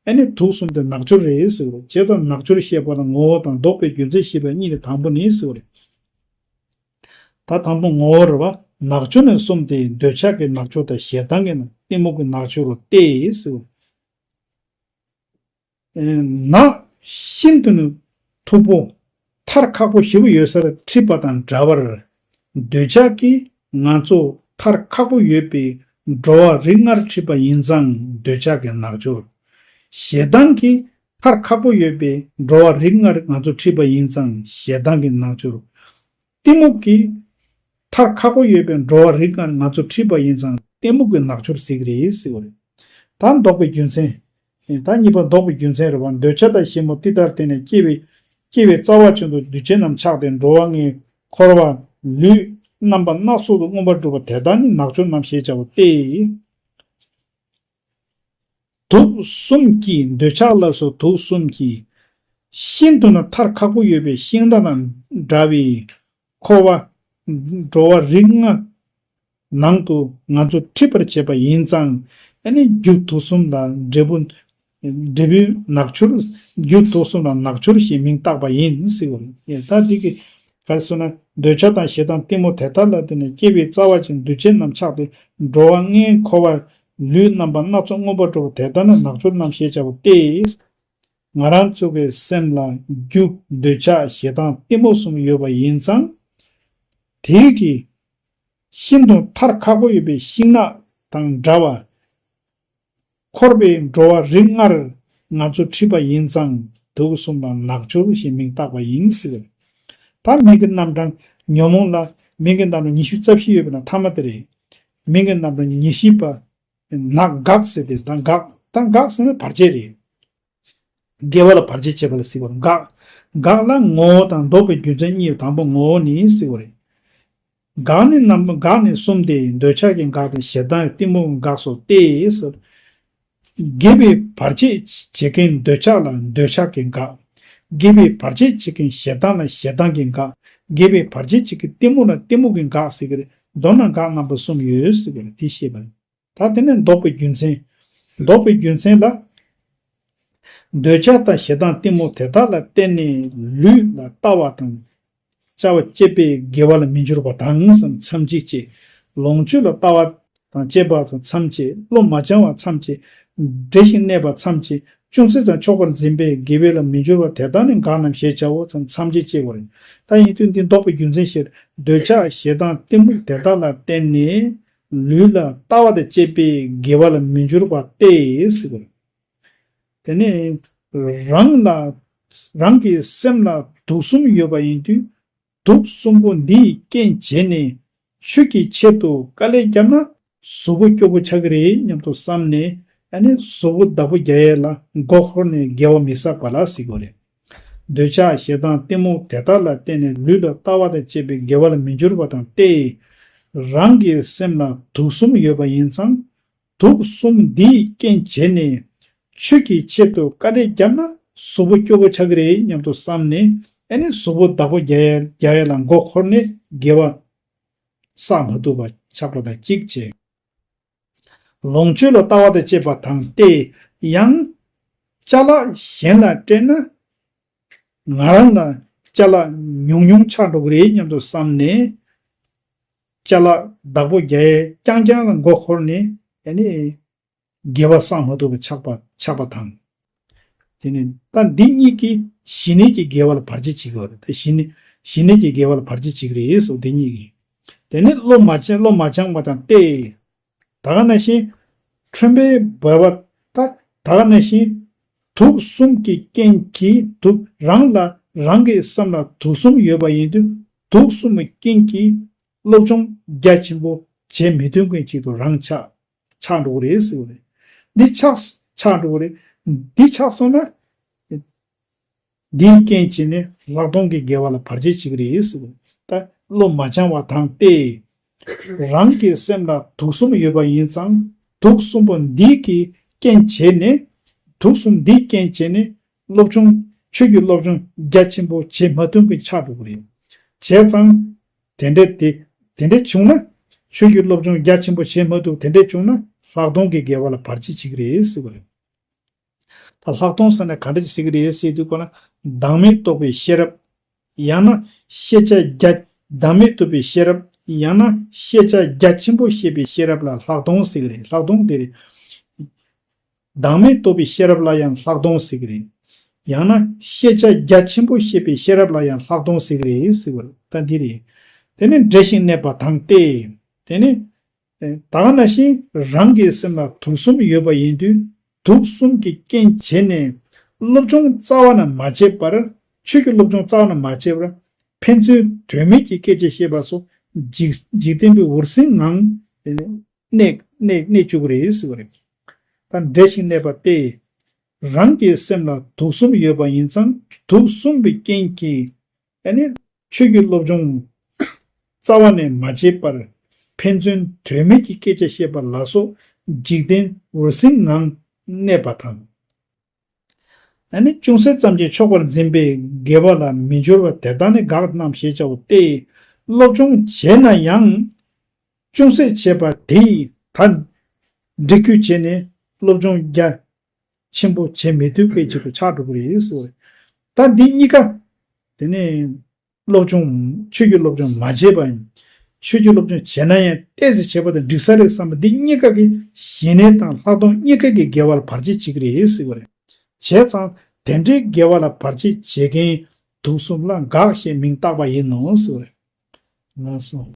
ཨ་ནི་དུག་གསུམ་དེ་ནག་སྦྱོར་རེད་ཟེར་བ། བྱས་ཙང་ནག་སྦྱོར་བཤད་པ་ལ་ངོ་བོ་དང་ལྡོག་པའི་རྒྱུ་མཚན་ཞེས་པ་གཉིས་ལས་དང་པོ་ནི་ཟེར་བ་རེད། ད་དང་པོ་ངོ་བོ་རེད་བ། ནག་སྦྱོར་ནི་གསུམ་སྟེ་འདོད་ཆགས་ཀྱི་ནག་སྦྱོར་དང་ཞེ་སྡང་གི་ནག་གཏི་མུག་གི་ནག་སྦྱོར་རོ་སྟེ་ཟེར་བ། ནགས་ཤིན་ཏུ་ནི་མཐུག་པོ་ཐར་ཁག་པོ་ཞེ་པོ་ཡོད་སར་ཁྲིད་པ་དང་འདྲ་བར་འདོད་ཆགས་ཀྱིས་ང་ཚོ་ཐར་ཁག་པོ་ཡོད་པའི་འགྲོ་བ་རིགས་ལྔར་ཁྲིད་པ་ཡིན་ཙང་འདོད་ཆགས་ཀྱི་ནག་སྦྱོར། ཞེ་སྡང་གིས་ཐར་ཁག་པོ་ཡོད་པའི་འགྲོ་བ་རིགས་ལྔར་ང་ཚོ་ཁྲིད་པ་ཡིན་ཙང་ཞེ་སྡང་གི་ནག་སྦྱོར། གཏི་མུག་གིས་ཐར་ཁག་པོ་ཡོད་པའི་འགྲོ་བ་རིགས་ལྔར་ང་ཚོ་ཁྲིད་པ་ཡིན་ཙང་གཏི་མུག་གི་ནག་སྦྱོར་ཟེར་གི་རེད་ཟེར་བ་རེད། ད་ལྡོག་པའི་རྒྱུ་མཚན། ད་གཉིས་པ་ལྡོག་པའི་རྒྱུ་མཚན་རེད་བ། འདོད་ཆགས་དང་ཞེ་སྡང་འདི་ལྟར་དེ་ནས་སྐྱེ་བའི་སྐྱེ་བའི་རྩ་བ་ཅན་དུ་འདུས་བྱས་རྣམས་ཆགས་ཏེ་འགྲོ་བ་ལྔའི་འཁོར་བ་ལུས་རྣམ་པ་སྣ་ཚོགས་སུ་མངོན་པར་གྲུབ་པ་དེ་དག་ནི་ནག་སྦྱོར་རྣམས་ཞེས་བྱ་བ་སྟེ། དུག་གསུམ་གྱིས་འདོད་ཆགས་ལ་སོགས་དུག་གསུམ་གྱིས་ཤིན་ཏུ་ན་ཐར་ཁག་པོ་ཡོད་པའི་ཤིང་རྟ་དང་འདྲ་བའི་འཁོར་བ་འགྲོ་བ་རིགས་ལྔ་ནང་དུ་ང་ཚོ་ཁྲིད་པར་བྱེད་པ་ཡིན་ཙང་ཨ་ནི་རྒྱུ་དུག་གསུམ་ལ་འབྲས་བུ་འབྲས་བུའི་ནག་སྦྱོར། རྒྱུ་དུག་གསུམ་ལ་ནག་སྦྱོར་ཞེས་མིང་བཏགས་པ་ཡིན་ཟེར་བ་རེད། ད་འདི་གི་ག་རེ་ཟེར་ན་འདོད་ཆགས་དང་ཞེ་སྡང་གཏི་མུག་དེ་དག་ལ་བརྟེན་ནས་སྐྱེ་བའི་རྩ་བ་ཅན་འདུས་བྱས་རྣམས་ཆགས་ཏེ་འགྲོ་བ་ལྔའི་འཁོར་བར་ལུས་རྣམ་པ་སྣ་ཚོགས་མངོན་པར་གྲུབ་པ་དེ་དག་ནི་ནག་སྦྱོར་རྣམས་ཞེས་བྱ་བ་སྟེ། ང་རང་ཚོ་གི་སེམས་ལ་རྒྱུ་འདོད་ཆགས་ཞེ་སྡང་གཏི་མུག་གསུམ་ཡོད་པ་ཡིན་ཙང་། དེའི་གི་ཤིན་ཏུ་ཐར་ཁག་པོ་ཡོད་པའི་ཤིང་ནགས་ དང་འདྲ་བ། འཁོར་བའི་འགྲོ་བ་རིགས་ལྔར་ང་ཚོ་ཁྲིད་པ་ཡིན་ཙང་དུག་གསུམ་ལ་ནག་སྦྱོར་ཞེས་མིང་བཏགས་པ་ཡིན་ཟེར་བས། ད་མིང་གི་རྣམ་གྲངས་ཉོན་མོངས་ལ་མིང་གི་རྣམ་གྲངས་ཉི་ཤུ་རྩ་བཞི་ཡོད་པ་ན་ཐ་མ་དེ་རེད། མིང་གི་རྣམ་གྲངས་ཉི་ཤུ་པ་ནག་འགག་ཟེར་ཏེ་ད་འགག་ད་འགག་ཟེར་ན་བར་ཆད་རེད། དགེ་བ་ལ་བར་ཆད་བྱེད་པ་ལ་ཟེར་བ་རེད། འགག་འགག་ལ་ངོ་བོ་དང་ལྡོག་པའི་རྒྱུ་མཚན་གཉིས། དང་པོ་ངོ་བོ་ནི་ཟེར་བ་རེད། འགག་ནི་རྣམ་འགག་ནི་གསུམ་སྟེ། འདོད་ཆགས་ཀྱི་འགག་དང་ཞེ་སྡང་གཏི་མུག་གི་འགག་སོགས་ཏེ། དགེ་བའི་བར་ཆད་བྱེད་མཁན་འདོད་ཆགས་ལ་འདོད་ཆགས་ཀྱི་འགག་དགེ་བའི་བར་ཆད་བྱེད་མཁན་ཞེ་སྡང་ལ་ཞེ་སྡང་གི་འགག་དགེ་བའི་བར་ཆད་བྱེད་མཁན་གཏི་མུག་ལ་གཏི་མུག་གི་འགག་ཟེར་གི་རེད། མདོར་ན་འགག་རྣམ་པ་གསུམ་ཡོད་ཟེར་གི་རེད། དེ་ཤེས་པ་རེད། ད་དེ་ནས་ལྡོག་པའི་རྒྱུ་མཚན། ལྡོག་པའི་རྒྱུ་མཚན་ལ། འདོད་ཆགས་དང་ཞེ་སྡང་གཏི་མུག་དེ་དག་ལ་བརྟེན་ནས་ལུས་ལ་ལྟ་བ་དང་། བྱ་བ་བཅས་པའི་དགེ་བ་ལ་མི་འགྱུར་བ་དང་། མཚམས་གཅིག་བཅད། ལོངས་སྤྱོད་ལ་ལྟ་བ་དང་བཅས་པ་དང་མཚམས་བཅད། བློ་མ་བྱང་བ་མཚམས་བཅད། འབྲེལ་ཞིང་གནས་པ་མཚམས་བཅད། ཅུང་ཟད་ཙམ་ཆོག་པར་འཛིན་པའི་དགེ་བ་ལ་མི་འགྱུར་བ་དེ་དག་ནི་འགག་རྣམས་ཞེས་བྱའོ། མཚམས་གཅིག་བཅད་པ་རེད། ད་ཡིན་དུས་འདི་ལྡོག་པའི་རྒྱུ་མཚན་ཞེས། འདོད་ཆགས་ཞེ་སྡང་གཏི་མུག་དེ་དག་ལ་བརྟེན་ནས་ལུས་ལ་ལྟ་བ་དང་བཅས་པའི་དགེ་བ་ལ་མི་འགྱུར་བ་སྟེ་ཟེར་བ་རེད། དེ་ནས་རང་ལ་རང་གི་སེམས་ལ་དུག་གསུམ་ཡོད་པ་ཡིན་དུས། དུག་གསུམ་པོ་འདིས་རྐྱེན་བྱས་ནས་ཆོས་ཀྱི་ཆེད་དུ་དཀའ་ལས་བརྒྱབ་ན་གཟུགས་པོ་སྐྱོ་པོ་ཆགས་ཀྱི་རེད་སྙམ་དུ་བསམ་ནས། ཨ་ནི་གཟུགས་པོ་བདག་པོ་རྒྱག་ཡས་ལ་མགོ་འཁོར་ནས་དགེ་བ་མི་བསགས་པ་ལ་ཟེར་གྱི་རེད། འདོད་ཆགས་ཞེ་སྡང་གཏི་མུག་དེ་དག་ལ་བརྟེན་ནས་ལུས་ལ་ལྟ་བ་དང་བཅས་པའི་དགེ་བ་ལ་མི་འགྱུར་བ་དང་སྟེ། རང་གི་སེམས་ལ་དུག་གསུམ་ཡོད་པ་ཡིན་ཙང་། དུག་གསུམ་འདིས་རྐྱེན་བྱས་ནས་ཆོས་ཀྱི་ཆེད་དུ་དཀའ་ལས་བརྒྱབ་ན་གཟུགས་པོ་སྐྱོ་པོ་ཆགས་ཀྱི་རེད་སྙམ་དུ་བསམ་ནས། ཨ་ནི་གཟུགས་པོ་བདག་པོ་རྒྱག་ཡ་རྒྱག་ཡ་ལ་མགོ་འཁོར་ནས་དགེ་བ་བསགས་མ་ཐུབ་པ་ཆགས་པ་དང་གཅིག་བྱས། ལོངས་སྤྱོད་ལ་ལྟ་བ་དང་བཅས་པ་དང་སྟེ། ཡང་ཅ་ལག་གཞན་ལ་སྤྲད་ན་ང་རང་ལ་ཅ་ལག་ཉུང་ཉུང་ཆགས་འགྲོ་གི་རེད་སྙམ་དུ་བསམ་ནས། ཅ་ལག་བདག་པོ་རྒྱག་ཡས་རྐྱང་རྐྱང་ལ་མགོ་འཁོར་ནས་ཨ་ནི་དགེ་བ་བསགས་མ་ཐུབ་པ་ཆགས་པ་ཆགས་པ་དང་། དེ་ནས་ད་འདི་གཉིས་ཀྱིས་ཞི་གནས་ཀྱི་དགེ་བ་ལ་བར་ཆད་བྱེད་ཀྱི་ཡོད་རེད། ད་ཞི་གནས་ཞི་གནས་ཀྱི་དགེ་བ་ལ་བར་ཆད་བྱེད་ཀྱི་རེད་ཟེར། འདི་གཉིས་ཀྱིས། དེ་ནས་བློ་མ་བྱང་བློ་མ་བྱང་བ་དང་སྟེ། ད་ག་ནང་བཞིན་ཁྲོན་པའི་འབར་བ་ད་ད་ག་ནང་བཞིན་དུག་གསུམ་གྱི་རྐྱེན་གྱིས་དུག་རང་ལ་རང་གི་སེམས་ལ་དུག་གསུམ་ཡོད་པ་ཡིན་དུས། དུག་གསུམ་གྱི་རྐྱེན་གྱིས་སློབ་སྦྱོང་རྒྱ་ཆེན་པོ་བྱེད་མི་ཐུབ་མཁན་ཅིག་ཏུ་རང་ཆགས་ཆགས་འགྲོ་གི་རེད་ཟེར་བ་རེད། འདི་ཆགས་ཆགས་འགྲོ་གི་རེད། འདི་ཆགས་སོང་ན། འདིའི་རྐྱེན་བྱས་ནས་ལྷག་མཐོང་གི་དགེ་བ་ལ་བར་ཆད་བྱེད་ཀྱི་རེད་ཟེར་བ་རེད། ད་བློ་མ་བྱང་བ་དང་སྟེ། རང་གི་སེམས་ལ་དུག་གསུམ་ཡོད་པ་ཡིན་ཙང་། དུག་གསུམ་པོ་འདི་གི་རྐྱེན་བྱས་ནས། དུག་གསུམ་འདིའི་རྐྱེན་བྱས་ནས་སློབ་སྦྱོང་ཆོས་ཀྱི་སློབ་སྦྱོང་རྒྱ་ཆེན་པོ་བྱེད་མ་ཐུབ་མཁན་ཆགས་འགྲོ་གི་རེད། བྱས་ཙང་དེ་འདྲ་དེ་དེ་འདྲ་བྱུང་ན། ཆོས་ཀྱི་སློབ་སྦྱོང་རྒྱ་ཆེན་པོ་བྱེད་མ་ཐུབ་དེ་འདྲ་བྱུང་ན་ལྷག་མཐོང་གི་དགེ་བ་ལ་བར་ཆད་བྱེད་ཀྱི་རེད་ཟེར་བ་རེད། ད་ལྷག་མཐོང་ཟེར་ན་ག་འདྲ་ཞིག་རེད་ཟེར་དུས་གོ་ན། བདག་མེད་རྟོགས་པའི་ཤེས་རབ། ཡང་ན་ཤེས་བྱ་རྒྱ་བདག་མེད་རྟོགས་པའི་ཤེས་རབ། ཡང་ན་ཤེས་བྱ་རྒྱ་ཆེན་པོ་ཤེས་པའི་ཤེས་རབ་ལ་ལྷག་མཐོང་ཟེར་གི་རེད། ལྷག་མཐོང་དེ་རེད། བདག་མེད་རྟོགས་པའི་ཤེས་རབ་ལ་ཡང་ལྷག་མཐོང་ཟེར་གི་རེད། ཡང་ན་ཤེས་བྱ་རྒྱ་ཆེན་པོ་ཤེས་པའི་ཤེས་རབ་ལ་ཡང་ལྷག་མཐོང་ཟེར་གི་རེད་ཟེར་བ་རེད། ད་འདི་རེད། དེ་ནས་འབྲེལ་ཞིང་གནས་པ་དང་སྟེ། དེ་ནས། ད་ག་ནང་བཞིན་རང་གི་སེམས་ལ་དུག་གསུམ་ཡོད་པ་ཡིན་དུས། དུག་གསུམ་གྱི་རྐྱེན་བྱས་ནས་སློབ་སྦྱོང་རྩ་བ་ནས་མ་བྱས་པར། ཆོས་ཀྱི་སློབ་སྦྱོང་རྩ་བ་ནས་མ་བྱས་པར། ཕན་ཚུན་དོན་མེད་ཀྱི་སྐད་ཆ་བཤད་པ་སོགས་འཇིག་འཇིག་རྟེན་པའི་འུར་ཟིང་ངང་གནས་གནས་གནས་བཅུག་གི་རེད་ཟེར་བ་རེད། ད་འབྲེལ་ཞིང་གནས་པ་སྟེ། རང་གི་སེམས་ལ་དུག་གསུམ་ཡོད་པ་ཡིན་ཙང་དུག་གསུམ་པའི་རྐྱེན་གྱིས། ཨ་ནི་ཆོས་ཀྱི་སློབ་སྦྱོང་རྩ་བ་ནས་མ་བྱས་པར། ཕན་ཚུན་དོན་མེད་ཀྱི་སྐད་ཆ་བཤད་པ་ལ་སོགས་འཇིག་རྟེན་འུར་ཟིང་ངང་གནས་པ་དང་། ཨ་ནི་ཅུང་ཟད་ཙམ་གྱིས་ཆོག་པར་འཛིན་པའི་དགེ་བ་ལ་མི་འགྱུར་བ་དེ་དག་ནི་འགག་རྣམས་ཞེས་བྱའོ་སྟེ། སློབ་སྦྱོང་བྱས་ན་ཡང་། ཅུང་ཟད་བྱས་པ་དེ་ཡིས་ད་འགྲིག་རྒྱུ་བྱས་ནས་སློབ་སྦྱོང་རྒྱ་ཆེན་པོ་བྱེད་མི་ཐུབ་པའི་ཆེད་དུ་ཆགས་འགྲོ་གི་རེད་ཟེར་བ་རེད། ད་འདི་གཉིས་ཀ་དེ་ནས་སློབ་སྦྱོང་ཆོས་ཀྱི་སློབ་སྦྱོང་མ་བྱས་པ་ཡིན། ཆོས་ཀྱི་སློབ་སྦྱོང་བྱས་ན་ཡང་ཏོག་ཙམ་བྱས་པ་དང་འགྲིག་ས་རེད་བསམ་པ་འདི་གཉིས་ཀ་གི་ཞི་གནས་དང་ལྷག་མཐོང་གཉིས་ཀ་གི་དགེ་བ་ལ་བར་ཆད་བྱེད་ཀྱི་རེད་ཟེར་བ་རེད། བྱས་ཙང་དེ་འདྲའི་དགེ་བ་ལ་བར་ཆད་བྱེད་མཁན་དུག་གསུམ་ལ་འགག་ཞེས་མིང་བཏགས་པ་ཡིན་ནོ་ཟེར་བ་རེད། ལགས་སོ།